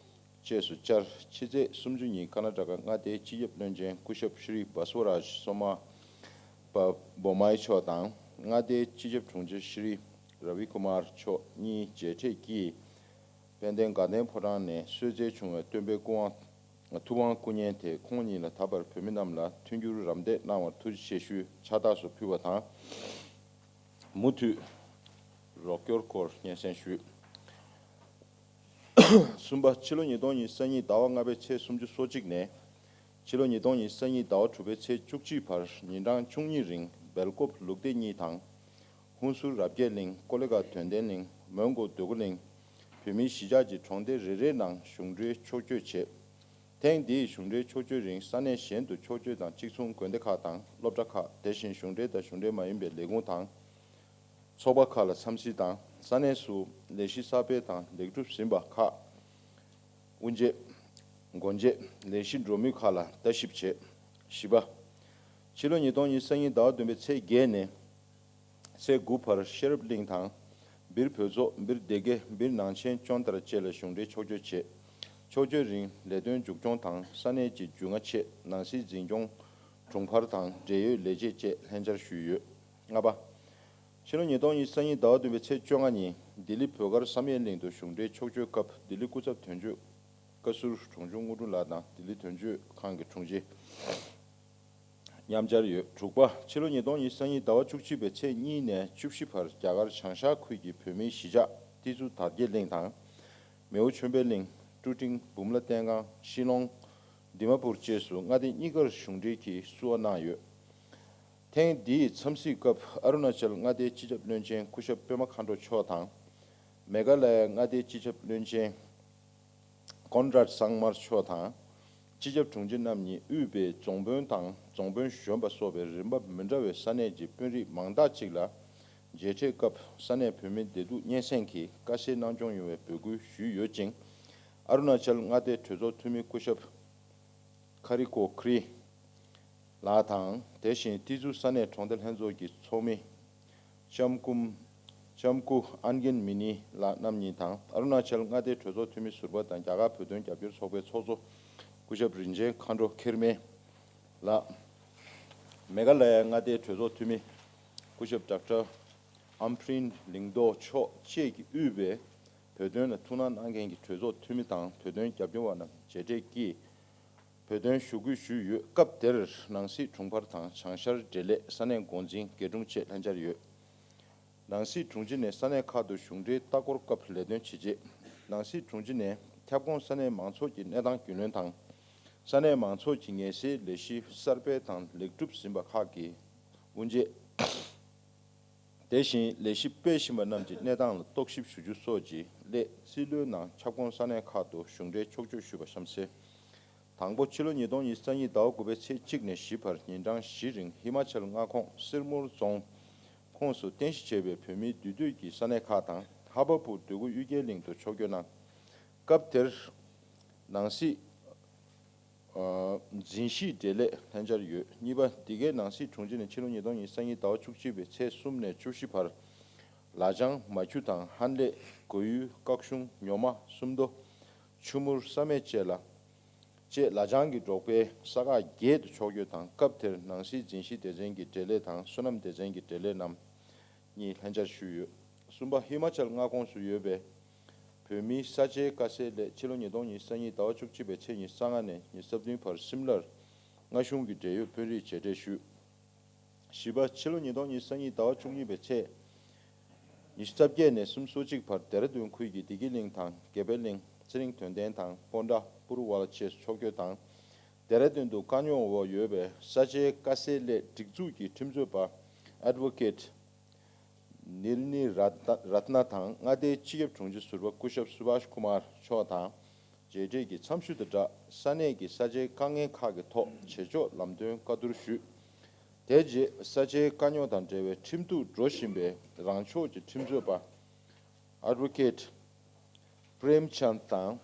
བཅས་སུ་བཅར། ཕྱི་ཚེས་སུམ་ཅུ་ཉིན་ཀར་ན་ཊ་ཀ་མངའ་སྡེའི་སྤྱི་ཁྱབ་བློན་ཆེན་སྐུ་ཞབས་ཤྲི་བྷ་སུ་བ་རཱཇ་སོ་མ་པ་བྷོ་མའི་མཆོག་དང་། མངའ་སྡེའི་སྤྱི་ཁྱབ་དྲུང་ཆེ་ཤྲི་ར་བི་ཀུ་མར་མཆོག་གཉིས་མཇལ་འཕྲད་ཀྱིས། དཔལ་ལྡན་དགའ་ལྡན་ཕོ་བྲང་ནས་གསོལ་སྩལ་བྱུང་བའི་སྟོན་པའི་སྐུ་དབང་། ཐུབ་དབང་སྐུ་བརྙན་དེ་ཁོང་ཉིད་ལ་ད་བར་བོད་མི་རྣམས་ལ་མཐུན་འགྱུར་རམ་འདེགས་གནང་བར་ཐུགས་རྗེ་ཆེ་ཞུའི་ཕྱག་རྟགས་སུ་ཕུལ་བ་དང་། མུ་མཐུད་རོགས་སྐྱོར་སྐོར་སྙན་སེང་ཞུས། གསུམ་པ། ཕྱི་ལོ་ཉིས་སྟོང་ཉི་ཤུ་རྩ་གཉིས་ཟླ་བ་ལྔ་པའི་ཚེས་སུམ་ཅུ་སོ་གཅིག་ནས་ཕྱི་ལོ་ཉིས་སྟོང་ཉི་ཤུ་རྩ་གཉིས་ཟླ་བ་དྲུག་པའི་ཚེས་བཅུ་གཅིག་བར་ཉིན་གྲངས་བཅུ་གཉིས་རིང་སྦེལ་ཀོབ་ལུགས་བདེ་གཉིས་དང་། ཧུན་སུར་རབ་རྒྱས་གླིང་། ཀོ་ལི་གྷལ་དོན་ལྡན་གླིང་། མོན་གྷོ་འདོད་རྒུ་གླིང་། བོད་མིའི་གཞིས་ཆགས་ཀྱི་གྲོང་སྡེ་རེ་རེའི་ནང་གཞུང་འབྲེལ་ཕྱོགས་བསྐྱོད་བྱས། ཐེངས་འདིའི་གཞུང་འབྲེལ་ཕྱོགས་བསྐྱོད་རིང་ས་གནས་གཞན་དུ་ཕྱོགས་བསྐྱོད་དང་གཅིག་མཚུངས་དགོན་སྡེ་ཁག་དང་སློབ་གྲྭ་ཁག་དེ་བཞིན་གཞུང་འབྲེལ་དང་གཞུང་འབྲེལ་མ་ཡིན་པའི་ལས་ཁུངས་དང་། ཚོགས་པ་ཁག་ལ་འཚམས་གཟིགས་དང་ས་གནས་སུ་ལས་གཞི་གསར་སྤེལ་དང་ལེགས་གྲུབ་ཟིན་པ་ཁག་དབུ་འབྱེད། སྒོ་འབྱེད། ལས་གཞི་འགྲོ་མུས་ཁག་ལ་ལྟ་ཞིབ་བྱས། བཞི་པ། ཕྱི་ལོ་ཉིས་སྟོང་ཉི་ཤུ་རྩ་གཉིས་ཟླ་བ་བདུན་པའི་ཚེས་བརྒྱད་ནས་ཚེས་དགུ་བར་ཤེས་རབ་གླིང་དང་། སྦིར་བོད་ཚོགས། སྦིར་སྡེ་དགེ། སྦིར་ནང་ཆེན་ཅོན་ཏར་བཅས་ལ་གཞུང་འབྲེལ་ཕྱོགས་བསྐྱོད་བྱས། ཕྱོགས་བསྐྱོད་རིང་ལས་དོན་མཇུག་སྐྱོང་དང་ས་གནས་ཀྱི་རྒྱུས་མངའ་ཆེད་ནང་སྲིད་འཛིན་སྐྱོང་དྲུང་འཕར་དང་འབྲེལ་ཡོད་ལས་བྱེད་བཅས་ལྷན་བཅར་ཞུས་ཡོད། ལྔ་པ། ཕྱི་ལོ་ཉིས་སྟོང་ཉི་ཤུ་རྩ་གཉིས་ཟླ་བ་བདུན་པའི་ཚེས་བཅོ་ལྔ་ཉིན་ལྡི་ལི་བོད་སྒར་བསམ་ཡས་གླིང་དུ་གཞུང་འབྲེལ་ཕྱོགས་བསྐྱོད་སྐབས་ལྡི་ལི་སྐུ་ཚབ་དོན་གཅོད་བཀའ་ཟུར་དྲུང་ཆུང་དངོས་གྲུབ་ལགས་དང་ལྡི་ལི་དོན་གཅོད་ཁང་གི་དྲུང་ཆེ་ མཉམ་སྦྱར་ཡོད། དྲུག་པ། ཕྱི་ལོ་ཉིས་སྟོང་ཉི་ཤུ་རྩ་གཉིས་ཟླ་བ་བཅུ་གཅིག་པའི་ཚེས་གཉིས་ནས་བཅུ་བཞི་བར་རྒྱ་གར་བྱང་ཤར་ཁུལ་གྱི་བོད་མིའི་གཞིས་ཆགས་ཏི་ཛུ་དར་རྒྱས་གླིང་དང་། མེའོ་ཆོས་འཕེལ་གླིང་། ཀྲུ་ཀྲིང་། འབུམ་ལ་བསྟན་སྒང་། ཤི་ལོང་། དི་མ་པུར་བཅས་སུ་མངའ་སྡེ་གཉིས་ཀར་གཞུང་འབྲེལ་གྱིས་བསུ་བ་གནང་ཡོད། ཐེངས་འདིའི་འཚམས་གཟིགས་སྐབས་ཨ་རུ་ན་ཅལ་མངའ་སྡེའི་སྤྱི་ཁྱབ་བློན་ཆེན་སྐུ་ཞབས་པད་མ་མཁའ་འགྲོ་མཆོག་དང་། མེ་གྷ་ལ་ཡ་མངའ་སྡེའི་སྤྱི་ཁྱབ་བློན་ཆེན་ཀོན་རཱད་སང་མར་མཆོག་དང་། སྤྱི་ཁྱབ་དྲུང་ཆེ་རྣམ་གཉིས་དབུས་པའི་རྫོང་དཔོན་དང་རྫོང་དཔོན་གཞོན་པ་སོགས་པའི་རིམ་པ་མི་འདྲ་བའི་ས་གནས་ཀྱི་དཔོན་རིགས་མང་དག་ཅིག་ལ་མཇལ་འཕྲད་སྐབས་ས་གནས་བོད་མིའི་བདེ་སྡུག་སྙན་སེང་གིས་དཀའ་སེལ་གནང་སྐྱོང་ཡོང་བའི་འབོད་སྐུལ་ཞུས་ཡོད་ཅིང་། ཨ་རུ་ན་ཅལ་མངའ་སྡེའི་གྲོས་ཚོགས་འཐུས་མི་སྐུ་ཞབས་ཁ་རི་ཀོ་ཁྲི་ལགས་དང་། དེ་བཞིན་ཏི་ཛུ་ས་གནས་གྲོང་སྡེ་ལྷན་ཚོགས་ཀྱི་ཚོགས་མི་ལྕམ་སྐུ་ལྕམ་སྐུ་ཨན་གན་མི་ནི་ལགས་རྣམ་གཉིས་དང་། ཨ་རུ་ན་ཅལ་མངའ་སྡེའི་གྲོས་ཚོགས་འཐུས་མི་ཟུར་པ་དང་རྒྱ་གར་བོད་དོན་རྒྱབ་སྐྱོར་ཚོགས་པའི་ཚོགས་གཙོ་སྐུ་ཞབས་རིན་ཆེན་མཁའ་འགྲོ་མཁྱེན་མེད་ལགས། མེ་གྷ་ལ་ཡ་མངའ་སྡེའི་གྲོས་ཚོགས་འཐུས་མི་སྐུ་ཞབས་ཌོག་ཊར་ཨམ་ཕྲིན་ལིང་ཏོ་མཆོག་བཅས་ཀྱིས་དབུས་པའི་བོད་དོན་ལ་ཐུགས་སྣང་གནང་མཁན་གྱི་གྲོས་ཚོགས་འཐུས་མི་དང་བོད་དོན་རྒྱབ་སྐྱོར་བ་རྣམས་མཇལ་འཕྲད་ཀྱིས། བོད་དོན་ཞུ་སྐུལ་ཞུས་ཡོད། སྐབས་དེར་ནང་སྲིད་དྲུང་འཕར་དང་བྱང་ཤར་འབྲེལ་ལས་ས་གནས་འགོ་འཛིན་དགེ་དྲུང་བཅས་ལྷན་བཅར་ཡོད། ནང་སྲིད་དྲུང་ཆེ་ནས་ས་གནས་ཁག་ཏུ་གཞུང་འབྲེལ་ལྟ་སྐོར་སྐབས་ལས་དོན་བྱས་རྗེས། ནང་སྲིད་དྲུང་ཆེ་ནས་ཁྱབ་ཁོངས་ས་གནས་མང་ཚོགས་ཀྱི་གནས་སྟངས་རྒྱུས་ལོན་དང་། ས་གནས་མང་ཚོགས་ཀྱི་ངལ་སེལ་ལས་གཞི་གསར་སྤེལ་དང་ལེགས་གྲུབ་ཟིན་པ་ཁག་གི་དབུ་འབྱེད། དེ་བཞིན་ལས་གཞི་སྤེལ་བཞིན་པ་རྣམས་ཀྱི་གནས་སྟངས་ལ་རྟོག་ཞིབ་ཞུ་རྒྱུ་སོགས་ཀྱི་སླད། རྩིས་ལོའི་ནང་ཁྱབ་ཁོངས་ས་གནས་ཁག་ཏུ་གཞུང་འབྲེལ་ཕྱོགས་བསྐྱོད་ཞུས་པ་གཤམ་གསལ། དང་པོ། ཕྱི་ལོ་ཉིས་སྟོང་ཉི་ཤུ་རྩ་གཉིས་ཟླ་བ་དགུ་པའི་ཚེས་གཅིག་ནས་བཞི་བར་ཉིན་གྲངས་བཞི་རིང་ཧི་མ་ཅལ་མངའ་ཁོངས་སིར་མུར་རྫོང་ཁོངས་སུ་རྟེན་གཞི་བྱས་པའི་བོད་མིའི་འདུས་སྡོད་ཀྱི་ས་གནས་ཁག་དང་ཧ་བ་པུར་འདོད་རྒུ་གཡུལ་རྒྱལ་གླིང་དུ་ཕྱོགས་བསྐྱོད་གནང་། སྐབས་དེར་ནང་སྲིད། ཨ། འཛིན་གཞིས་འབྲེལ་ལས་ལྷན་བཅར་ཡོད། གཉིས་པ། འདི་གའི་ནང་སྲིད་དྲུང་ཆེ་ནས་ཕྱི་ལོ་ཉིས་སྟོང་ཉི་ཤུ་རྩ་གཉིས་ཟླ་བ་བཅུ་གཅིག་པའི་ཚེས་གསུམ་ནས་བཅུ་བཞི་བར། ལ་ལྗང་། མ་ཁྱུ་དང་ཧན་ལེ། གོ་ཡུལ། ཀག་གཞུང་། ཉོ་མ། སུམ་མདོ། ཆུ་མུར། བསམ་ཡས་བཅས་ལ། བཅས་ལ་ལྗང་གི་འབྲོག་པའི་ས་ཁག་བརྒྱད་དུ་ཕྱོགས་བསྐྱོད་དང་། སྐབས་དེར་ནང་སྲིད་འཛིན་གཞིས་སྡེ་ཚན་གྱི་འབྲེལ་ལས་དང་སོ་ནམ་སྡེ་ཚན་གྱི་འབྲེལ་ལས་རྣམས། གཉིས་ལྷན་བཅར་ཞུས་ཡོད། གསུམ་པ། ཧི་མ་ཅལ་མངའ་ཁོངས་སུ་ཡོད་པའི་བོད་མིའི་ས་ཆའི་དཀའ་སེལ་སླད་ཕྱི་ལོ་ཉིས་སྟོང་ཉི་ཤུ་རྩ་གཉིས་ཟླ་བ་བཅུ་གཅིག་པའི་ཚེས་ཉི་ཤུ་རྩ་ལྔ་ནས་ཉི་ཤུ་རྩ་བདུན་བར་སིམ་ལར་མངའ་གཞུང་གི་འབྲེལ་ཡོད་དཔོན་རིགས་མཇལ་འཕྲད་ཞུས། བཞི་པ། ཕྱི་ལོ་ཉིས་སྟོང་ཉི་ཤུ་རྩ་གཉིས་ཟླ་བ་བཅུ་གཉིས་པའི་ཚེས་ཉི་ཤུ་རྩ་བརྒྱད་ནས་སུམ་ཅུ་སོ་གཅིག་བར་ལྡེ་ར་ལྡུན་ཁུལ་གྱི་བདེ་སྐྱིད་གླིང་དང་དགེ་འཕེལ་གླིང་། ཚེ་རིང་དོན་ལྡན་དང་སྤོན་ཊ། པུར་ཝལ་བཅས་སུ་ཕྱོགས་བསྐྱོད་དང་། ལྡེ་ར་ལྡུན་དུ་དཀའ་རྙོག་འོག་ཡོད་པའི་ས་ཆའི་དཀའ་སེལ་སླད་སྒྲིག་འཛུགས་ཀྱི་ཁྲིམས་རྩོད་པ་ཨེཌ་ཝོ་ཀེཊ་ནིར་ནི་རཏ་རཏ་ན་དང་མངའ་སྡེའི་སྤྱི་ཁྱབ་དྲུང་ཆེ་ཟུར་པ་སྐུ་ཞབས་སུ་བྷཱཤ་ཀུ་མར་མཆོག་དང་མཇལ་འཕྲད་ཀྱིས་འཚམས་ཞུ་དང་སྦྲགས་ས་གནས་ཀྱི་ས་ཆའི་དཀའ་ངལ་ཁག་གི་ཐོག་བྱེད་ཕྱོགས་ལམ་སྟོན་བཀའ་བསྡུར་ཞུས། དེ་རྗེས་ས་ཆའི་དཀའ་རྙོག་དང་འབྲེལ་བའི་ཁྲིམས་གཏུག་འགྲོ་བཞིན་པའི་རང་ཕྱོགས་ཀྱི་ཁྲིམས་རྩོད་པ་ཨེཌ་ཝོ་ཀེཊ་པྲེམ་ཆན་དང་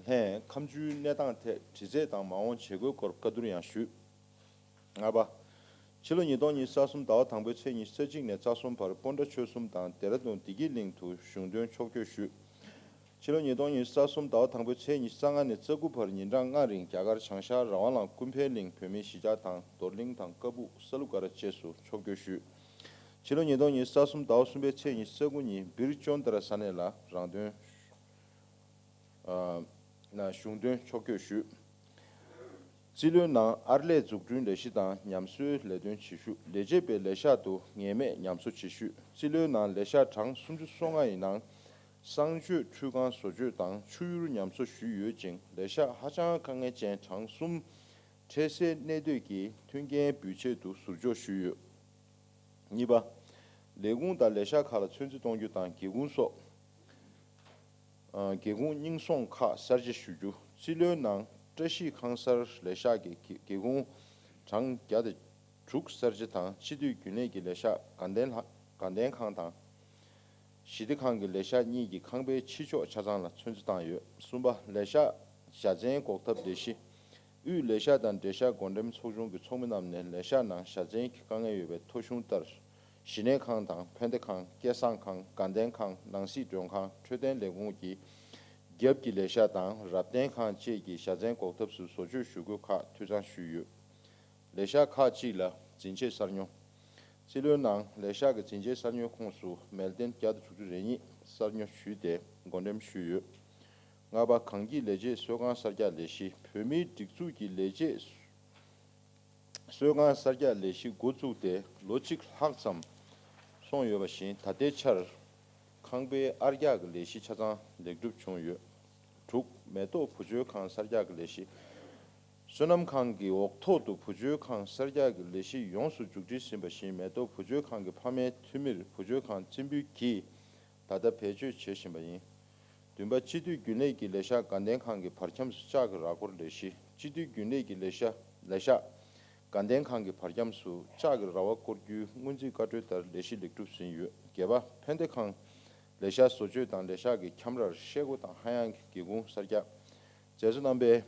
ལྷན་ཁམས་ཆུའི་གནས་སྟངས་ཐད་དྲི་རྩད་དང་མ་འོངས་བྱེད་སྒོའི་སྐོར་བཀའ་བསྡུར་ཡང་ཞུས། ལྔ་པ། ཕྱི་ལོ་ཉིས་སྟོང་ཉི་ཤུ་རྩ་གསུམ་ཟླ་བ་དང་པོའི་ཚེས་ཉི་ཤུ་རྩ་གཅིག་ནས་རྩ་གསུམ་བར་སྤོན་ཊ་ཆོལ་གསུམ་དང་ལྡེ་ར་ལྡུན་བདེ་སྐྱིད་གླིང་དུ་གཞུང་དོན་ཕྱོགས་བསྐྱོད་ཞུས། ཕྱི་ལོ་ཉིས་སྟོང་ཉི་ཤུ་རྩ་གསུམ་ཟླ་བ་དང་པོའི་ཚེས་ཉི་ཤུ་རྩ་ལྔ་ནས་རྩ་དགུ་བར་ཉིན་གྲངས་ལྔ་རིང་རྒྱ་གར་བྱང་ཤར་རང་དབང་ལམ་ཀུན་ཕན་གླིང་བོད་མིའི་གཞིས་ཆགས་དང་རྡོར་གླིང་དང་ཀ་སྦུག་ས་ལུ་ག་ར་བཅས་སུ་ཕྱོགས་བསྐྱོད་ཞུས། ཕྱི་ལོ་ཉིས་སྟོང་ཉི་ཤུ་རྩ་གསུམ་ཟླ་བ་གསུམ་པའི་ཚེས་ཉི་ཤུ་རྩ་དགུ་ཉིན་བིར་ཅོན་ཏ་ར་ས་གནས་ལ་རང་དོན་ན་གཞུང་དོན་ཕྱོགས་བསྐྱོད་ཞུས། རྩིས་ལོའི་ནང་ཨར་ལས་འཛུགས་སྐྲུན་ལས་གཞི་དང་ཉམས་གསོའི་ལས་དོན་བྱེད་ཤུགས། ལས་བྱེད་པའི་ལས་ཤག་ཏུ་ངེས་མེད་ཉམས་གསོ་བྱེད་ཤུགས། རྩིས་ལོའི་ནང་ལས་ཤག་གྲངས་སུམ་ཅུ་སོ་ལྔ་ཡི་ནང་གསང་སྤྱོད་འཕྲུལ་ཁང་བཟོ་བཅོས་དང་ཆུ་ཡུར་ཉམས་གསོ་ཞུས་ཡོད་ཅིང་། ལས་ཤག་ཧ་ཅང་དཀའ་ངལ་ཅན་གྲངས་གསུམ་འཕྲལ་སེལ་གནད་སྡོད་ཀྱི་མཐུན་རྐྱེན་འབུལ་ཆེད་དུ་ཟུར་འཇོག་ཞུས་ཡོད། གཉིས་པ། ལས་ཁུངས་དང་ལས་ཤག་ཁག་ལ་ཚོད་འཛིན་གཏོང་རྒྱུ་དང་སྒེའུ་ཁུང་སོགས། སྒེའུ་ཁུང་རྙིང་སོང་ཁག་གསར་བརྗེ་ཞུ་རྒྱུ། རྩིས་ལོའི་ནང་བཀྲ་ཤིས་ཁང་གསར་ལས་ཤག་གི་སྒེའུ་ཁུང་གྲངས་བརྒྱ་དང་དྲུག་གསར་བརྗེ་དང་། སྤྱི་འཐུས་རྒྱུན་ལས་ཀྱི་ལས་ཤག་དགའ་ལྡན་ལྷ་དགའ་ལྡན་ཁང་དང་། ཞི་བདེ་ཁང་གི་ལས་ཤག་གཉིས་ཀྱི་ཁང་པའི་ཕྱི་ཕྱོགས་ཆ་ཚང་ལ་ཚོད་འཛིན་བཏང་ཡོད། གསུམ་པ། ལས་ཤག་བཞའ་ཚན་འགོག་ཐབས་ལས་གཞི། དབུས་ལས་ཤག་དང་འབྲེལ་ཤག་འགོ་འདྲེན་ཚོགས་ཆུང་གི་ཚོགས་མི་རྣམས་ནས་ལས་ཤག་ནང་བཞའ་ཚན་གྱི་དཀའ་ངལ་ཡོད་པའི་ཐོ་གཞུང་ལྟར། གཞི་གནས་ཁང་དང་ཕན་བདེ་ཁང་། སྐལ་བཟང་ཁང་། དགའ་ལྡན་ཁང་། ནང་སྲིད་མགྲོན་ཁང་། འཕྲོད་བསྟེན་ལས་ཁུངས་ཀྱི་རྒྱབ་ཀྱི་ལས་ཤག་དང་རབ་བརྟན་ཁང་བཅས་ཀྱི་བཞའ་ཚན་འགོག་ཐབས་སུ་བཟོ་བཅོས་ཞུ་དགོས་ཁག་འཐུས་ཚང་ཞུས་ཡོད། ལས་ཤག་ཁག་ཅིག་ལ་འཛིན་ཆས་གསར་ཉོ། རྩིས་ལོའི་ནང་ལས་ཤག་གི་འཛིན་ཆས་གསར་ཉོའི་ཁོངས་སུ་མལ་གདན་བརྒྱ་དང་དྲུག་ཅུ་རེ་གཉིས་གསར་ཉོ་ཞུས་ཏེ་འགོ་འགྲེམས་ཞུས་ཡོད། ལྔ་པ། གངས་སྐྱིད་ལས་བྱེད་གསོལ་ཁང་གསར་རྒྱག་ལས་གཞི། བོད་མིའི་སྒྲིག་འཛུགས་ཀྱི་ལས་བྱེད་ གསོལ་ཁང་གསར་རྒྱག་ལས་གཞི་འགོ་བཙུགས་ཏེ་ལོ་གཅིག་ལྷག་ཙམ་སོང་ཡོད་པ་བཞིན། ད་ལྟའི་ཆར་ཁང་པའི་ཨར་རྒྱག་གི་ལས་གཞི་ཆ་ཚང་ལེགས་གྲུབ་བྱུང་ཡོད། དྲུག་མེ་ཏོག་བུ་བཅོལ་ཁང་གསར་རྒྱག་གི་ལས་གཞི། བསོད་ནམས་ཁང་གི་འོག་ཐོག་ཏུ་བུ་བཅོལ་ཁང་གསར་རྒྱག་གི་ལས་གཞི་ཡོངས་སུ་མཇུག་སྒྲིལ་ཟིན་པ་བཞིན། མེ་ཏོག་བུ་བཅོལ་ཁང་གི་ཕ་མའི་འཐུས་མིར་བུ་བཅོལ་ཁང་རྩེ་ཕུད་ཀྱིས་ད་ལྟ་བེད་སྤྱོད་བྱེད་བཞིན་པ་ཡིན། བདུན་པ། སྤྱི་འཐུས་རྒྱུན་ལས་ཀྱི་ལས་ཤག་དགའ་ལྡན་ཁང་གི་བར་ཁྱམས་སུ་ལྕགས་ཀྱི་ར་སྐོར་ལས་གཞི། སྤྱི་འཐུས་རྒྱུན་ལས་ཀྱི་ལས་ཤག་ལས་ཤག་དགའ་ལྡན་ཁང་གི་བར་ཁྱམས་སུ་ལྕགས་ཀྱི་ར་བ་བསྐོར་རྒྱུའི་སྔོན་རྩིས་བཀའ་འཁྲོལ་ལྟར་ལས་གཞི་ལེགས་གྲུབ་ཟིན་ཡོད། བརྒྱད་པ། ཕན་བདེ་ཁང་ལས་ཤག་བཟོ་བཅོས་དང་ལས་ཤག་གི་ཁྱམས་རར་ཤེལ་སྒོ་དང་ཧ་ཡང་གི་སྒེའུ་ཁུང་གསར་རྒྱག་མཛད་གཙོ་རྣམ་པས་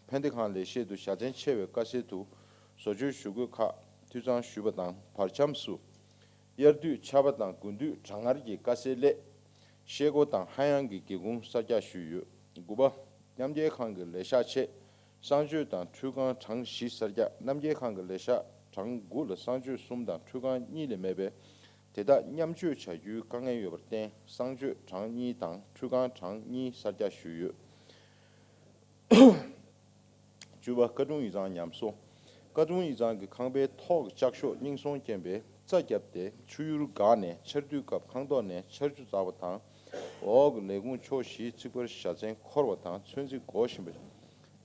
ཕན་བདེ་ཁང་ལས་བྱེད་དུ་བཞའ་ཚན་ཆེ་བའི་དཀའ་སེལ་དུ་བཟོ་བཅོས་ཞུ་དགོས་ཁག་འཐུས་ཚང་ཞུས་པ་དང་། བར་ཁྱམས་སུ་དབྱར་དུས་ཆར་པ་དང་དགུན་དུས་གྲང་ངར་གྱི་དཀའ་སེལ་སླད། ཤེལ་སྒོ་དང་ཧ་ཡང་གི་སྒེའུ་ཁུང་གསར་རྒྱག་ཞུས་ཡོད། དགུ་པ། རྣམ་རྒྱལ་ཁང་གི་ལས་ཤག་ཆེད་གསང་སྤྱོད་དང་ཁྲུས་ཁང་གྲངས་བཞི་གསར་རྒྱག་རྣམ་རྒྱལ་ཁང་གི་ལས་ཤག་གྲངས་དགུ་ལ་གསང་སྤྱོད་གསུམ་དང་ཁྲུས་ཁང་གཉིས་ལས་མེད་པས། དེ་དག་མཉམ་སྤྱོད་བྱ་རྒྱུའི་དཀའ་ངལ་ཡོད་པར་བརྟེན། གསང་སྤྱོད་གྲངས་གཉིས་དང་ཁྲུས་ཁང་གྲངས་གཉིས་གསར་རྒྱག་ཞུས་ཡོད། བཅུ་པ། ཀ་ཀྲུང་ཡིག་ཚང་ཉམས་གསོ། ཀ་ཀྲུང་ཡིག་ཚང་གི་ཁང་པའི་ཐོག་གི་ལྕགས་ཤོག་རྙིང་སོང་རྐྱེན་པས་རྩ་བརྒྱབ་སྟེ་ཆུ་ཡུར་འགགས་ནས། ཆར་དུས་སྐབས་ཁང་ཐོག་ནས་ཆར་ཆུ་འཛག་པ་དང་། འོག་གི་ལས་ཁུངས་ཕྱོགས་བཞིའི་རྩིག་པར་བཞའ་ཚན་འཁོར་བ་དང་ཚོན་རྩི་འགོག་བཞིན་པ་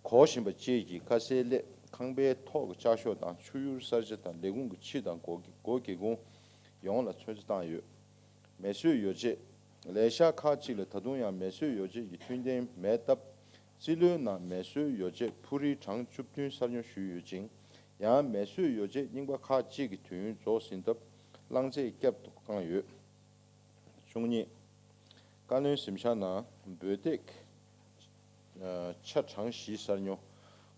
འགོག་བཞིན་པ་བཅས་ཀྱི་དཀའ་སེལ་སླད། ཁང་པའི་ཐོག་གི་ལྕགས་ཤོག་དང་ཆུ་ཡུར་གསར་ཆ་དང་ལས་ཁུངས་ཀྱི་ཕྱི་དང་སྒོ་སྒོ་སྒེའུ་ཁུང་ཡོངས་ལ་ཚོན་རྩི་བཏང་ཡོད། མེ་གསོད་ཡོ་བྱད། ལས་ཤག་ཁག་ཅིག་ལ་ད་དུང་ཡང་མེ་གསོད་ཡོ་བྱད་ཀྱི་མཐུན་རྐྱེན་མེད་སྟབས། རྩིས་ལོའི་ནང་མེ་གསོད་ཡོ་བྱད་ཕུ་རི་གྲངས་བཅུ་བདུན་གསར་ཉོ་ཞུས་ཡོད་ཅིང་། ཡང་མེ་གསོད་ཡོ་བྱད་རྙིང་པ་ཁག་ཅིག་གི་དུས་ཡུན་རྫོགས་ཟིན་སྟབས། རླངས་རྫས་བསྐྱར་དུ་བསྐངས་ཡོད། བཅུ་གཉིས། བཀའ་བློན་གཟིམ་ཤག་ནང་འབོལ་སྟེགས་ཆ་གྲངས་བཞི་གསར་ཉོ།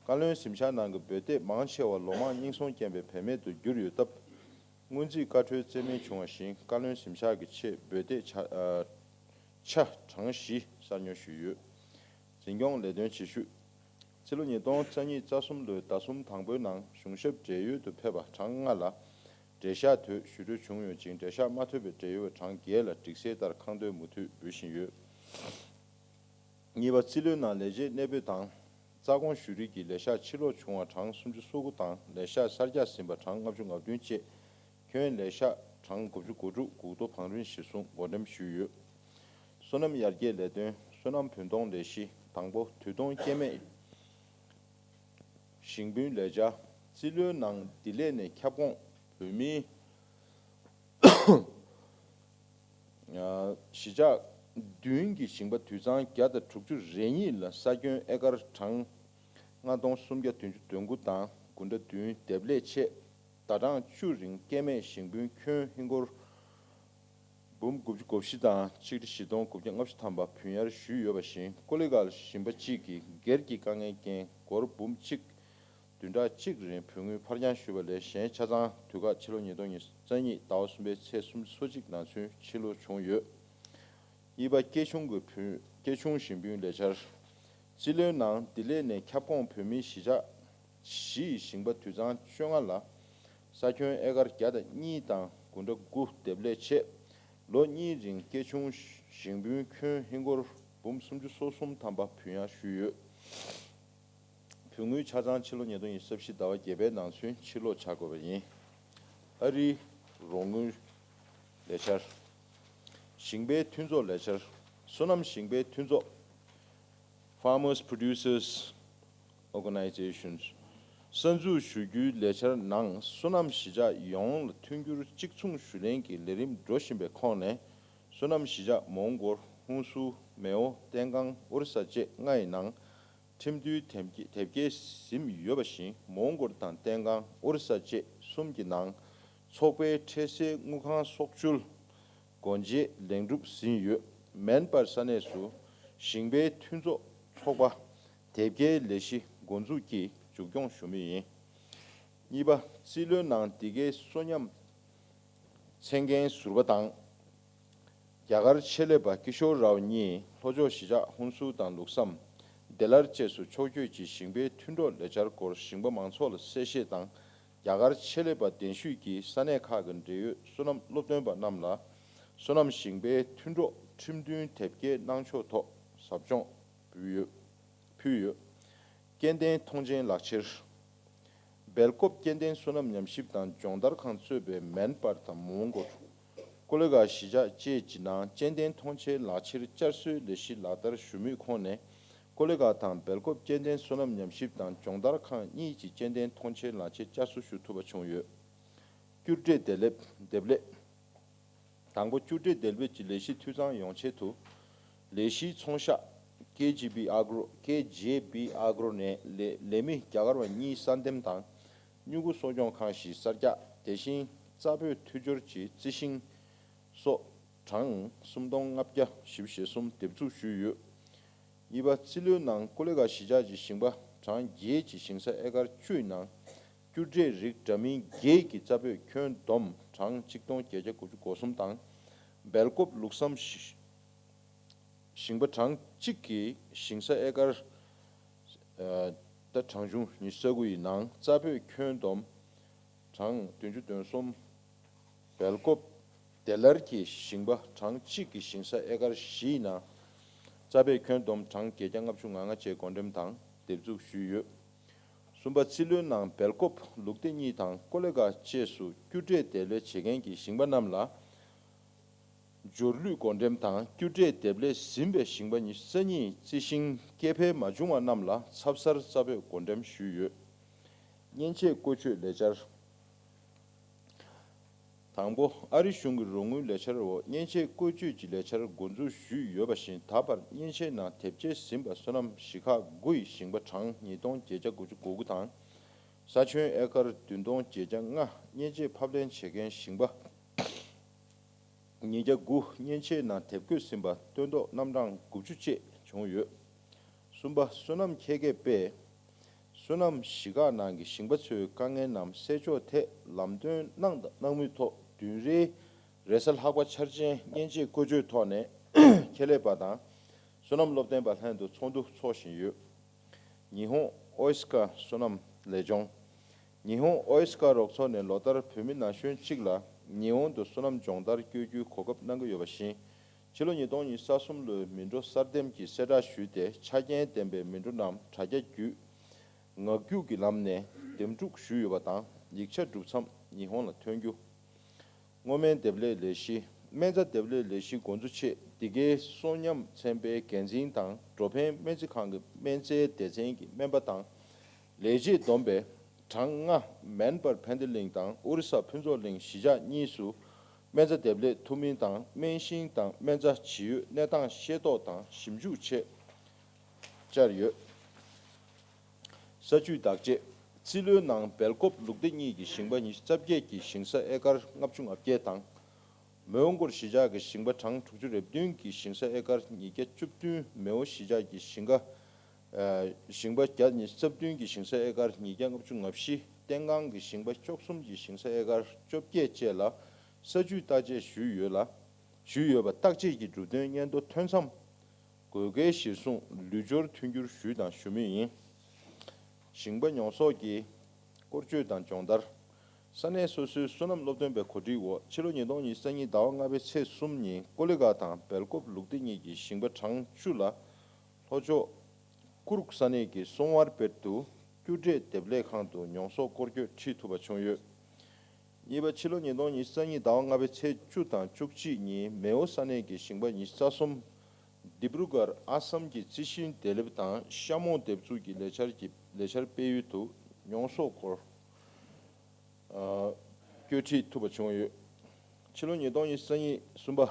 བཀའ་བློན་གཟིམ་ཤག་ནང་གི་འབོལ་སྟེགས་མང་ཆེ་བ་ལོ་མང་རྙིང་སོང་རྐྱེན་པས་བེད་མེད་དུ་གྱུར་ཡོད་སྟབས། སྔོན་རྩིས་བཀའ་འཁྲོལ་རྩིས་མེད་བྱུང་བ་བཞིན། བཀའ་བློན་གཟིམ་ཤག་གི་ཆེད་འབོལ་སྟེགས་ཆ་ཨ་ཆ་གྲངས་བཞི་གསར་ཉོ་ཞུས་ཡོད། འཛིན་སྐྱོང་ལས་དོན་བྱེད་ཤུགས། ཕྱི་ལོ་ཉིས་སྟོང་རྩ་གཉིས་རྩ་གསུམ་ལོའི་ཟླ་གསུམ་དང་པོའི་ནང་གཞུང་ཞབས་བགྲེས་ཡོལ་དུ་ཕེབས་པ་གྲངས་ལྔ་ལ་འབྲེལ་བཞག་དུས་ཞུ་གྲོས་བྱུང་ཡོད་ཅིང་། འབྲེལ་བཞག་མ་ཐོབ་པའི་བགྲེས་ཡོལ་བ་གྲངས་བརྒྱད་ལ་སྒྲིག་གསལ་ལྟར་ཁ་འདོན་མུ་མཐུད་འབུལ་བཞིན་ཡོད། གཉིས་པ། རྩིས་ལོའི་ནང་ལས་བྱེད་གནས་སྤོས་དང་རྩ་དགོངས་ཞུ་རིགས་ཀྱི་ལས་ཤག་ཕྱིར་ལོག་བྱུང་བ་གྲངས་སུམ་ཅུ་སོ་དགུ་དང་། ལས་ཤག་གསར་རྒྱག་ཟིན་པ་གྲངས་ལྔ་བཅུ་ང་བདུན་བཅས་ཁྱོན་ལས་ཤག་གྲངས་དགུ་བཅུ་གོ་དྲུག་འགུག་གཏོར་བང་རིམ་གཞིར་བཟུང་བགོ་འགྲེམས་ཞུས་ཡོད། སོ་ནམ་ཡར་རྒྱས་ལས་དོན། སོ་ནམ་བུན་གཏོང་ལས་གཞི། དང་པོ། དུས་ཐུང་སྐྱེད་མེད་ཞིང་ཕུན་ལས་འཆར། རྩིས་ལོའི་ནང་བདེ་ལེགས་ནས་ཁྱབ་ཁོངས་བོད་མིའི་གཞིས་ཆགས་བདུན་གྱི་ཞིང་པ་དུད་ཚང་བརྒྱ་དང་དྲུག་ཅུ་རེ་གཉིས་ལ་ས་ཁྱོན་ཨེ་ཀར་གྲངས་ལྔ་སྟོང་སུམ་བརྒྱ་བདུན་ཅུ་དོན་དགུ་དང་། དགུན་ཟླ་བདུན་འདེབས་ལས་ཆེད་ཟླ་གྲངས་བཅུ་རིང་སྐྱེད་མེད་ཞིང་ཕུན་ཁྱོན་ཧིན་སྒོར་འབུམ་དགུ་བཅུ་གོ་བཞི་དང་ཆིག་ཁྲི་བཞི་སྟོང་དགུ་བརྒྱ་ལྔ་བཅུ་ཐམ་པ་བུན་གཡར་ཞུས་ཡོད་པ་བཞིན། ཀོ་ལི་གལ་ཞིང་པ་གཅིག་གིས་སྒེར་གྱི་དཀའ་ངལ་རྐྱེན་སྒོར་འབུམ་གཅིག་བདུན་ཕྲག་གཅིག་རིང་བུན་དངུལ་ཕར་འགྱངས་ཞུས་པ་ལས་གཞན་ཆ་ཚང་དུས་བཀག་ཕྱི་ལོ་ཉིས་སྟོང་ཉི་ཤུ་རྩ་གཉིས་ཟླ་བ་གསུམ་པའི་ཚེས་སུམ་ཅུ་སོ་གཅིག་ནང་ཚུན་ཕྱིར་ལོག་བྱུང་ཡོད། གཉིས་པ། སྐྱེད་ཆུང་གི་བུན། སྐྱེད་ཆུང་ཞིང་ཕུན་ལས་འཆར། རྩིས་ལོའི་ནང་བདེ་ལེགས་ནས་ཁྱབ་ཁོངས་བོད་མིའི་གཞིས་ཆགས་བཞི་ཡི་ཞིང་པ་དུད་ཚང་བཅོ་ལྔ་ལ་ས་ཁྱོན་ཨེ་ཀར་བརྒྱ་དང་གཉིས་དང་དགུན་ཟླ་དགུ་འདེབས་ལས་ཆེད་ལོ་གཉིས་རིང་སྐྱེད་ཆུང་ཞིང་ཕུན་ཁྱོན་ཧིན་སྒོར་འབུམ་སུམ་ཅུ་སོ་གསུམ་ཐམ་པ་བུན་གཡར་ཞུས་ཡོད། བུན་དངུལ་ཆ་ཚང་ཕྱི་ལོ་ཉིས་སྟོང་ཉི་ཤུ་རྩ་བཞི་ཟླ་བ་བརྒྱད་པའི་ནང་ཚུན་ཕྱིར་ལོག་བྱ་དགོས་པ་ཡིན། ཨ་རིའི་རོགས་དངུལ་ལས་འཆར། ཞིང་པའི་མཐུན་ཚོགས་ལས་འཆར། སོ་ནམ་ཞིང་པའི་མཐུན་ཚོགས། Farmers Producers Organizations གསར་འཛུགས་ཞུ་རྒྱུའི་ལས་འཆར་ནང་སོ་ནམ་གཞིས་ཆགས་ཡོངས་ལ་མཐུན་འགྱུར་གཅིག་མཚུངས་ཞུ་ལེན་གྱི་ལས་རིམ་འགྲོ་བཞིན་པའི་ཁོངས་ནས། སོ་ནམ་གཞིས་ཆགས་མོན་གྷོ། ཧུན་སུར། མེའོ། ཏན་ཀང་། ཨོ་རི་ས་བཅས་ལྔ་ཡི་ནང་ཁྲིམས་མཐུན་དེབ་སྐྱེལ་དེབ་སྐྱེལ་ཟིན་ཡོད་པ་བཞིན། མོན་གྷོ་དང་ཏན་ཀང་། ཨོ་རི་ས་བཅས་གསུམ་གྱི་ནང་ཚོགས་པའི་འཕྲལ་སེལ་དངུལ་ཁང་སོགས་བཅུ་ལ་སྒོ་འབྱེད་ལེགས་གྲུབ་ཟིན་ཡོད། མིན་པར་ས་གནས་སུ་ཞིང་པའི་མཐུན་ཚོགས་ཚོགས་པ་དེབ་སྐྱེལ་ལས་གཞི་འགོ་འཛུགས་ཀྱིས་མཇུག་སྐྱོང་ཞུ་མུས་ཡིན། གཉིས་པ། རྩིས་ལོའི་ནང་འདི་གའི་གསོ་ཉམས་ཚད་འགན་ཟུར་པ་དང་། རྒྱ་གར་ཆེད་ལས་པ་ཀི་ཤོར་རའོ་གཉིས་ལྷོ་ཕྱོགས་གཞིས་ཆགས་ཧུན་སུར་དང་ལུགས་བསམ། བདེ་ལར་བཅས་སུ་ཕྱོགས་བསྐྱོད་ཀྱིས་ཞིང་པའི་མཐུན་གྲོགས་ལས་འཆར་སྐོར་ཞིང་པ་མང་ཚོགས་ལ་གསལ་བཤད་དང་། རྒྱ་གར་ཆེད་ལས་པ་གདན་ཞུས་ཀྱིས་ས་གནས་ཁག་གི་འབྲེལ་ཡོད་སོ་ནམ་སློབ་སྟོན་པ་རྣམས་ལ་སོ་ནམ་ཞིང་པའི་མཐུན་གྲོགས་ཁྲིམས་མཐུན་དེབ་སྐྱེལ་གནང་ཕྱོགས་ཐོག་ཟབ་སྦྱོང་ཕུལ་ཡོད། ཕུལ་ཡོད། སྐྱེ་ལྡན་མཐོང་ཆེན་ལག་ཁྱེར། སྦེལ་ཀོབ་སྐྱེ་ལྡན་སོ་ནམ་ཉམས་ཞིབ་དང་སྦྱོང་བརྡར་ཁང་གཙོས་པའི་མན་པར་དང་མོན་གོར། ཀོ་ལི་གྷལ་གཞིས་ཆགས་བཅས་ཀྱི་ནང་སྐྱེ་ལྡན་མཐོང་ཆེན་ལག་ཁྱེར་བསྐྱར་གསོའི་ལས་གཞི་ལག་བསྟར་ཞུ་མུས་ཁོངས་ནས། ཀོ་ལི་གྷལ་དང་སྦེལ་ཀོབ་སྐྱེ་ལྡན་སོ་ནམ་ཉམས་ཞིབ་དང་སྦྱོང་བརྡར་ཁང་གཉིས་ཀྱི་སྐྱེ་ལྡན་མཐོང་ཆེན་ལག་ཁྱེར་བསྐྱར་གསོ་ཞུ་ཐུབ་པ་བྱུང་ཡོད། བསྐྱུར་འབྲས་བདེ་ལེགས་བདེ་ལེགས། དང་པོ། བསྐྱུར་འབྲས་བདེ་ལེགས་ཀྱི་ལས་གཞི་འཐུས་ཚང་ཡོང་ཆེད་དུ། ལས་གཞིའི་ཚོང་ཤག་ཀེ་ཇི་བི་ཨ་གྷོ་རོ། ཀེ་ཇེ་བི་ཨ་གྷོ་རོ་ནས་ལས་ལས་མི་རྒྱ་གར་བ་གཉིས་གསར་འདེམས་དང་། སྨྱུ་གུ་གསོ་སྐྱོང་ཁང་ཞིག་གསར་རྒྱག་དེ་བཞིན་རྩྭ་སྤོས་མཐུད་སྦྱོར་གྱི་རྩི་ཤིང་སོགས་གྲངས་སུམ་སྟོང་ལྔ་བརྒྱ་བཞི་བཅུ་ཞེ་གསུམ་འདེབས་འཛུགས་ཞུས་ཡོད། གཉིས་པ། རྩིས་ལོའི་ནང་ཀོ་ལི་གྷལ་གཞིས་ཆགས་ཀྱི་ཞིང་པ་གྲངས་བརྒྱད་ཀྱི་ཞིང་ས་ཨེ་ཀར་བཅུའི་ནང་། བསྐྱུར་འབྲས་རིགས་འདྲ་མིན་བརྒྱད་ཀྱི་རྩྭ་སྤོས་ཁྱོན་བསྡོམས་གྲངས་གཅིག་སྟོང་བརྒྱད་བརྒྱ་དགུ་བཅུ་གོ་གསུམ་དང་། སྦེལ་ཀོབ་ལུགས་བསམ་ཞི་ཞིང་པ་གྲངས་གཅིག་གི་ཞིང་ས་ཨེ་ཀར། ཨ། ད་གྲངས་ཆུང་ཉི་ཤུ་རྩ་དགུ་ཡི་ནང་རྩྭ་སྤོས་ཁྱོན་བསྡོམས་གྲངས་བདུན་ཅུ་དོན་གསུམ། སྦེལ་ཀོབ་བདེ་ལར་གྱི་ཞིང་པ་གྲངས་གཅིག་གི་ཞིང་ས་ཨེ་ཀར་བཞིའི་ནང་རྩྭ་སྤོས་ཁྱོན་བསྡོམས་གྲངས་བརྒྱད་བརྒྱ་ལྔ་བཅུ་ང་ལྔ་བཅས་བགོ་འགྲེམས་དང་འདེབས་འཛུགས་ཞུས་ཡོད། གསུམ་པ། རྩིས་ལོའི་ནང་སྦེལ་ཀོབ་ལུག་སྡེ་གཉིས་དང་ཀོ་ལི་གྷལ་བཅས་སུ་བསྐྱུར་འབྲས་བདེ་ལེགས་བྱེད་མཁན་གྱི་ཞིང་པ་རྣམས་ལ། སྦྱོར་ལུད་བགོ་འགྲེམས་དང་བསྐྱུར་འབྲས་བདེ་ལེགས་ཟིན་པའི་ཞིང་པ་ཉི་ཤུ་རྩ་གཉིས་རྩི་ཤིང་སྐྱེ་འཕེལ་མ་བྱུང་བ་རྣམས་ལ་ཚབ་གསར་རྩྭ་སྤོས་བགོ་འགྲེམས་ཞུས་ཡོད། མཉེན་ཆས་བཀོལ་སྤྱོད་ལས་འཆར། དང་པོ། ཨ་རི་གཞུང་གི་རོགས་དངུལ་ལས་འཆར་འོག་མཉེན་ཆས་བཀོལ་སྤྱོད་ཀྱི་ལས་འཆར་འགོ་འཛུགས་ཞུས་ཡོད་པ་བཞིན། ད་བར་མཉེན་ཆས་ནང་དེབ་སྐྱེལ་ཟིན་པ་སོ་ནམ་གཞིས་ཁག་དགུ་ཡི་ཞིང་པ་གྲངས་ཉིས་སྟོང་བརྒྱད་བརྒྱ་དགུ་བཅུ་གོ་དགུ་དང་། ས་ཁྱོན་ཨེ་ཀར་བདུན་སྟོང་བརྒྱད་བརྒྱ་ལྔ། མཉེན་ཆས་ཕབ་ལེན་བྱེད་མཁན་ཞིང་པ་ཉིས་བརྒྱ་དགུ། མཉེན་ཆས་ནང་དེབ་བཀོད་ཟིན་པ་སྟོན་ཐོག་རྣམ་གྲངས་དགུ་བཅུ་བཅས་བྱུང་ཡོད། གསུམ་པ། སོ་ནམ་ཁྱད་ཁྱད་པས། སོ་ནམ་གཞིས་ཁག་ནང་གི་ཞིང་པ་ཚོའི་དཀའ་ངལ་རྣམས་སེལ་ཕྱོགས་ཐད་ལམ་སྟོན་གནང་དང་གནང་མུས་ཐོག་བདུན་རེའི་རེས་གཟའ་ལྷག་པ་འཆར་ཅན་མཉེན་ཆས་བཀོལ་སྤྱོད་ཐོག་ནས་ཁྱད་ལས་པ་དང་སོ་ནམ་སློབ་སྟོན་པ་ལྷན་དུ་ཚོགས་འདུ་འཚོགས་བཞིན་ཡོད། ཉི་ཧོང་ཨོ་ཨི་སི་ཀ་སོ་ནམ་ལས་ལྗོངས། ཉི་ཧོང་ཨོ་ཨི་སི་ཀ་རོགས་ཚོགས་ནས་ལོ་ལྟར་བོད་མི་ན་གཞོན་གཅིག་ལ་ཉི་ཧོང་དུ་སོ་ནམ་སྦྱོང་བརྡར་སྐྱོད་རྒྱུའི་གོ་སྐབས་གནང་གི་ཡོད་པ་བཞིན། ཕྱི་ལོ་ཉིས་སྟོང་ཉི་ཤུ་རྩ་གསུམ་ལོའི་མི་འགྲོ་གསར་འདེམས་ཀྱི་གསལ་བསྒྲགས་ཞུས་ཏེ། ཆ་རྐྱེན་ལྡན་པའི་མི་འགྲོ་རྣམས་དྲ་རྒྱ་བརྒྱུད་ངག་རྒྱུགས་ཀྱི་ལམ་ནས་འདེམས་སྒྲུག་ཞུས་ཡོད་པ་དང་། ཡིག་ཆ་གྲུབ་མཚམས་ཉི་ཧོང་ལ་ཐོན་རྒྱུ། སྔོ་སྨན་འདེབས་ལས་ལས་གཞི། སྨན་རྩྭ་འདེབས་ལས་ལས་གཞི་འགོ་འཛུགས་ཆེད་འདི་གའི་གསོ་ཉམས་ཚན་པའི་འགན་འཛིན་དང་འགྲོ་ཕན་སྨན་རྩིས་ཁང་གི་སྨན་རྩྭའི་སྡེ་ཚན་གྱི་སྨན་པ་དང་། ལས་བྱེད་བསྡོམས་པས་གྲངས་ལྔ་མན་པར་ཕན་བདེ་གླིང་དང་ཨོ་རི་ས་ཕུན་ཚོགས་གླིང་གཞིས་ཆགས་གཉིས་སུ་སྨན་རྩྭ་འདེབས་ལས་ཐུབ་མིན་དང་སྨན་ཤིང་དང་སྨན་རྩྭ་ཇི་ཡོད་གནས་སྟངས་ཤེས་རྟོགས་དང་ཞིབ་འཇུག་ཆེད་བཅར་ཡོད། ས་བཅུད་བདག་གཅེས། རྩིས་ལོའི་ནང་སྦེལ་ཀོབ་ལུག་སྡེ་གཉིས་ཀྱི་ཞིང་པ་ཉི་ཤུ་རྩ་བརྒྱད་ཀྱི་ཞིང་ས་ཨེ་ཀར་ལྔ་བཅུ་ང་བརྒྱད་དང་། མོན་གོར་གཞིས་ཆགས་ཀྱི་ཞིང་པ་གྲངས་དྲུག་ཅུ་རེ་བདུན་གྱི་ཞིང་ས་ཨེ་ཀར་ཉིས་བརྒྱ་བཅུ་བདུན། མེའོ་གཞིས་ཆགས་ཀྱི་ཞིང་ཁ། ཨ། ཞིང་པ་བརྒྱ་ཉི་ཤུ་རྩ་བདུན་གྱི་ཞིང་ས་ཨེ་ཀར་ཉིས་བརྒྱ་ལྔ་བཅུ་ང་བཞི། བསྟན་སྒང་གི་ཞིང་པ་བཅུ་གསུམ་གྱི་ཞིང་ས་ཨེ་ཀར་བཅོ་བརྒྱད་བཅས་ལ་ས་བཅུད་བརྟག་དཔྱད་ཞུས་ཡོད་ལ། ཞུས་ཡོད་པ་བརྟག་དཔྱད་ཀྱི་གྲུབ་དོན་སྙན་ཐོ་ཐོན་མཚམས། དགོས་གལ་གཞིར་བཟུང་ལུས་སྦྱོར་མཐུན་འགྱུར་ཞུས་དང་ཞུ་མུས་ཡིན། ཞིང་པ་ཉོ་ཚོང་གི་སྐོར་སྐྱོད་དང་སྦྱོང་བརྡར། ས་གནས་སོ་སོའི་སོ་ནམ་སློབ་སྟོན་པའི་གོ་སྒྲིག་འོག་ཕྱི་ལོ་ཉིས་སྟོང་ཉི་ཤུ་རྩ་གཉིས་ཟླ་བ་ལྔ་པའི་ཚེས་གསུམ་ཉིན་ཀོ་ལི་གྷལ་དང་སྦེལ་ཀོབ་ལུག་སྡེ་གཉིས་ཀྱི་ཞིང་པ་གྲངས་བཅུ་ལ་ལྷོ་ཕྱོགས་ཀུ་རུག་ས་གནས་ཀྱི་སོང་ཝར་པེད་དུ་བསྐྱུར་འབྲས་འདེབས་ལས་ཁང་དུ་ཉོ་ཚོང་སྐོར་སྐྱོད་ཁྲིད་ཐུབ་པ་བྱུང་ཡོད། གཉིས་པ། ཕྱི་ལོ་ཉིས་སྟོང་ཉི་ཤུ་རྩ་གཉིས་ཟླ་བ་ལྔ་པའི་ཚེས་བཅུ་དང་བཅུ་གཅིག་ཉིན་མེའོ་ས་གནས་ཀྱི་ཞིང་པ་ཉི་ཤུ་རྩ་གསུམ། ཌི་བྷྲུ་གར་ཨ་སམ་གྱི་རྩི་ཤིང་བདེ་ལེགས་དང་ཤ་མོང་འདེབས་འཛུགས་ཀྱི་ལས་འཆར་གྱི་ལས་འཆར་སྤེལ་ཡུལ་དུ་ཉོ་ཚོང་སྐོར་སྐྱོད་ཁྲིད་ཐུབ་པ་བྱུང་ཡོད། ཕྱི་ལོ་ཉིས་སྟོང་ཉི་ཤུ་རྩ་གཉིས། གསུམ་པ།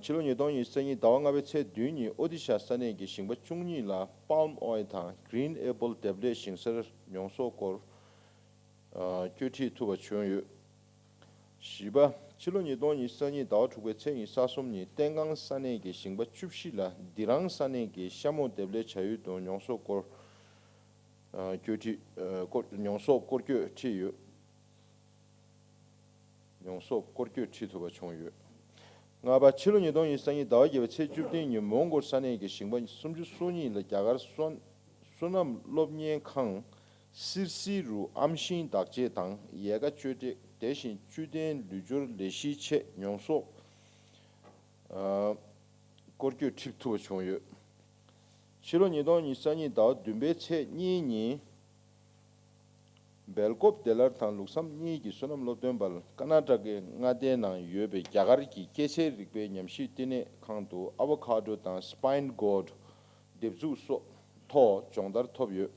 ཕྱི་ལོ་ཉིས་སྟོང་ཉི་ཤུ་རྩ་གཉིས་ཟླ་བ་ལྔ་པའི་ཚེས་བདུན་ཉིན་ཨོ་ཏི་ཤ་ས་གནས་ཀྱི་ཞིང་པ་བཅུ་གཉིས་ལ་པཱལམ་ཨོ་ཡལ་དང་གྷི་རིན་ཨེ་པལ་འདེབས་ལས་ཞིང་སར་ཉོ་ཚོང་སྐོར་སྐྱོད་ཁྲིད་ཐུབ་པ་བྱུང་ཡོད། བཞི་པ། ཕྱི་ལོ་ཉིས་སྟོང་ཉི་ཤུ་རྩ་གཉིས་ཟླ་བ་དྲུག་པའི་ཚེས་ཉི་ཤུ་རྩ་གསུམ་ཉིན་བསྟན་སྒང་ས་གནས་ཀྱི་ཞིང་པ་བཅུ་བཞི་ལ་དི་རང་ས་གནས་ཀྱི་ཤ་མོང་འདེབས་ལས་བྱ་ཡུལ་དུ་ཉོ་ཚོང་སྐོར་སྐྱོད་ཁྲིད་སྐོར་ཉོ་ཚོང་སྐོར་སྐྱོད་ཁྲིད་ཡོད། ཉོ་ཚོང་སྐོར་སྐྱོད་ཁྲིད་ཐུབ་པ་བྱུང་ཡོད། ལྔ་པ། ཕྱི་ལོ་ཉིས་སྟོང་ཉི་ཤུ་རྩ་གཉིས་ཟླ་བ་བརྒྱད་པའི་ཚེས་བཅུ་བདུན་ཉིན་མོན་གྷོ་ས་གནས་ཀྱི་ཞིང་པ་སུམ་ཅུ་སོ་གཉིས་ལ་རྒྱ་གར་སོ་སོ་ནམ་སློབ་གཉེར་ཁང་སིར་སི་རུ་ཨམ་ཤིང་བདག་གཅེས་དང་ཡལ་ག་གཅོད་འབྲེག་དེ་བཞིན་བཅུད་ལྡན་ལུད་སྦྱོར་ལས་གཞིའི་ཆེད་ཉོ་ཚོང་སྐོར་སྐྱོད་ཁྲིད་ཐུབ་པ་བྱུང་ཡོད། ཕྱི་ལོ་ཉིས་སྟོང་ཉི་ཤུ་རྩ་གཉིས་ཟླ་བ་བདུན་པའི་ཚེས་གཉིས་ཉིན་ སྦེལ་ཀོབ་བདེ་སླར་དང་ལུགས་བསམ་གཉིས་ཀྱི་བསོད་ནམས་སློབ་སྟོན་པར་ཀར་ནཱ་ཊ་ཀའི་མངའ་སྡེའི་ནང་ཡོད་པའི་རྒྱ་གར་གྱི་སྐྱེད་ཚལ་རིག་པའི་ཉམས་ཞིབ་བསྟི་གནས་ཁང་དུ་ཨ་བོ་ཁ་ཌོ་དང་སི་པའིན་གོརཌ་འདེབས་འཛུགས་སོགས་ཐོག་སྦྱོང་བརྡར་ཐོབ་ཡོད།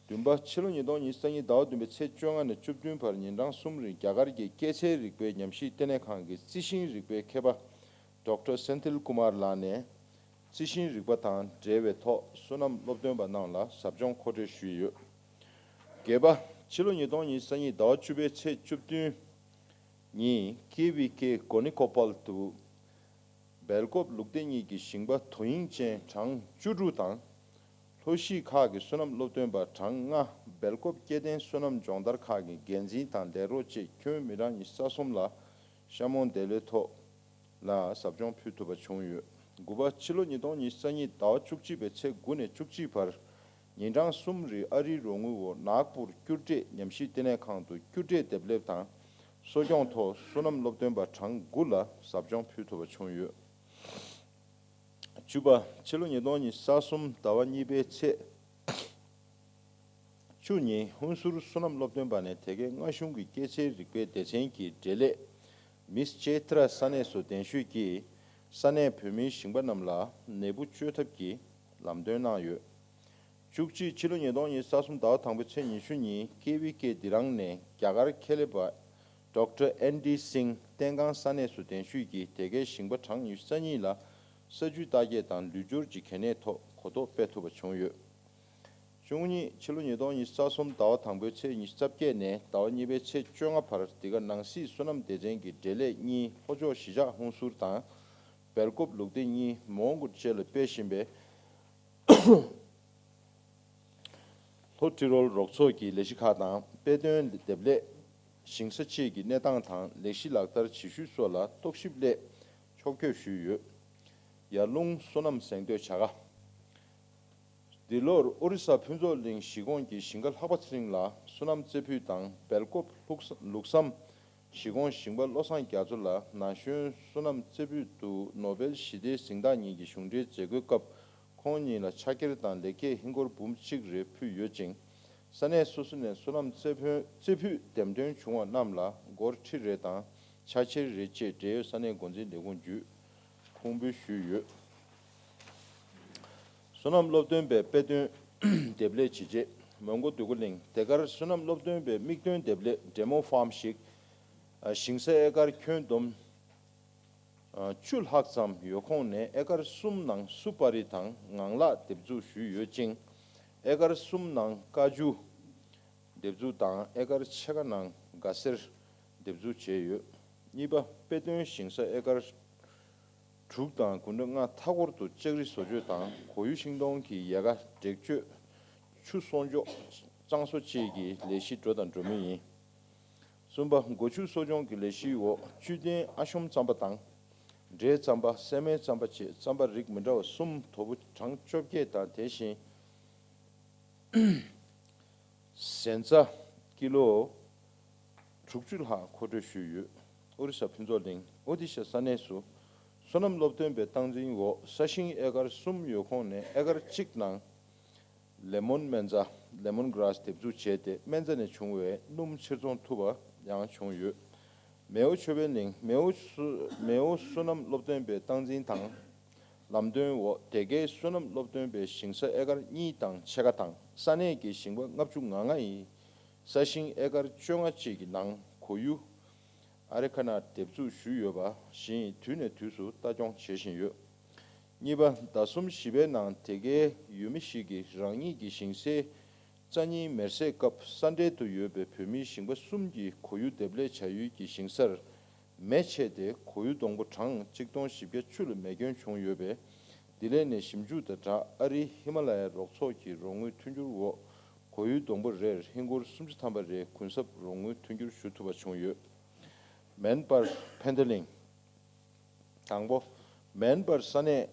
བདུན་པ། ཕྱི་ལོ་ཉིས་སྟོང་ཉི་ཤུ་རྩ་གཉིས་ཟླ་བ་བདུན་པའི་ཚེས་བཅོ་ལྔ་ནས་བཅུ་བདུན་བར་ཉིན་གྲངས་གསུམ་རིང་རྒྱ་གར་གྱི་སྐྱེད་ཚལ་རིག་པའི་ཉམས་ཞིབ་ལྟེ་གནས་ཁང་གི་རྩི་ཤིང་རིག་པའི་མཁས་པ་ཌོག་ཊར་སེན་ཐིལ་ཀུ་མར་ལགས་ནས་རྩི་ཤིང་རིག་པ་དང་འབྲེལ་བའི་ཐོག་བསོད་ནམས་སློབ་སྟོན་པ་རྣམས་ལ་ཟབ་སྦྱོང་མཁོ་སྤྲོད་ཞུས་ཡོད། བརྒྱད་པ། ཕྱི་ལོ་ཉིས་སྟོང་ཉི་ཤུ་རྩ་གཉིས་ཟླ་བ་བཅུ་པའི་ཚེས་བཅུ་བདུན་ཉིན་ཀེ་ཝི་ཀེ་གོ་ནི་ཀོ་པལ་དུ་སྦེལ་ཀོབ་ལུགས་བདེ་གཉིས་ཀྱི་ཞིང་པ་དོ་དབྱིངས་ཅན་གྲངས་བཅུ་དྲུག་དང་། ལྷོ་གཞིས་ཁག་གི་བསོད་ནམས་སློབ་སྟོན་པ་གྲངས་ལྔ། སྦེལ་ཀོབ་སྐྱེ་ལྡན་བསོད་ནམས་སྦྱོང་བརྡར་ཁག་གི་འགན་འཛིན་དང་ལས་རོགས་བཅས་ཁྱོན་མི་གྲངས་ཉི་ཤུ་རྩ་གསུམ་ལ་ཤ་མོང་བདེ་ལེགས་ཐོག་ལ་ཟབ་སྦྱོང་ཕུལ་ཐུབ་པ་བྱུང་ཡོད། དགུ་པ། ཕྱི་ལོ་ཉིས་སྟོང་ཉི་ཤུ་རྩ་གཉིས་ཟླ་བ་བཅུ་གཅིག་པའི་ཚེས་དགུ་ནས་བཅུ་གཅིག་བར་ཉིན་གྲངས་གསུམ་རིང་ཨ་རིའི་རོགས་དངུལ་འོག་ནཱག་པུར་སྐྱུར་འབྲས་ཉམས་ཞིབ་ལྟེ་གནས་ཁང་དུ་སྐྱུར་འབྲས་འདེབས་ལས་དང་གསོ་སྐྱོང་ཐོག་བསོད་ནམས་སློབ་སྟོན་པ་གྲངས་དགུ་ལ་ཟབ་སྦྱོང་ཕུལ་ཐུབ་པ་བྱུང་ཡོད། བཅུ་པ། ཕྱི་ལོ་ཉིས་སྟོང་ཉི་ཤུ་རྩ་གསུམ་ཟླ་བ་གཉིས་པའི་ཚེས་བཅུ་ཉིན་ཧུན་སུར་བསོད་ནམས་སློབ་སྟོན་པ་ནས་དེ་གའི་མངའ་གཞུང་གི་སྐྱེད་ཚལ་རིག་པའི་སྡེ་ཚན་གྱི་འབྲེལ་ལས་མིས་ཅེ་ཏྲ་ས་གནས་སུ་གདན་ཞུས་ཀྱིས་ས་གནས་བོད་མིའི་ཞིང་པ་རྣམས་ལ་ནད་འབུ་བཅོས་ཐབས་ཀྱི་ལམ་སྟོན་གནང་ཡོད། བཅུ་གཅིག། ཕྱི་ལོ་ཉིས་སྟོང་ཉི་ཤུ་རྩ་གསུམ་ཟླ་བ་དང་པོའི་ཚེས་ཉི་ཤུ་ཉིན་ཀེ་ཝི་ཀེ་དི་རང་ནས་རྒྱ་གར་ཁེ་ལེ་བྷ་ཌོག་ཊར་ཨེན་ཌི་སིང་བསྟན་ཁང་ས་གནས་སུ་གདན་ཞུས་ཀྱིས་དེ་གའི་ཞིང་པ་གྲངས་ཉི་ཤུ་རྩ་གཉིས་ལ་ས་རྒྱུས་བརྟག་དཔྱད་དང་ལུས་སྦྱོར་གྱི་གལ་གནད་ཐོག་གོ་རྟོགས་སྤེལ་ཐུབ་པ་བྱུང་ཡོད། བཅུ་གཉིས། ཕྱི་ལོ་ཉིས་སྟོང་ཉི་ཤུ་རྩ་གསུམ་ཟླ་བ་དང་པོའི་ཚེས་ཉི་ཤུ་རྩ་བརྒྱད་ནས་ཟླ་བ་གཉིས་པའི་ཚེས་བཅོ་ལྔ་བར་འདི་ག་ནང་སྲིད་བསོད་ནམས་སྡེ་ཚན་གྱི་འབྲེལ་ལས་གཉིས་ལྷོ་ཕྱོགས་གཞིས་ཆགས་ཧུན་སུར་དང་སྦེལ་ཀོབ་ལུགས་བདེ་གཉིས་མོན་གྷོ་བཅས་ལ་སྤེལ་བཞིན་པའི་ལྷོ་ཏི་རོལ་རོགས་ཚོགས་ཀྱི་ལས་གཞི་ཁག་དང་དཔེ་སྟོན་འདེབས་ལས་ཞིང་ས་བཅས་ཀྱི་གནས་སྟངས་དང་ལས་གཞི་ལག་བསྟར་བྱེད་ཤུལ་སོགས་ལ་རྟོག་ཞིབ་སླད་ཕྱོགས་བསྐྱོད་ཞུས་ཡོད། ཡར་ཀླུང་བསོད་ནམས་གཟེངས་བསྟོད་བྱ་དགའ། འདི་ལོར་ཨོ་རི་ས་ཕུན་ཚོགས་གླིང་གཞིས་ཁོངས་ཀྱི་ཞིང་ཁ་ལྷག་པ་ཚེ་རིང་ལ་བསོད་ནམས་རྩེ་ཕུད་དང་སྦེལ་ཀོབ་ལྷུག་ལུགས་བསམ་གཞིས་ཁོངས་ཞིང་པ་བློ་བཟང་རྒྱ་མཚོ་ལ་ན་གཞོན་བསོད་ནམས་རྩེ་ཕུད་དུ་ནོ་བེལ་ཞི་བདེའི་གཟེངས་རྟགས་ཉིན་གྱི་གཞུང་འབྲེལ་མཛད་སྒོའི་སྐབས་ཁོང་ཉིད་ལ་ཕྱག་འཁྱེར་དང་ལེགས་སྐྱེས་ཧིན་སྒོར་འབུམ་གཅིག་རེ་ཕུལ་ཡོད་ཅིང་། ས་གནས་སོ་སོ་ནས་བསོད་ནམས་རྩེ་ཕུད་རྩེ་ཕུད་འདེམས་ཐོན་བྱུང་བ་རྣམས་ལ་སྒོར་ཁྲི་རེ་དང་ཕྱག་འཁྱེར་རེ་བཅས་འབྲེལ་ཡོད་ས་གནས་འགོ་འཛིན་ལས་ཁུངས་བརྒྱུད་ཁུངས་འབུལ་ཞུས་ཡོད། བསོད་ནམས་སློབ་སྟོན་པའི་དཔེ་སྟོན་འདེབས་ལས་བྱས་རྗེས་མོན་གྷོ་འདོད་རྒུ་གླིང་དེ་གར་བསོད་ནམས་སློབ་སྟོན་པའི་དམིགས་དོན་འདེབས་ལས་ཌེ་མོ་ཕཱམ་ཞིག་ཞིང་ས་ཨེ་ཀར་ཁྱོན་བསྡོམས་བཅུ་ལྷག་ཙམ་ཡོད་ཁོངས་ནས་ཨེ་ཀར་གསུམ་ནང་སུ་པ་རི་དང་ངང་ལག་འདེབས་འཛུགས་ཞུས་ཡོད་ཅིང་། ཨེ་ཀར་གསུམ་ནང་ཀ་ཅུ་འདེབས་འཛུགས་དང་ཨེ་ཀར་ཕྱེད་ཀ་ནང་དགའ་སེར་འདེབས་འཛུགས་བྱས་ཡོད། གཉིས་པ། དཔེ་སྟོན་ཞིང་ས་ཨེ་ཀར་དྲུག་དང་དགུ་འདྲ་ལྔ་མཐའ་འཁོར་དུ་ལྕགས་རི་བཟོ་བཅོས་དང་གོ་ཡུ་ཤིང་སྡོང་གི་ཡལ་ག་འབྲེག་གཅོད། ཆུ་གསོག་འཇོག་གཙང་བཟོ་བཅས་ཀྱི་ལས་གཞི་འགྲོ་དང་འགྲོ་མུས་ཡིན། གསུམ་པ། སྒོ་ཕྱུགས་གསོ་སྐྱོང་གི་ལས་གཞིའི་འོག་བཅུད་ལྡན་ཨ་ཤོམ་རྩམ་པ་དང་། འབྲས་རྩམ་པ། སྲན་མའི་རྩམ་པ་བཅས་རྩམ་པ་རིགས་མི་འདྲ་བ་གསུམ་དོ་པོ་གྲངས་བཅོ་བརྒྱད་དང་དེ་བཞིན་གཟན་རྩྭ་ཀི་ལོ་དྲུག་ཅུ་ལྷག་མཁོ་སྤྲོད་ཞུས་ཡོད། ཨོ་རི་ས་ཕུན་ཚོགས་གླིང་ཨོ་ཏི་ཤ་ས་གནས་སུ་བསོད་ནམས་སློབ་སྟོན་པའི་སྟངས་འཛིན་འོག་ས་ཞིང་ཨེ་ཀར་གསུམ་ཡོད་ཁོངས་ནས་ཨེ་ཀར་གཅིག་ནང་ལེ་མོན་སྨན་རྩྭ། ལེ་མོན་གྷ་ར་སི་འདེབས་འཛུགས་བྱས་ཏེ་སྨན་རྩྭ་ནས་བྱུང་བའི་སྣུམ་ཕྱིར་ཚོང་ཐུབ་པ་ཡང་བྱུང་ཡོད། མེའོ་ཆོས་འཕེལ་གླིང་མེའོ་སུ་མེའོ་བསོད་ནམས་སློབ་སྟོན་པའི་སྟངས་འཛིན་དང་ལམ་སྟོན་འོག་དེ་གའི་བསོད་ནམས་སློབ་སྟོན་པའི་ཞིང་ས་ཨེ་ཀར་གཉིས་དང་ཕྱེད་ཀ་དང་ས་གནས་ཀྱི་ཞིང་པ་ལྔ་བཅུ་ང་ལྔ་ཡིས་ས་ཞིང་ཨེ་ཀར་བཅོ་ལྔ་བཅས་ཀྱི་ནང་གོ་ཡུ་ཨ་རེ་ཁ་ན་འདེབས་འཛུགས་ཞུས་ཡོད་པ་བཞིན་དུས་ནས་དུས་སུ་ལྟ་སྐྱོང་བྱེད་བཞིན་ཡོད། གཉིས་པ། ཟླ་གསུམ་བཞི་པའི་ནང་དེ་གའི་ཡུལ་མི་ཞིག་གིས་རང་ཉིད་ཀྱི་ཞིང་སའི་རྩྭ་ཉིན་མེར་སྲེག་སྐབས་ས་འབྲེལ་དུ་ཡོད་པའི་བོད་མིའི་ཞིང་པ་གསུམ་གྱིས་གོ་ཡུ་འདེབས་ལས་བྱ་ཡུལ་གྱི་ཞིང་སར་མེ་མཆེད་དེ་གོ་ཡུ་སྡོང་པོ་གྲངས་གཅིག་སྟོང་བཞི་བརྒྱ་བཅུ་ལ་མེ་སྐྱོན་བྱུང་ཡོད་པས། འདི་ལས་ནས་ཞིབ་འཇུག་དང་སྦྲགས་ཨ་རིའི་ཧི་མ་ལ་ཡའི་རོགས་ཚོགས་ཀྱི་རོགས་དངུལ་མཐུན་འགྱུར་འོག་གོ་ཡུ་སྡོང་པོ་རེར་ཧིན་སྒོར་སུམ་ཅུ་ཐམ་པ་རེ་གུན་གསབ་རོགས་དངུལ་མཐུན་འགྱུར་ཞུ་ཐུབ་པ་བྱུང་ཡོད། མེན་པར་ཕན་ཐོགས་གླིང་། དང་པོ། མེན་པར་ས་གནས་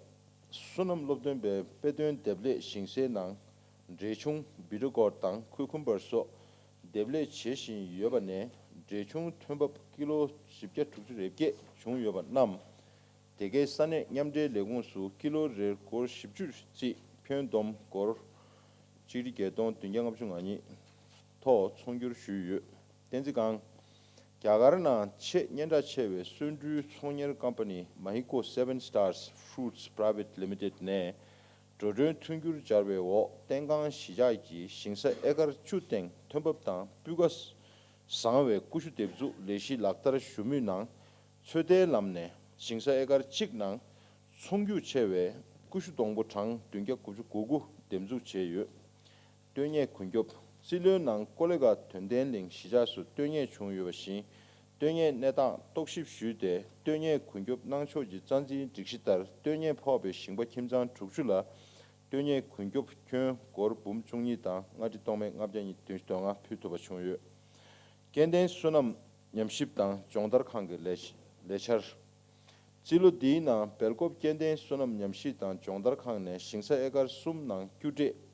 བསོད་ནམས་སློབ་སྟོན་པའི་དཔེ་སྟོན་འདེབས་ལས་ཞིང་སའི་ནང་འབྲས་ཆུང་བི་ཊ་གོར་དང་ཁུ་ཁུམ་བར་སོགས་འདེབས་ལས་བྱེད་བཞིན་ཡོད་པ་ནས་འབྲས་ཆུང་ཐོན་འབབ་ཀི་ལོ་བཞི་བརྒྱ་དྲུག་ཅུ་རེ་བརྒྱད་བྱུང་ཡོད་པ་རྣམས་དེ་གའི་ས་གནས་མཉམ་འབྲེལ་ལས་ཁུངས་སུ་ཀི་ལོ་རེར་སྒོར་བཞི་བཅུ་རྩིས་ཕོན་བསྡོམས་སྒོར་ཆིག་ཁྲི་བརྒྱད་སྟོང་བདུན་བརྒྱ་ལྔ་བཅུ་ང་གཉིས། ཐོག་ཚོང་སྒྱུར་ཞུས་ཡོད། བསྟན་འཛིན་སྒང་། རྒྱ་གར་ནང་ཆེས་སྙན་གྲགས་ཆེ་བའི་སོན་འབྲུའི་ཚོང་གཉེར་ཀམ་པ་ནི་Mahiko Seven Stars Fruits Private Limited ནས་འགྲོ་གྲོན་མཐུན་འགྱུར་སྦྱར་བའི་འོག་བསྟན་ཁང་གཞིས་ཆགས་ཀྱི་ཞིང་ས་ཨེ་ཀར་བཅུ་སྟེང་ཐོན་འབབ་དང་སྤུས་ཀ་བཟང་བའི་ཀུ་ཤུ་འདེབས་འཛུགས་ལས་གཞི་ལག་བསྟར་ཞུ་མུས་ནང་ཚོད་ལྟའི་ལམ་ནས་ཞིང་ས་ཨེ་ཀར་གཅིག་ནང་ཚོང་རྒྱུག་ཆེ་བའི་ཀུ་ཤུ་སྡོང་པོ་གྲངས་བདུན་བརྒྱ་དགུ་བཅུ་གོ་དགུ་འདེབས་འཛུགས་བྱས་ཡོད། སྟོན་ཉེས་གུན་སྐྱོབ། རྩིས་ལོའི་ནང་ཀོ་ལི་གྷལ་དོན་ལྡན་གླིང་གཞིས་ཆགས་སུ་སྟོན་ཉེས་བྱུང་ཡོད་པ་བཞིན། སྟོན་ཉེས་གནས་སྟངས་རྟོག་ཞིབ་ཞུས་ཏེ། སྟོན་ཉེས་གུན་སྐྱོབ་གནང་ཕྱོགས་ཀྱི་རྩ་འཛིན་སྒྲིག་གཞི་ལྟར། སྟོན་ཉེས་ཕོག་པའི་ཞིང་པ་ཁྱིམ་ཚང་དྲུག་ཅུ་ལ་སྟོན་ཉེས་གུན་སྐྱོབ་ཁྱོན་སྒོར་འབུམ་བཅུ་གཉིས་དང་ལྔ་ཁྲི་སྟོང་མེད་ལྔ་བརྒྱ་ཉིས་བདུན་ཞིག་དོན་ལྔ་ཕུལ་ཐུབ་པ་བྱུང་ཡོད། སྐྱེ་ལྡན་སོ་ནམ་ཉམས་ཞིབ་དང་སྦྱོང་བརྡར་ཁང་གི་ལས་ལས་འཆར། རྩིས་ལོ་འདིའི་ནང་སྦེལ་ཀོབ་སྐྱེ་ལྡན་སོ་ནམ་ཉམས་ཞིབ་དང་སྦྱོང་བརྡར་ཁང་ནས་ཞིང་ས་ཨེ་ཀར་གསུམ་ནང་སྐྱུར་འབྲས་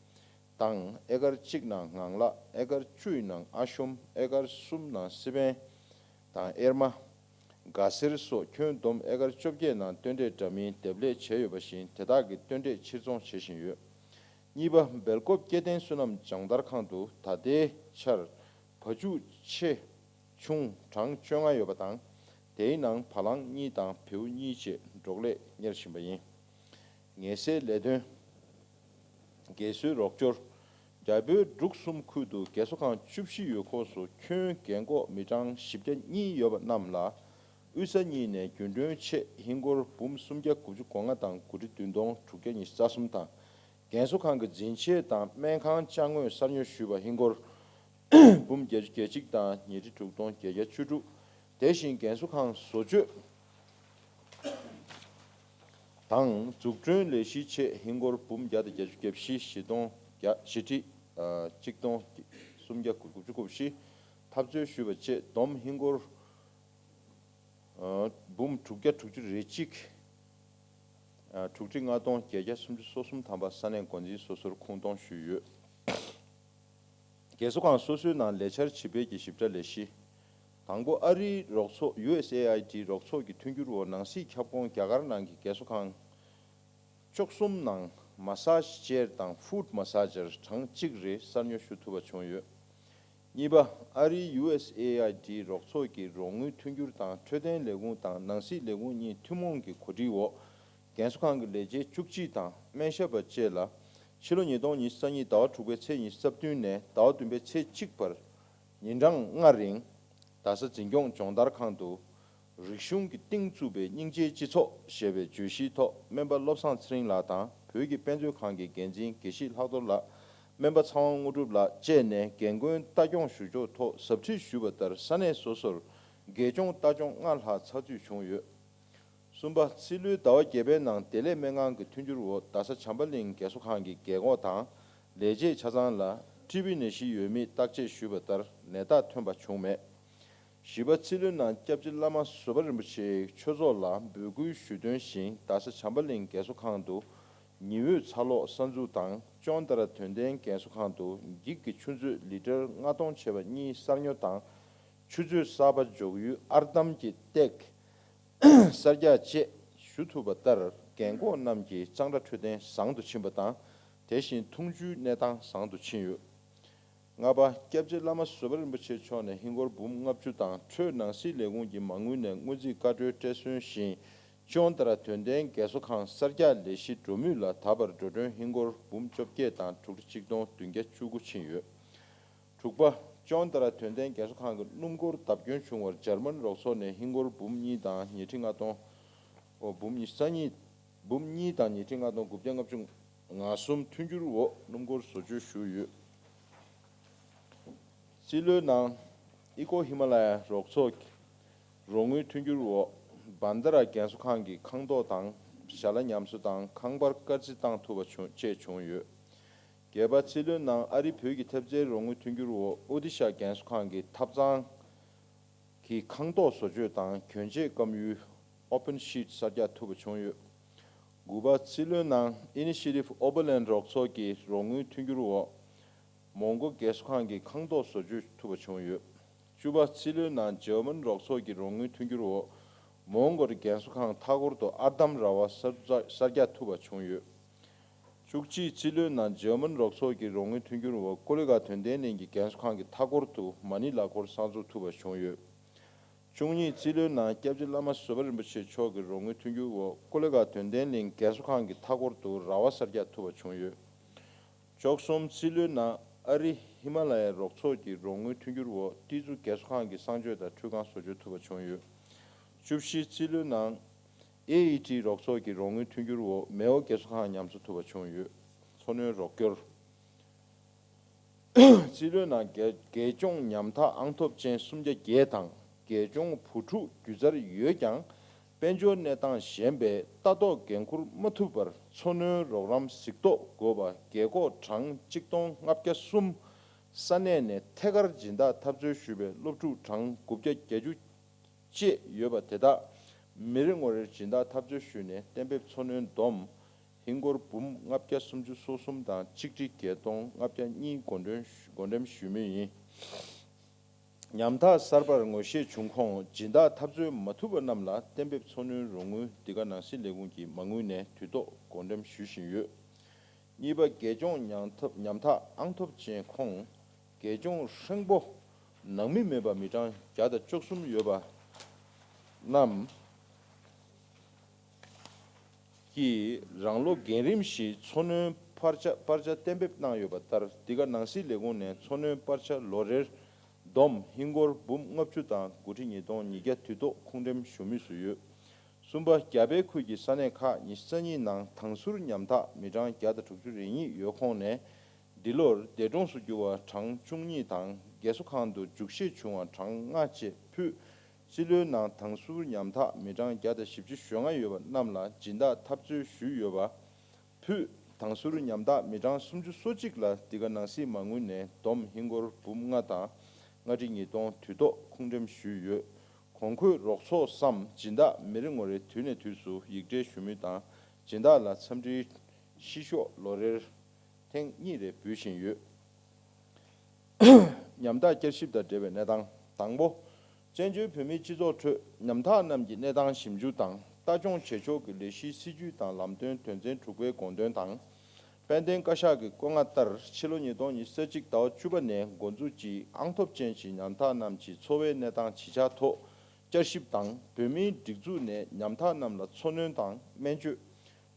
དང་། ཨེ་ཀར་གཅིག་ནང་ངང་ལག་ཨེ་ཀར་བཅུ་ཡི་ནང་ཨ་ཤོམ། ཨེ་ཀར་གསུམ་ནང་སི་པན་དང་གཡེར་མ། ག་སེར་སོགས་ཁྱོན་བསྡོམས་ཨེ་ཀར་བཅོ་བརྒྱད་ནང་སྟོན་འབྲས་འདྲ་མིན་འདེབས་ལས་བྱས་ཡོད་པ་བཞིན། དེ་དག་གི་སྟོན་འབྲས་ཕྱིར་ཚོང་བྱེད་བཞིན་ཡོད། གཉིས་པ། སྦེལ་ཀོབ་སྐྱེ་ལྡན་སོ་ནམ་སྦྱོང་བརྡར་ཁང་དུ་ད་ལྟའི་ཆར་བ་ཕྱུགས་ཆེ་ཆུང་གྲངས་བཅོ་ལྔ་ཡོད་པ་དང་། དེའི་ནང་བ་ལང་གཉིས་དང་བེའུ་གཉིས་བཅས་འབྲོག་ལས་གཉེར་བཞིན་པ་ཡིན། ངལ་སེལ་ལས་དོན། རྒས་གསོའི་རོགས་སྐྱོར། རྒྱ་བོད་འབྲུག་གསུམ་ཁུལ་དུ་རྒས་གསོ་ཁང་བཅུ་བཞི་ཡོད་ཁོངས་སུ་ཁྱོན་རྒས་འཁོགས་མི་གྲངས་བཞི་བརྒྱ་གཉིས་ཡོད་པ་རྣམས་ལ་དབུས་ས་གཉིས་ནས་རྒྱུན་གྲོན་ཆེད་ཧིན་སྒོར་འབུམ་སུམ་བརྒྱ་དགུ་བཅུ་གོ་ལྔ་དང་དགུ་ཁྲི་བདུན་སྟོང་དྲུག་བརྒྱ་ཉི་ཤུ་རྩ་གསུམ་དང་། རྒན་གསོ་ཁང་གི་འཛིན་ཆས་དང་སྨན་ཁང་ཅ་དངོས་གསར་ཉོ་ཞུས་པ་ཧིན་སྒོར་འབུམ་བརྒྱད་ཅུ་གྱ་གཅིག་དང་ཉི་ཁྲི་དྲུག་སྟོང་བརྒྱད་བརྒྱ་བཅུ་དྲུག་དེ་བཞིན་རྒན་གསོ་ཁང་བཟོ་བཅོས་དང་འཛུགས་སྐྲུན་ལས་གཞིའི་ཆེད་ཧིན་སྒོར་འབུམ་བརྒྱ་དང་བརྒྱད་ཅུ་གྱ་བཞི། བཞི་སྟོང་བརྒྱ། བཞི་ཁྲི་ཨ་གཅིག་སྟོང་སུམ་བརྒྱ་དགུ་བཅུ་གོ་བཞི་ཐབས་འཚོལ་ཞུས་པ་བཅས་བསྡོམས་ཧིན་སྒོར་ཨ་འབུམ་དྲུག་བརྒྱ་དྲུག་ཅུ་རེ་གཅིག་ཨ་དྲུག་ཁྲི་ལྔ་སྟོང་བརྒྱད་བརྒྱ་སུམ་ཅུ་སོ་གསུམ་ཐམ་པ་ས་གནས་འགོ་འཛིན་སོ་སོར་ཁུངས་གཏོང་ཞུས་ཡོད། རྒས་གསོ་ཁང་སོ་སོའི་ནང་ལས་འཆར་ཇི་སྤེལ་གྱི་ཞིབ་ཕྲ་ལས་གཞི། དང་པོ། ཨ་རིའི་རོགས་ཚོགས་ཡུ་ཨེས་ཨེ་ཨའི་ཌི་རོགས་ཚོགས་ཀྱི་མཐུན་འགྱུར་འོག་ནང་སྲིད་ཁྱབ་ཁོངས་རྒྱ་གར་ནང་གི་རྒས་གསོ་ཁང་བཅུ་གསུམ་ནང་མ་སཱཇ་ཅེར་དང་ཧྥུཊ་མ་སཱ་ཇར་གྲངས་གཅིག་རེ་གསར་ཉོ་ཞུ་ཐུབ་པ་བྱུང་ཡོད། གཉིས་པ། ཨ་རིའི་ཡུ་ཨེས་ཨེ་ཨའི་ཌི་རོགས་ཚོགས་ཀྱི་རོགས་དངུལ་མཐུན་འགྱུར་དང་འཕྲོད་བསྟེན་ལས་ཁུངས་དང་ནང་སྲིད་ལས་ཁུངས་གཉིས་ཐུན་མོང་གི་གོ་སྒྲིག་འོག་རྒན་གསོ་ཁང་གི་ལས་བྱེད་བཅུ་གཅིག་དང་སྨན་ཞབས་པ་བཅས་ལ་ཕྱི་ལོ་ཉིས་སྟོང་ཉི་ཤུ་རྩ་གཉིས་ཟླ་བ་དྲུག་པའི་ཚེས་ཉི་ཤུ་རྩ་བདུན་ནས་ཟླ་བ་བདུན་པའི་ཚེས་གཅིག་བར་ཉིན་གྲངས་ལྔ་རིང་རྡ་ས་འཛིན་སྐྱོང་སྦྱོང་བརྡར་ཁང་དུ་རིག་གཞུང་གི་གཏིང་བཙུགས་པའི་སྙིང་རྗེའི་སྤྱི་ཚོགས་ཞེས་པའི་བརྗོད་གཞིའི་ཐོག་སྨན་པ་བློ་བཟང་ཚེ་རིང་ལགས་དང་བོད་ཀྱི་དཔེ་མཛོད་ཁང་གི་འགན་འཛིན་དགེ་བཤེས་ལྷག་རྡོར་ལགས། སྨན་པ་ཚེ་དབང་དངོས་གྲུབ་ལགས་བཅས་ནས་རྒན་རྒོན་ལྟ་སྐྱོང་ཞུ་ཕྱོགས་ཐོག་ཟབ་ཁྲིད་ཞུས་པ་ལྟར་ས་གནས་སོ་སོར་དགེ་སྦྱོང་ལྟ་སྐྱོང་ལྔ་ལྷག་ཚགས་ཚུད་བྱུང་ཡོད། གསུམ་པ། ཕྱི་ལོའི་ཟླ་བ་བརྒྱད་པའི་ནང་བདེ་ལེགས་སྨན་ཁང་གི་མཐུན་འགྱུར་འོག་རྡ་ས་བྱམས་པ་གླིང་རྒས་གསོ་ཁང་གི་རྒས་འཁོགས་དང་ལས་བྱེད་ཆ་ཚང་ལ་ཊི་བི་ནད་གཞི་ཡོད་མེད་བརྟག་དཔྱད་ཞུས་པ་ལྟར་ནད་རྟགས་ཐོན་པ་བྱུང་མེད། བཞི་པ། ཕྱི་ལོའི་ནང་སྐྱབས་རྗེ་བླ་མ་བཟོད་པ་རིན་པོ་ཆེའི་ཆོས་ཚོགས་ལ་འབོད་སྐུལ་ཞུ་དོན་བཞིན་རྡ་ས་བྱམས་པ་གླིང་རྒས་གསོ་ཁང་དུ་ཉི་འོད་འཚར་ལོངས་གསར་འཛུགས་དང་ཅོན་ཏ་ར་དོན་ལྡན་རྒས་གསོ་ཁང་དུ་འགྱིག་གི་ཆུ་མཛོད་ལི་ཊར་ལྔ་སྟོང་བྱས་པ་གཉིས་གསར་ཉོ་དང་ཆུ་མཛོད་གསར་པ་འཇོག་ཡུལ་ཨར་འདམ་གྱི་སྟེགས་གསར་རྒྱག་བཅས་ཞུ་ཐུབ་པ་ལྟར་རྒན་འཁོགས་རྣམས་ཀྱི་གཙང་སྦྲ་འཕྲོད་བསྟེན་བཟང་དུ་ཕྱིན་པ་དང་། དེ་བཞིན་འཐུང་ཆུའི་གནས་སྟངས་བཟང་དུ་ཕྱིན་ཡོད། ལྔ་པ། སྐྱབས་རྗེ་བླ་མ་བཟོད་པ་རིན་པོ་ཆེ་མཆོག་ནས་ཧིན་སྒོར་འབུམ་ལྔ་བཅུ་དང་འཕྲོད་ནང་སྲིད་ལས་ཁུངས་ཀྱི་མ་དངུལ་ནས་སྔོན་རྩིས་བཀའ་འཁྲོལ་སྤྲད་སོན་བཞིན་ཅོན་ཏ་ར་དོན་ལྡན་རྒས་གསོ་ཁང་གསར་རྒྱག་ལས་གཞི་འགྲོ་མུས་ལ་ད་བར་འགྲོ་གྲོན་ཧིན་སྒོར་འབུམ་བཅོ་བརྒྱད་དང་དྲུག་ཁྲི་གཅིག་སྟོང་བདུན་བརྒྱ་བཅུ་དགུ་ཕྱིན་ཡོད། དྲུག་པ། ཅོན་ཏ་ར་དོན་ལྡན་རྒས་གསོ་ཁང་གི་སྣུམ་འཁོར་བརྡབ་སྐྱོན་བྱུང་བར་འཇར་མན་རོགས་ཚོགས་ནས་ཧིན་སྒོར་འབུམ་གཉིས་དང་ཉི་ཁྲི་ལྔ་སྟོང་། ཨོ་འབུམ་ཉི་ཤུ་རྩ་གཉིས། འབུམ་གཉིས་དང་ཉི་ཁྲི་ལྔ་སྟོང་དགུ་བརྒྱ་ལྔ་བཅུ་ང་གསུམ་མཐུན་འགྱུར་འོག་སྣུམ་འཁོར་བཟོ་བཅོས་ཞུས་ཡོད། རྩིས་ལོའི་ནང་ཨི་ཀོ་ཧི་མ་ལ་ཡ་རོགས་ཚོགས་ཀྱི་རོགས་དངུལ་མཐུན་འགྱུར་འོག་བན་དྷ་ར་རྒན་གསོ་ཁང་གི་ཁང་ཐོག་དང་ཞལ་ལག་ཉམས་གསོ་དང་ཁང་པར་སྐར་རྩི་བཏང་ཐུབ་པ་བྱུང་བཅས་བྱུང་ཡོད། བརྒྱད་པ། རྩིས་ལོའི་ནང་ཨ་རི་བོད་ཀྱི་ཐེབས་རྩའི་རོགས་དངུལ་མཐུན་འགྱུར་འོག་ཨོ་ཏི་ཤ་རྒན་གསོ་ཁང་གི་ཐབ་ཚང་གི་ཁང་ཐོག་བཟོ་བཅོས་དང་གྱོན་ཆས་བཀབ་ཡུལ་ཨོ་པན་ཤིད་གསར་རྒྱག་ཐུབ་པ་བྱུང་ཡོད། དགུ་པ། རྩིས་ལོའི་ནང་ཨི་ནི་ཤི་ཊིབ་ཨོ་བར་ལེན་རོགས་ཚོགས་ཀྱི་རོགས་དངུལ་མཐུན་འགྱུར་འོག་མོང་གོ་རྒས་གསོ་ཁང་གི་ཁང་ཐོག་བཟོ་བཅོས་ཐུབ་པ་བྱུང་ཡོད། བཅུ་པ། རྩིས་ལོའི་ནང་འཇར་མན་རོགས་ཚོགས་ཀྱི་རོགས་དངུལ་མཐུན་འགྱུར་འོག་མོང་གོར་རྒན་གསོ་ཁང་མཐའ་འཁོར་དུ་ཨར་འདམ་ར་བ་གསར་གསར་རྒྱག་ཐུབ་པ་བྱུང་ཡོད། བཅུ་གཅིག་རྩིས་ལོའི་ནང་འཇར་མན་རོགས་ཚོགས་ཀྱི་རོགས་དངུལ་མཐུན་འགྱུར་འོག་ཀོ་ལི་གྷལ་དོན་ལྡན་གླིང་གི་རྒན་གསོ་ཁང་གི་མཐའ་འཁོར་དུ་མ་ཎི་གླ་འཁོར་གསར་འཛུགས་ཐུབ་པ་བྱུང་ཡོད། བཅུ་གཉིས་རྩིས་ལོའི་ནང་སྐྱབས་རྗེ་བླ་མ་བཟོད་པ་རིན་པོ་ཆེ་མཆོག་གི་རོགས་དངུལ་མཐུན་འགྱུར་འོག་ཀོ་ལི་གྷལ་དོན་ལྡན་གླིང་རྒན་གསོ་ཁང་གི་མཐའ་འཁོར་དུ་ར་བ་གསར་རྒྱག་ཐུབ་པ་བྱུང་ཡོད། བཅུ་གསུམ་རྩིས་ལོའི་ནང་ཨ་རི་ཧི་མ་ལ་ཡའི་རོགས་ཚོགས་ཀྱི་རོགས་དངུལ་མཐུན་འགྱུར་འོག་ཏི་ཛུ་རྒས་གསོ་ཁང་གི་གསང་སྤྱོད་དང་འཕྲུལ་ཁང་བཟོ་བཅོས་ཐུབ་པ་བྱུང་ཡོད། བཅུ་བཞི་རྩིས་ལོའི་ནང་ཨེ་ཨི་ཊི་རོགས་ཚོགས་ཀྱི་རོགས་དངུལ་མཐུན་འགྱུར་འོག་མེའོ་རྒས་གསོ་ཁང་ཉམས་གསོ་ཐུབ་པ་བྱུང་ཡོད། འཚོ་སྣོན་རོགས་སྐྱོར། རྩིས་ལོའི་ནང་རྒས་རྒས་གཅུང་ཉམ་ཐག་ཨང་ཐོབ་ཅན་སུམ་བརྒྱ་བརྒྱད་དང་རྒས་གཅུང་བུ་ཕྲུག་རྒྱུ་རྩལ་ཡོད་ཀྱང་། དཔལ་འབྱོར་གནས་སྟངས་ཞན་པས་ལྟ་རྟོག་འགན་འཁུར་མ་ཐུབ་པར་འཚོ་སྣོན་རོགས་རམ་གཟིགས་རྟོག་དགོས་པ་རྒས་འཁོགས་གྲངས་གཅིག་སྟོང་ལྔ་བརྒྱ་གསུམ། ས་གནས་ནས་ཐད་ཀར་སྦྱིན་བདག་འཐབ་རྩོད་ཞུས་པའི་སློབ་ཕྲུག་གྲངས་དགུ་བརྒྱ་བརྒྱད་ཅུ་བཅས་ཡོད་པ་དེ་དག་མི་རེ་ངོ་རེར་སྦྱིན་བདག་འཐབ་རྩོད་ཞུས་ནས་གཏན་འབེབས་འཚོ་སྣོན་བསྡོམས་ཧིན་སྒོར་འབུམ་ལྔ་བརྒྱ་སུམ་ཅུ་སོ་གསུམ་དང་ཆིག་ཁྲི་བརྒྱད་སྟོང་ལྔ་བརྒྱ་གཉིས་བགོ་འགྲེམས་བགོ་འགྲེམས་ཞུས་མུས་ཡིན། ཉམ་ཐག་གསར་པར་ངོ་ཤེས་བྱུང་ཁོངས་སྦྱིན་བདག་འཐབ་རྩོད་མ་ཐུབ་པ་རྣམས་ལ་གཏན་འབེབས་འཚོ་སྣོན་རོགས་དངུལ་འདི་ག་ནང་སྲིད་ལས་ཁུངས་ཀྱི་མ་དངུལ་ནས་དུས་ཐོག་བགོ་འགྲེམས་ཞུ་བཞིན་ཡོད། གཉིས་པ། རྒས་གཅུང་ཉམ་ཐག་ཉམ་ཐག་ཨང་ཐོབ་ཅན་ཁོངས་རྒས་གཅུང་ཧྲེང་པོ་ནང་མི་མེད་པ་མི་གྲངས་བརྒྱ་དང་བཅུ་གསུམ་ཡོད་པ་རྣམས་ཀྱིས་རང་ལོ་རྒན་རིམ་བཞིན་འཚོ་སྣོན་པར་ཆ་པར་ཆ་གཏན་འབེབས་གནང་ཡོད་པ་ལྟར་འདི་ག་ནང་སྲིད་ལས་ཁུངས་ནས་འཚོ་སྣོན་པར་ཆ་ལོ་རེར་བསྡོམས་ཧིན་སྒོར་འབུམ་ལྔ་བཅུ་དང་དགུ་ཁྲི་ཉིས་སྟོང་ཉིས་བརྒྱ་དུས་ཐོག་ཁུངས་འགྲེམས་ཞུ་མུས་སུ་ཡོད། གསུམ་པ། རྒྱ་བལ་ཁུལ་གྱི་ས་གནས་ཁག་ཉི་ཤུ་རྩ་གཉིས་ནང་དྭངས་ཟུར་ཉམ་ཐག་མི་གྲངས་བརྒྱ་དང་དྲུག་ཅུ་རེ་གཉིས་ཡོད་ཁོངས་ནས། འདི་ལོར་འདས་གྲོངས་སུ་གྱུར་བ་གྲངས་བཅུ་གཉིས་དང་རྒས་གསོ་ཁང་དུ་འཇུག་བཞེས་བྱུང་བ་གྲངས་ལྔ་བཅས་ཕུད། རྩིས་ལོའི་ནང་དྭངས་ཟུར་ཉམ་ཐག་མི་གྲངས་བརྒྱ་དང་བཞི་བཅུ་ཞེ་ལྔ་ཡོད་པ་རྣམས་ལ་སྦྱིན་བདག་འཐབ་རྩོད་ཞུས་ཡོད་པ་ཕུད། དྭངས་ཟུར་ཉམ་ཐག་མི་གྲངས་སུམ་ཅུ་སོ་གཅིག་ལ་འདི་ག་ནང་སྲིད་མ་དངུལ་ནས་བསྡོམས་ཧིན་སྒོར་འབུམ་ལྔ་དང་ལྔ་ཁྲི་ཉིས་སྟོང་དུས་ཐོག་ཁུངས་འགྲེམས་ཞུས་ཡོད། གོང་འཁོད་རོགས་ཚོགས་སམ་སྦྱིན་བདག་མི་རེ་ངོ་རེ་དུས་ནས་དུས་སུ་ཡིག་འབྲེལ་ཞུ་མུས་དང་སྦྱིན་བདག་ལ་འཚམས་འདྲིའི་ཤི་ཤོག་ལོ་རེར་ཐེངས་གཉིས་རེ་འབུལ་བཞིན་ཡོད། ཉམ་ཐག་བསྐྱར་ཞིབ་དང་འབྲེལ་བའི་གནས་སྟངས། དང་པོ། བཙན་བྱོལ་བོད་མིའི་སྤྱི་ཚོགས་ཁྲོད་ཉམ་ཐག་རྣམས་ཀྱི་གནས་སྟངས་ཞིབ་འཇུག་དང་ལྟ་སྐྱོང་བྱེད་ཕྱོགས་ཀྱི་ལས་གཞིའི་སྲིད་ཇུས་དང་ལམ་སྟོན་དོན་ཚན་དྲུག་པའི་དགོངས་དོན་དང་། དཔལ་ལྡན་བཀའ་ཤག་གི་བཀོད་མངགས་ལྟར་ཕྱི་ལོ་ཉིས་སྟོང་ཉི་ཤུ་རྩ་གཅིག་ཟླ་བ་བཅུ་པ་ནས་འགོ་འཛུགས་ཀྱིས་ཨང་ཐོབ་ཅན་གྱི་ཉམ་ཐག་རྣམས་ཀྱི་འཚོ་བའི་གནས་སྟངས་ཇི་ཆགས་ཐོག་བསྐྱར་ཞིབ་དང་བོད་མིའི་སྒྲིག་འཛུགས་ནས་ཉམ་ཐག་རྣམས་ལ་འཚོ་སྣོན་དང་སྨན་བཅོས།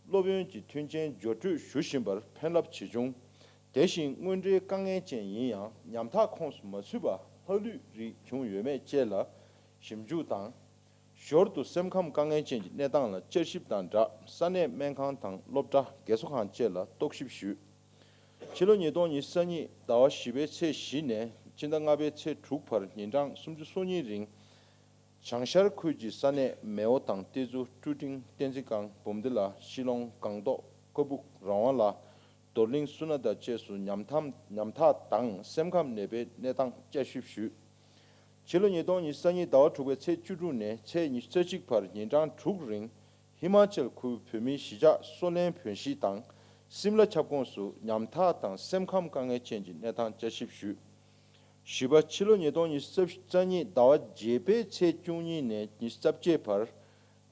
སློབ་ཡོན་གྱི་མཐུན་རྐྱེན་སྦྱོར་སྤྲོད་ཞུ་བཞིན་པར་ཕན་རླབས་ཇི་བྱུང་། དེ་བཞིན་དངོས་འབྲེལ་དཀའ་ངལ་ཅན་ཡིན་ཡང་ཉམ་ཐག་ཁོངས་སུ་མ་ཚུད་པ་ལྷག་ལུས་རིགས་བྱུང་ཡོད་མེད་བཅས་ལ་ཞིབ་འཇུག་དང་། ཞོར་དུ་སེམས་ཁམས་དཀའ་ངལ་ཅན་གྱི་གནས་སྟངས་ལ་བསྐྱར་ཞིབ་དང་སྦྲགས་ས་གནས་སྨན་ཁང་དང་སློབ་གྲྭ་རྒས་གསོ་ཁང་བཅས་ལ་རྟོག་ཞིབ་ཞུས། ཕྱི་ལོ་ཉིས་སྟོང་ཉི་ཤུ་རྩ་གཉིས་ཟླ་བ་བཞི་པའི་ཚེས་བཞི་ནས་ཕྱི་ཟླ་ལྔ་པའི་ཚེས་དྲུག་བར་ཉིན་གྲངས་སུམ་ཅུ་སོ་གཉིས་རིང་། བྱང་ཤར་ཁུལ་གྱི་ས་གནས་མེའོ་དང་ཏེ་ཛུ་ཀྲུ་ཀྲིང་བསྟན་འཛིན་ཁང་འབུམ་སྡེ་ལ་ཤི་ལོང་སྒང་ཏོག་ཀ་སྦུག་རང་དབང་ལ་རྡོར་གླིང་སུ་ན་ད་བཅས་སུ་ཉམ་ཐག་ཉམ་ཐག་དང་སེམས་ཁམས་ནད་པའི་གནས་སྟངས་བསྐྱར་ཞིབ་ཞུས། ཕྱི་ལོ་ཉིས་སྟོང་ཉི་ཤུ་རྩ་གཉིས་ཟླ་བ་དྲུག་པའི་ཚེས་བཅུ་དྲུག་ནས་ཚེས་ཉི་ཤུ་རྩ་གཅིག་བར་ཉིན་གྲངས་དྲུག་རིང་ཧི་མ་ཅལ་ཁུལ་བོད་མིའི་གཞིས་ཆགས་སོ་ལན་བོན་གཞིས་དང་སིམ་ལ་ཁྱབ་ཁོངས་སུ་ཉམ་ཐག་དང་སེམས་ཁམས་དཀའ་ངལ་ཅན་གྱི་གནས་སྟངས་བསྐྱར་ཞིབ་ཞུས། བཞི་པ། ཕྱི་ལོ་ཉིས་སྟོང་ཉི་ཤུ་རྩ་གཉིས་ཟླ་བ་བརྒྱད་པའི་ཚེས་བཅུ་གཉིས་ནས་ཉི་ཤུ་རྩ་བརྒྱད་བར་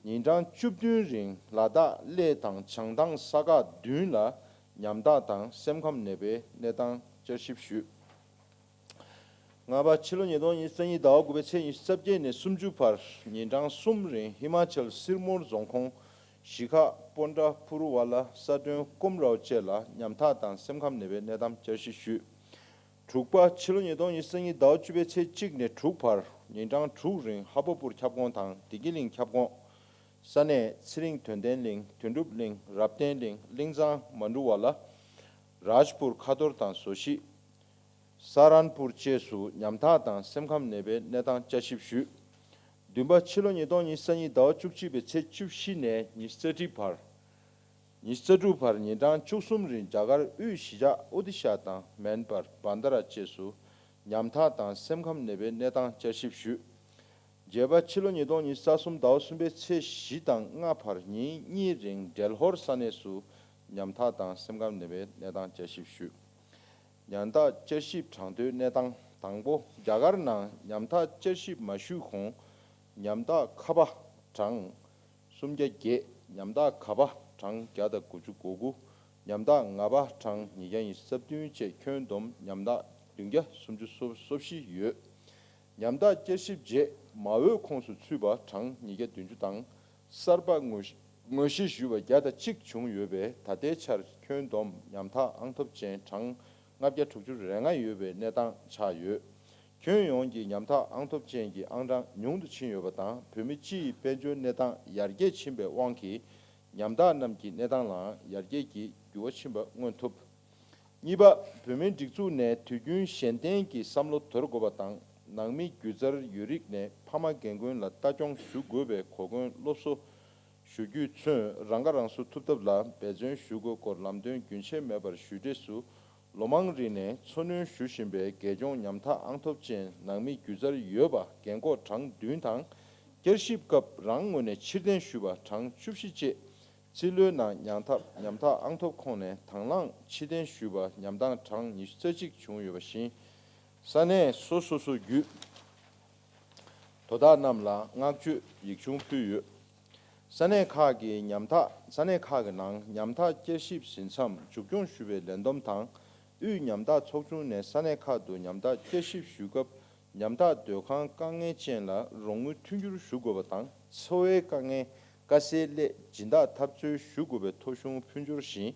ཉིན་གྲངས་བཅུ་བདུན་རིང་ལ་དྭགས་གླེ་དང་བྱང་ཐང་ས་ཁག་བདུན་ལ་ཉམ་ཐག་དང་སེམས་ཁམས་ནད་པའི་གནས་སྟངས་བསྐྱར་ཞིབ་ཞུས། ལྔ་པ། ཕྱི་ལོ་ཉིས་སྟོང་ཉི་ཤུ་རྩ་གཉིས་ཟླ་བ་དགུ་པའི་ཚེས་ཉི་ཤུ་རྩ་བརྒྱད་ནས་སུམ་ཅུ་བར་ཉིན་གྲངས་གསུམ་རིང་ཧི་མ་ཅལ་སིར་མོར་རྫོང་ཁོངས་གཞིས་ཁག་པོན་ཏྲ་ཕུ་རུ་ཝ་ལ་ས་དོན་ཀོམ་རའོ་བཅས་ལ་ཉམ་ཐག་དང་སེམས་ཁམས་ནད་པའི་གནས་སྟངས་བསྐྱར་ཞིབ་ཞུས། དྲུག་པ། ཕྱི་ལོ་ཉིས་སྟོང་ཉི་ཤུ་རྩ་གཉིས་ཟླ་བ་བཅུ་པའི་ཚེས་གཅིག་ནས་དྲུག་བར་ཉིན་གྲངས་དྲུག་རིང་ཧ་པ་པུར་ཁྱབ་ཁོངས་དང་བདེ་སྐྱིད་གླིང་ཁྱབ་ཁོངས། ས་གནས་ཚེ་རིང་དོན་ལྡན་གླིང་དོན་གྲུབ་གླིང་རབ་བརྟན་གླིང་གླིང་ཚང་མན་གྲུ་ཝ་ལ། རཱཇ་པུར་ཁ་ཐོར་དང་བཟོ་གཞིས། ས་རན་པུར་བཅས་སུ་ཉམ་ཐག་དང་སེམས་ཁམས་ནད་པའི་གནས་སྟངས་བསྐྱར་ཞིབ་ཞུས། བདུན་པ། ཕྱི་ལོ་ཉིས་སྟོང་ཉི་ཤུ་རྩ་གཉིས་ཟླ་བ་བཅུ་གཅིག་པའི་ཚེས་བཅུ་བཞི་ནས་ཉི་ཤུ་རྩ་དྲུག་བར། ཉི་ཤུ་རྩ་དྲུག་བར་ཉིན་གྲངས་བཅུ་གསུམ་རིང་རྒྱ་གར་དབུས་གཞིས་ཆགས་ཨོ་ཏི་ཤ་དང་མན་པར་བན་ད་ར་བཅས་སུ་ཉམ་ཐག་དང་སེམས་ཁམས་ནད་པའི་གནས་སྟངས་བསྐྱར་ཞིབ་ཞུས། བརྒྱད་པ། ཕྱི་ལོ་ཉིས་སྟོང་ཉི་ཤུ་རྩ་གསུམ་ཟླ་བ་གསུམ་པའི་ཚེས་བཞི་དང་ལྔ་བར་ཉིན་གཉིས་རིང་འབྲེལ་ཧོར་ས་གནས་སུ་ཉམ་ཐག་དང་སེམས་ཁམས་ནད་པའི་གནས་སྟངས་བསྐྱར་ཞིབ་ཞུས། ཉམ་ཐག་བསྐྱར་ཞིབ་གྲངས་ཐོའི་གནས་སྟངས། དང་པོ། རྒྱ་གར་ནང་ཉམ་ཐག་བསྐྱར་ཞིབ་མ་ཞུས་གོང་ཉམ་ཐག་ཁ་པ་གྲངས་སུམ་བརྒྱ་བརྒྱད། ཉམ་ཐག་ག་པ་གྲངས་བརྒྱ་དང་དགུ་བཅུ་གོ་དགུ། ཉམ་ཐག་ལྔ་པ་གྲངས་ཉིས་བརྒྱ་ཉི་ཤུ་རྩ་བདུན་བཅས་ཁྱོན་བསྡོམས་ཉམ་ཐག་བདུན་བརྒྱ་སུམ་ཅུ་སོ་བཞི་ཡོད། ཉམ་ཐག་བསྐྱར་ཞིབ་རྗེས་མ་འོས་ཁོངས་སུ་ཚུད་པ་གྲངས་ཉིས་བརྒྱ་བདུན་ཅུ་དང་། གསར་པ་ངོས་ངོས་བཞེས་ཞུས་པ་བརྒྱ་དང་གཅིག་བྱུང་ཡོད་པས། ད་ལྟའི་ཆར་ཁྱོན་བསྡོམས་ཉམ་ཐག་ཨང་ཐོབ་ཅན་གྲངས་ལྔ་བརྒྱ་དྲུག་ཅུ་རེ་ལྔ་ཡོད་པའི་གནས་སྟངས་ཆགས་ཡོད། ཁྱོན་ཡོངས་ཀྱི་ཉམ་ཐག་ཨང་ཐོབ་ཅན་གྱི་ཨང་གྲངས་ཉུང་དུ་ཕྱིན་ཡོད་པ་དང་། བོད་མི་སྤྱི་ཡི་དཔལ་འབྱོར་གནས་སྟངས་ཡར་རྒྱས་ཕྱིན་པའི་དབང་གིས། ཉམ་ཐག་རྣམས་ཀྱི་གནས་སྟངས་ལའང་ཡར་རྒྱས་ཀྱི་འགྱུར་བ་ཕྱིན་པ་མངོན་ཐུབ། གཉིས་པ། བོད་མིའི་སྒྲིག་འཛུགས་ནས་དུས་རྒྱུན་གཞན་བརྟེན་གྱི་བསམ་བློ་དོར་དགོས་པ་དང་། ནང་མི་སྒྱུ་རྩལ་ཡོད་རིགས་ནས་ཕ་མ་རྒན་རྒོན་ལ་ལྟ་སྐྱོང་ཞུ་དགོས་པའི་གོ་སྐོན་སློབ་གསོ་ཞུ་རྒྱུས་མཚོན། རང་ཁ་རང་གསོ་ཐུབ་ཐབས་ལ་འབད་བརྩོན་ཞུ་དགོས་སྐོར་ལམ་སྟོན་རྒྱུན་ཆད་མེད་པར་ཞུས་འབྲས་སུ། ལོ་མང་རིང་ནས་འཚོ་སྣོན་ཞུ་བཞིན་པའི་རྒས་གྱོང་ཉམ་ཐག་ཨང་ཐོབ་ཅན་ནང་མི་སྒྱུ་རྩལ་ཡོད་པ་རྒན་འཁོགས་གྲངས་བདུན་དང་། བསྐྱར་ཞིབ་སྐབས་རང་ངོས་ནས་ཕྱིར་འཐེན་ཞུས་པ་གྲངས་བཅུ་བཞི་བཅས། རྩིས་ལོའི་ནང་ཉམ་ཐག་ཉམ་ཐག་ཨང་ཐོབ་ཁོངས་ནས་དང་བླངས་ཕྱིར་འཐེན་ཞུས་པ་ཉམ་ཐག་གྲངས་ཉི་ཤུ་རྩ་གཅིག་བྱུང་ཡོད་པ་བཞིན། ས་གནས་སོ་སོ་སོ་བརྒྱུད་དོ་བདག་རྣམས་ལ་བསྔགས་བརྗོད་ཡིག་ཆུང་ཕུལ་ཡོད། ས་གནས་ཁག་གི་ཉམ་ཐག་ས་གནས་ཁག་གི་ནང་ཉམ་ཐག་བསྐྱར་ཞིབ་ཟིན་མཚམས་མཇུག་སྐྱོང་ཞུ་བའི་ལས་བསྡོམས་དང་། དབུས་ཉམ་ཐག་ཚོགས་ཆུང་ནས་ས་གནས་ཁག་ཏུ་ཉམ་ཐག་བསྐྱར་ཞིབ་ཞུ་སྐབས། ཉམ་ཐག་སྡོད་ཁང་དཀའ་ངལ་ཅན་ལ་རོགས་དངུལ་མཐུན་འགྱུར་ཞུ་དགོས་པ་དང་། འཚོ་བའི་དཀའ་ངལ་དཀའ་སེལ་སླད་སྦྱིན་བདག་འཐབ་རྩོད་ཞུ་དགོས་པའི་ཐོ་གཞུང་ཕུལ་འབྱོར་བཞིན།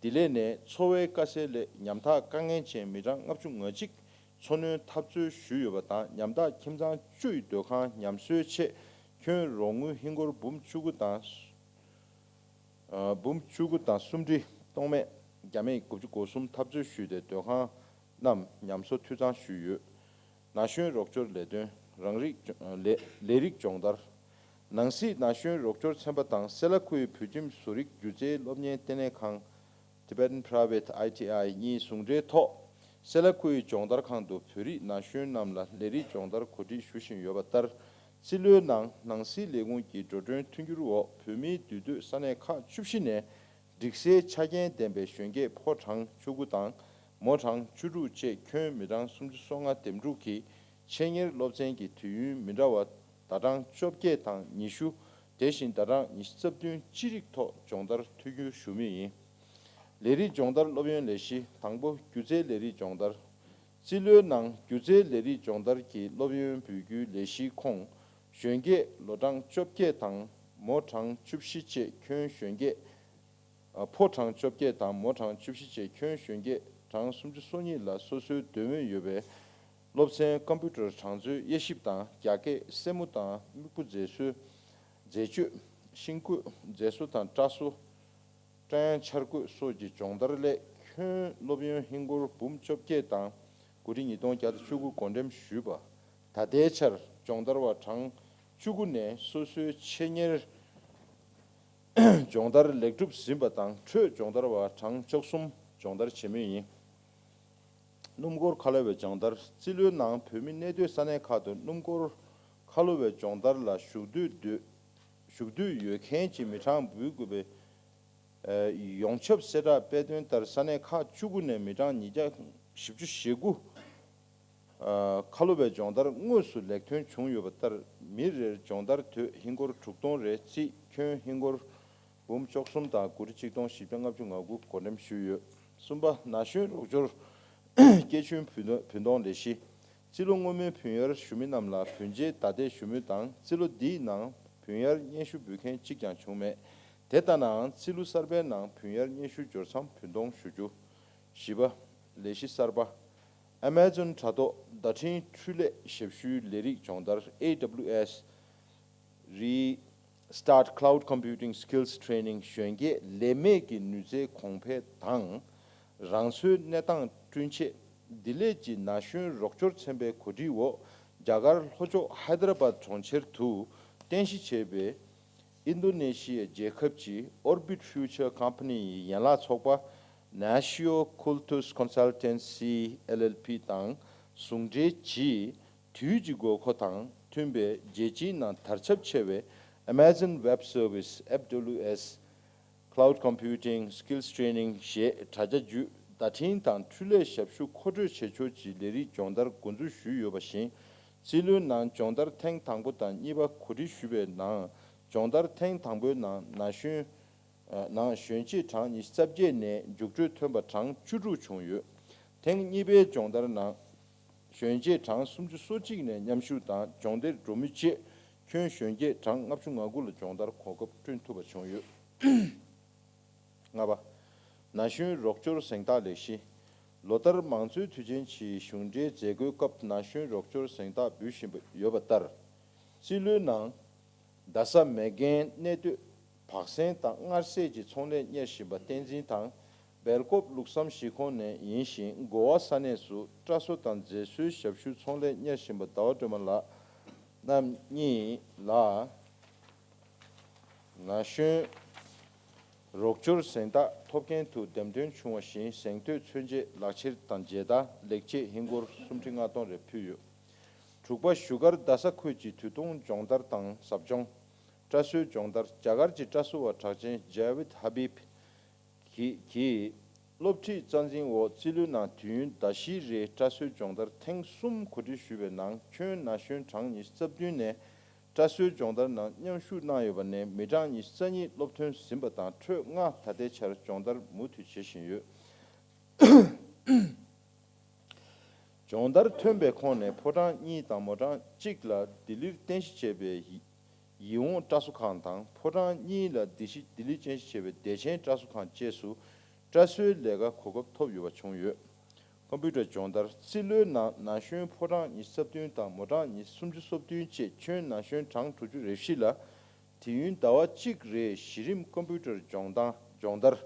ལྡི་ལི་ནས་འཚོ་བའི་དཀའ་སེལ་སླད་ཉམ་ཐག་དཀའ་ངལ་ཅན་མི་གྲངས་ལྔ་བཅུ་ང་གཅིག་འཚོ་སྣོན་འཐབ་རྩོད་ཞུས་ཡོད་པ་དང་། ཉམ་ཐག་ཁྱིམ་ཚང་བཅུ་ཡི་སྡོད་ཁང་ཉམས་གསོའི་ཆེད་ཁྱོན་རོགས་དངུལ་ཧིན་སྒོར་འབུམ་བཅུ་དགུ་དང་། འབུམ་བཅུ་དགུ་དང་སུམ་ཁྲི་སྟོང་མེད་བརྒྱ་མེད་དགུ་བཅུ་གོ་གསུམ་འཐབ་རྩོད་ཞུས་ཏེ། སྡོད་ཁང་རྣམས་ཉམས་གསོ་འཐུས་ཚང་ཞུས་ཡོད། ན་གཞོན་རོགས་སྐྱོར་ལས་དོན་རང་རིགས་ལས་ལས་རིགས་སྦྱོང་བརྡར། ནང་སྲིད་ན་གཞོན་རོགས་སྐྱོར་ཚན་པ་དང་སེ་ལ་ཁུའི་བོད་ཁྱིམ་བཟོ་རིག་སྒྱུ་རྩལ་སློབ་གཉེར་ལྟེ་གནས་ཁང་། Tibetan Private I T I གཉིས་ཟུང་འབྲེལ་ཐོག་སེ་ལ་ཁུའི་སྦྱོང་བརྡར་ཁང་དུ་བོད་རིགས་ན་གཞོན་རྣམས་ལ་ལས་རིགས་སྦྱོང་བརྡར་གོ་སྒྲིག་ཞུ་བཞིན་ཡོད་པ་ལྟར། རྩིས་ལོའི་ནང་ནང་སྲིད་ལས་ཁུངས་ཀྱི་འགྲོ་གྲོན་མཐུན་འགྱུར་འོག་བོད་མིའི་འདུས་སྡོད་ས་གནས་ཁག་བཅུ་བཞི་ནས། སྒྲིག་སའི་ཆ་རྐྱེན་ལྡན་པའི་གཞོན་སྐྱེས་ཕོ་གྲངས་བཅུ་དགུ་དང་མོ་གྲངས་བཅུ་དྲུག་བཅས་ཁྱོན་མི་གྲངས་སུམ་ཅུ་སོ་ལྔ་འདེམས་སྒྲུག་གིས་ཆེད་གཉེར་སློབ་ཚན་གྱི་དུས་ཡུན་མི་འདྲ་བ་ཟླ་གྲངས་བཅོ་བརྒྱད་དང་ཉི་ཤུ། དེ་བཞིན་ཟླ་གྲངས་ཉི་ཤུ་རྩ་བདུན་ཅི་རིགས་ཐོག་སྦྱོང་བརྡར་མཐུན་འགྱུར་ཞུ་མུས་ཡིན། ལས་རིགས་སྦྱོང་བརྡར་སློབ་ཡོན་ལས་གཞི་དང་པོ། སྒྱུ་རྩལ་ལས་རིགས་སྦྱོང་བརྡར། རྩིས་ལོའི་ནང་སྒྱུ་རྩལ་ལས་རིགས་སྦྱོང་བརྡར་གྱི་སློབ་ཡོན་འབུལ་རྒྱུའི་ལས་གཞིའི་ཁོངས། གཞོན་སྐྱེས་ལོ་གྲངས་བཅོ་བརྒྱད་དང་མོ་གྲངས་བཅུ་བཞི་བཅས་ཁྱོན་གཞོན་སྐྱེས། ཨ། ཕོ་གྲངས་བཅོ་བརྒྱད་དང་མོ་གྲངས་བཅུ་བཞི་བཅས་ཁྱོན་གཞོན་སྐྱེས་གྲངས་སུམ་ཅུ་སོ་གཉིས་ལ་སོ་སོའི་འདོད་མོས་ཡོད་པའི་སློབ་ཚན་ཀམ་པུ་ཊར་གྲངས་མཛོད་དབྱེ་ཞིབ་དང་རྒྱ་སྐད། སེན་མོ་དང་སྨྱུ་གུ་མཛེས་བཟོ། མཛེས་བཅོས། ཤིང་བརྐོས། མཛེས་བཟོ་དང་སྐྲ་བཟོ། སྐྲ་ཡང་འཕྱར་བརྐོས་སོགས་ཀྱི་སྦྱོང་བརྡར་སླད་ཁྱོན་སློབ་ཡོན་ཧིན་སྒོར་འབུམ་བཅོ་བརྒྱད་དང་སྒོར་ཁྲི་ཉིས་སྟོང་བརྒྱ་དང་བཅུ་དགུ་བགོ་འགྲེམས་ཞུས་པ། ད་ལྟའི་ཆར་སྦྱོང་བརྡར་བ་གྲངས་བཅུ་དགུ་ནས་སོ་སོའི་ཆེད་གཉེར་སྦྱོང་བརྡར་ལེགས་གྲུབ་ཟིན་པ་དང་། འཕྲོས་སྦྱོང་བརྡར་བ་གྲངས་བཅུ་གསུམ་སྦྱོང་བརྡར་བྱེད་མུས་ཡིན། སྣུམ་འཁོར་ཁ་ལོ་བའི་སྦྱོང་བརྡར། རྩིས་ལོའི་ནང་བོད་མི་གནས་སྡོད་ས་གནས་ཁག་ཏུ་སྣུམ་འཁོར་ཁ་ལོ་བའི་སྦྱོང་བརྡར་ལ་ཞུགས་འདོད་འདོད་ཞུགས་འདོད་ཡོད་མཁན་གྱི་མི་གྲངས་འབུལ་དགོས་པའི་ཡོངས་ཁྱབ་གསལ་བསྒྲགས་སྤེལ་དོན་ལྟར། ས་གནས་ཁག་བཅུ་དགུ་ནས་མི་གྲངས་ཉིས་བརྒྱ་བཞི་བཅུ་ཞེ་དགུ་ཁ་ལོ་བའི་སྦྱོང་བརྡར་དངོས་སུ་ལེགས་ཐོན་བྱུང་ཡོད་པ་ལྟར། མི་རེར་སྦྱོང་བརྡར་དོད་ཧིན་སྒོར་དྲུག་སྟོང་རེ་རྩིས་ཁྱོན་ཧིན་སྒོར་འབུམ་བཅུ་གསུམ་དང་སྒོར་ཁྲི་གཅིག་སྟོང་བཞི་བརྒྱ་ལྔ་བཅུ་ང་དགུ་བགོ་འགྲེམས་ཞུས་ཡོད། གསུམ་པ། ན་གཞོན་རོགས་སྐྱོར་སྐྱེད་ཆུང་བུན་བུན་གཏོང་ལས་གཞི། རྩིས་ལོ་སྔོན་མའི་བུན་གཡར་ཞུ་མི་རྣམས་ལ་བུན་འཇལ་བརྡ་དེད་ཞུ་མུས་དང་། རྩིས་ལོ་འདིའི་ནང་བུན་གཡར་སྙན་ཞུ་འབུལ་མཁན་གཅིག་ཀྱང་བྱུང་མེད། དེ་ལྟ་ནའང་རྩིས་ལོ་གསར་པའི་ནང་བུན་གཡར་སྙན་ཞུ་འབྱོར་མཚམས་བུན་གཏོང་ཞུ་རྒྱུ། བཞི་པ། ལས་གཞི་གསར་པ། Amazon་དྲ་ཐོག་བརྡ་འཕྲིན་འཕྲུལ་ལས་ཞབས་ཞུའི་ལས་རིགས་སྦྱོང་བརྡར། A W S Restart Cloud Computing Skills Training གཞོན་སྐྱེས་ལས་མེད་ཀྱི་ནུས་རྩལ་གོང་འཕེལ་དང་། རང་སོའི་གནས་སྟངས་བསྐྲུན་ཆེད། ལྡི་ལི་གྱི་ན་གཞོན་རོགས་སྐྱོར་ཚན་པའི་གོ་སྒྲིག་འོག་རྒྱ་གར་ལྷོ་ཕྱོགས་ཧའི་ད་ར་བཱད་གྲོང་ཁྱེར་དུ་རྟེན་གཞི་བྱས་པའི་ཨིན་རྡོ་ནེ་ཤི་ཡའི་རྒྱལ་ཁབ་ཀྱི་Orbit Future Company ཡི་ཡན་ལག་ཚོགས་པ་Nascio Cultus Consultancy L L P དང་ཟུང་འབྲེལ་གྱིས། དུས་ཀྱི་དགོས་མཁོ་དང་མཐུན་པའི་རྒྱལ་སྤྱིའི་ནང་དར་ཁྱབ་ཆེ་བའི་Amazon Web Service, A W S, Cloud Computing Skills Training ཞེས་དྲ་རྒྱ་བརྒྱུད་བརྡ་འཕྲིན་དང་འཕྲུལ་ལས་ཞབས་ཞུ་མཁོ་སྤྲོད་བྱེད་ཕྱོགས་ཀྱི་ལས་རིགས་སྦྱོང་བརྡར་འགོ་འཛུགས་ཞུས་ཡོད་པ་བཞིན། རྩིས་ལོའི་ནང་སྦྱོང་བརྡར་ཐེངས་དང་པོ་དང་གཉིས་པ་གོ་སྒྲིག་ཞུས་པའི་ནང་། སྦྱོང་བརྡར་ཐེངས་དང་པོའི་ནང་ན་གཞོན་ ནང་གཞོན་སྐྱེས་གྲངས་ཉི་ཤུ་རྩ་བརྒྱད་ནས་རྒྱུགས་སྤྲོད་ཐོན་པ་གྲངས་བཅུ་དྲུག་བྱུང་ཡོད། ཐེངས་གཉིས་པའི་སྦྱོང་བརྡར་ནང་གཞོན་སྐྱེས་གྲངས་སུམ་ཅུ་སོ་གཅིག་ནས་མཉམ་ཞུགས་དང་སྦྱོང་བརྡར་འགྲོ་མུས་བཅས་ཁྱོན་གཞོན་སྐྱེས་གྲངས་ལྔ་བཅུ་ང་དགུ་ལ་སྦྱོང་བརྡར་གོ་སྐབས་བསྐྲུན་ཐུབ་པ་བྱུང་ཡོད། ལྔ་པ། ན་གཞོན་རོགས་སྐྱོར་གཟེངས་རྟགས་ལས་གཞི། ལོ་ལྟར་མང་གཙོའི་དུས་ཆེན་གྱི་གཞུང་འབྲེལ་མཛད་སྒོའི་སྐབས་ན་གཞོན་རོགས་སྐྱོར་གཟེངས་རྟགས་འབུལ་བཞིན་པ་ཡོད་པ་ལྟར། རྩིས་ལོའི་ནང་། རྡ་ས་མེག་གྷན་གནས་སྡོད་བག་ཟན་དང་མངར་ཟས་ཀྱི་ཚོང་ལས་གཉེར་བཞིན་པ་བསྟན་འཛིན་དང་། སྦེལ་ཀོབ་ལུགས་བསམ་གཞིས་ཁོངས་ནས་ཡིན་ཞིང་། གོ་བ་ས་གནས་སུ་སྐྲ་བཟོ་དང་མཛེས་བཟོའི་ཞབས་ཞུ་ཚོང་ལས་གཉེར་བཞིན་པ་ཟླ་བ་སྒྲོལ་མ་ལགས་རྣམ་གཉིས་ལ། ན་གཞོན་རོགས་སྐྱོར་གཟེངས་རྟགས་ཐོབ་མཁན་དུ་འདེམས་ཐོན་བྱུང་བ་བཞིན། གཟེངས་བསྟོད་མཚོན་ཆས་ལག་ཁྱེར་དང་མཇལ་དར། ལེགས་སྐྱེས་ཧིན་སྒོར་སུམ་ཁྲི་ལྔ་སྟོང་རེ་ཕུལ་ཡོད། དྲུག་པ། བཞུགས་སྒར་རྡ་ས་ཁུལ་གྱི་དུས་ཐུང་སྦྱོང་བརྡར་དང་ཟབ་སྦྱོང་། སྐྲ་བཟོའི་སྦྱོང་བརྡར། རྒྱ་གར་གྱི་སྐྲ་བཟོ་བ་གྲགས་ཅན་ཇ་བིད་ཧ་བིབ་གྱི་གྱི་སློབ་ཁྲིད་རྩ་འཛིན་འོག་རྩིས་ལོའི་ནང་དུས་ཡུན་ཟླ་བཞིའི་རིང་སྐྲ་བཟོའི་སྦྱོང་བརྡར་ཐེངས་གསུམ་གོ་སྒྲིག་ཞུས་པའི་ནང་། ཁྱོན་ན་གཞོན་གྲངས་ཉི་ཤུ་རྩ་བདུན་ནས་སྐྲ་བཟོའི་སྦྱོང་བརྡར་ནང་མཉམ་ཞུགས་གནང་ཡོད་པ་ནས་མི་གྲངས་ཉི་ཤུ་རྩ་གཉིས་སློབ་ཐོན་ཟིན་པ་དང་། ཁྲོད་ལྔ་ད་ལྟའི་ཆར་སྦྱོང་བརྡར་མུ་མཐུད་བྱེད་བཞིན་ཡོད། སྦྱོང་བརྡར་ཐོན་པའི་ཁོངས་ནས་ཕོ་གྲངས་གཉིས་དང་མོ་གྲངས་གཅིག་ལ་ལྡི་ལིར་རྟེན་གཞི་བྱས་པའི་ཡིད་འོང་སྐྲ་བཟོ་ཁང་དང་། ཕོ་གྲངས་གཉིས་ལ་ལྡི་ཞི་ལྡི་ལིར་རྟེན་གཞི་བྱས་པའི་བདེ་ཆེན་སྐྲ་བཟོ་ཁང་བཅས་སུ་སྐྲ་བཟོའི་ལས་ཀ་གོ་སྐབས་ཐོབ་ཡོད་པ་བྱུང་ཡོད། ཀམ་པུ་ཊར་སྦྱོང་བརྡར། རྩིས་ལོའི་ནང་ན་གཞོན་ཕོ་གྲངས་ཉི་ཤུ་རྩ་བདུན་དང་མོ་གྲངས་ཉི་ཤུ་སུམ་ཅུ་སོ་བདུན་བཅས་ཁྱོན་ན་གཞོན་གྲངས་དྲུག་ཅུ་རེ་བཞི་ལ། དུས་ཡུན་ཟླ་བ་གཅིག་རེའི་གཞི་རིམ་ཀམ་པུ་ཊར་སྦྱོང་སྟངས་སྦྱོང་བརྡར་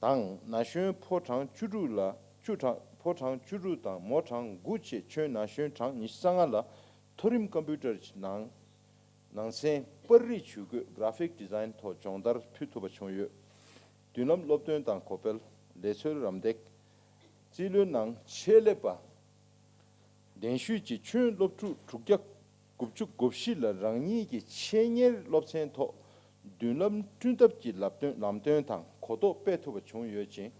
དང་། ན་གཞོན་ཕོ་གྲངས་བཅུ་དྲུག་ལ་བཅུ་གྲངས་ཕོ་གྲངས་བཅུ་དྲུག་དང་མོ་གྲངས་དགུ་བཅས་ཁྱོན་ན་གཞོན་གྲངས་ཉི་ཤུ་རྩ་ལྔ་ལ་མཐོ་རིམ་ཀམ་པུ་ཊར་གྱི་ནང་ནང་ཚན་པར་རིས་ཇུས་འགོད་གྷ་ར་ཕིག་ཌི་ཛའིན་ཐོག་སྦྱོང་བརྡར་ཕུལ་ཐུབ་པ་བྱུང་ཡོད། མདུན་ལམ་སློབ་སྟོན་དང་གོ་སྤེལ། ལས་འཚོལ་རམ་འདེགས། རྩིས་ལོའི་ནང་ཆེད་ལས་པ་གདན་ཞུས་ཀྱིས་ཁྱོན་སློབ་ཕྲུག་དྲུག་བརྒྱ་དགུ་བཅུ་གོ་བཞི་ལ་རང་ཉིད་ཀྱི་ཆེད་གཉེར་སློབ་ཚན་ཐོག་མདུན་ལམ་བསྐྲུན་ཐབས་ཀྱི་ལམ་སྟོན་ལམ་སྟོན་དང་གོ་རྟོགས་སྤེལ་ཐུབ་པ་བྱུང་ཡོད་ཅིང་།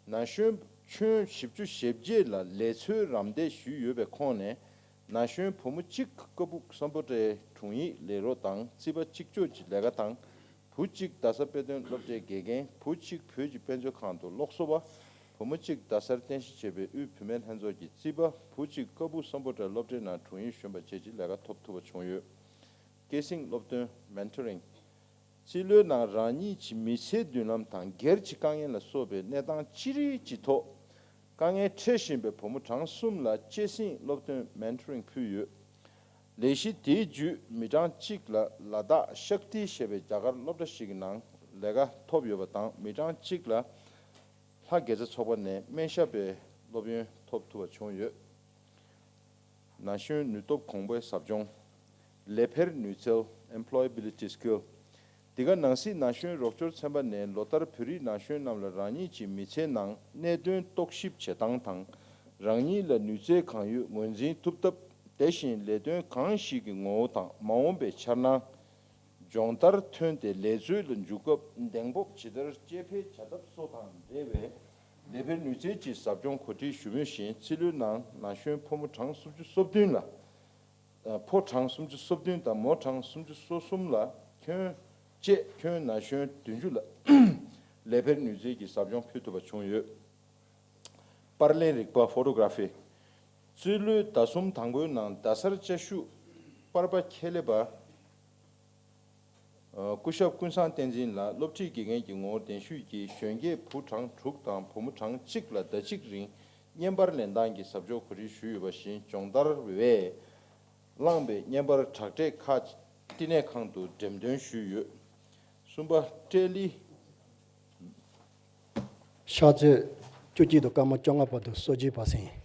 ན་གཞོན་ཁྱོན་བཞི་བཅུ་ཞེ་བརྒྱད་ལ་ལས་འཚོལ་རམ་འདེགས་ཞུས་ཡོད་པའི་ཁོངས་ནས། ན་གཞོན་བུ་མོ་གཅིག་ཀ་སྦུག་སམ་བྷོ་ཊའི་དྲུང་ཡིག་ལས་རོགས་དང་རྩིས་པ་གཅིག་ལྕོགས་ཀྱི་ལས་ཀ་དང་། བུ་གཅིག་རྡ་ས་དཔེ་སྟོན་སློབ་གྲྭའི་དགེ་རྒན། བུ་གཅིག་བོད་ཀྱི་དཔེ་མཛོད་ཁང་དུ་སློབ་གསོ་བ། བུ་མོ་གཅིག་རྡ་སར་རྟེན་གཞི་བྱས་པའི་དབུས་བུད་མེད་ལྷན་ཚོགས་ཀྱི་རྩིས་པ། བུ་གཅིག་ཀ་སྦུག་སམ་བྷོ་ཊ་སློབ་གྲྭའི་ནང་དྲུང་ཡིག་གཞོན་པ་བཅས་ཀྱི་ལས་ཀ་ཐོབ་ཐུབ་པ་བྱུང་ཡོད། སྐྱེད་སྲིང་སློབ་སྟོན་མེན་ཊོ་རིང་། རྩིས་ལོའི་ནང་རང་ཉིད་ཀྱི་མི་ཚེའི་མདུན་ལམ་དང་སྒེར་གྱི་དཀའ་ངལ་ལ་སོགས་པའི་གནས་སྟངས་ཅི་རིགས་ཀྱི་ཐོག་དཀའ་ངལ་འཕྲད་བཞིན་པའི་བུ་མོ་གྲངས་གསུམ་ལ་སྐྱེད་སྲིང་སློབ་སྟོན་མེན་ཊོ་རིང་ཕུལ་ཡོད། ལས་གཞི་དེའི་བརྒྱུད་མི་གྲངས་གཅིག་ལ་ལ་དྭགས་ཤཀ་ཏི་ཞེས་པའི་རྒྱ་གར་སློབ་གྲྭ་ཞིག་གི་ནང་ལས་ཀ་ཐོབ་ཡོད་པ་དང་། མི་གྲངས་གཅིག་ལ་ལྷ་དགེ་རྩ་ཚོགས་པ་ནས་སྨན་ཞབས་པའི་སློབ་ཡོན་ཐོབ་ཐུབ་པ་བྱུང་ཡོད། ན་གཞོན་ནུས་སྟོབས་གོང་སྤེལ་ཟབ་སྦྱོང་། ལས་འཕེར་ནུས་རྩལ། Employability Skill། འདི་ག་ནང་སྲིད་ན་གཞོན་རོགས་སྐྱོར་ཚན་པ་ནས་ལོ་ལྟར་བོད་རིགས་ན་གཞོན་རྣམས་ལ་རང་ཉིད་ཀྱི་མི་ཚེའི་ནང་གནད་དོན་རྟོག་ཞིབ་བྱེད་སྟངས་དང་། རང་ཉིད་ལ་ནུས་རྩལ་གང་ཡོད་ངོས་འཛིན་ཐུབ་ཐབས། དེ་བཞིན་ལས་དོན་གང་ཞིག་གི་ངོ་བོ་དང་མ་འོངས་པའི་འཆར་སྣང་། སྦྱོང་བརྡར་ཐོན་ཏེ་ལས་རྩོལ་ལ་འཇུག་སྐབས་གདེང་སྤོབས་ཇི་ལྟར་སྐྱེད་འཕེལ་བྱ་ཐབས་སོགས་དང་འབྲེལ་བའི་ལས་འཕེར་ནུས་རྩལ་གྱི་ཟབ་སྦྱོང་གོ་སྒྲིག་ཞུ་མུས་བཞིན། རྩིས་ལོའི་ནང་ན་གཞོན་ཕོ་མོ་གྲངས་སུམ་ཅུ་སོ་བདུན་ལ། ཕོ་གྲངས་སུམ་ཅུ་སོ་བདུན་དང་མོ་གྲངས་སུམ་ཅུ་སོ་གསུམ་ལ་ཁྱོན་བཅས་ཁྱོན་ན་གཞོན་བདུན་ཅུ་ལ་ལས་འཕེར་ནུས་རྩལ་གྱི་ཟབ་སྦྱོང་ཕུལ་ཐུབ་པ་བྱུང་ཡོད། པར་ལེན་རིག་པ་ཕོ་ཊོ་གྷ་ར་ཕི། རྩིས་ལོའི་ཟླ་གསུམ་དང་པོའི་ནང་རྡ་སར་བཅའ་བཞུགས་པར་པ་ཁྱད་ལས་པ། སྐུ་ཞབས་ཀུན་བཟང་བསྟན་འཛིན་ལགས་སློབ་ཁྲིད་དགེ་རྒན་གྱི་ངོ་བོར་གདན་ཞུས་ཀྱིས་གཞོན་སྐྱེས་བུ་གྲངས་དྲུག་དང་བུ་མོ་གྲངས་གཅིག་ལ་ཟླ་གཅིག་རིང་བརྙན་པར་ལེན་སྟངས་ཀྱི་ཟབ་སྦྱོང་གོ་སྒྲིག་ཞུས་ཡོད་པ་བཞིན། སྦྱོང་བརྡར་བས་བླངས་པའི་བརྙན་པར་དྲ་སྦྲེལ་ཁག་བསྟི་གནས་ཁང་དུ་འགྲེམས་སྟོན་ཞུས་ཡོད། གསུམ་པ། སྤྲེལ་ལི། ཕྱག་ཚོད་བཅུ་གཅིག་དང་སྐར་མ་བཅོ་ལྔ་བར་དུ་གསོ་སྤྱིའི་བར་གསེང་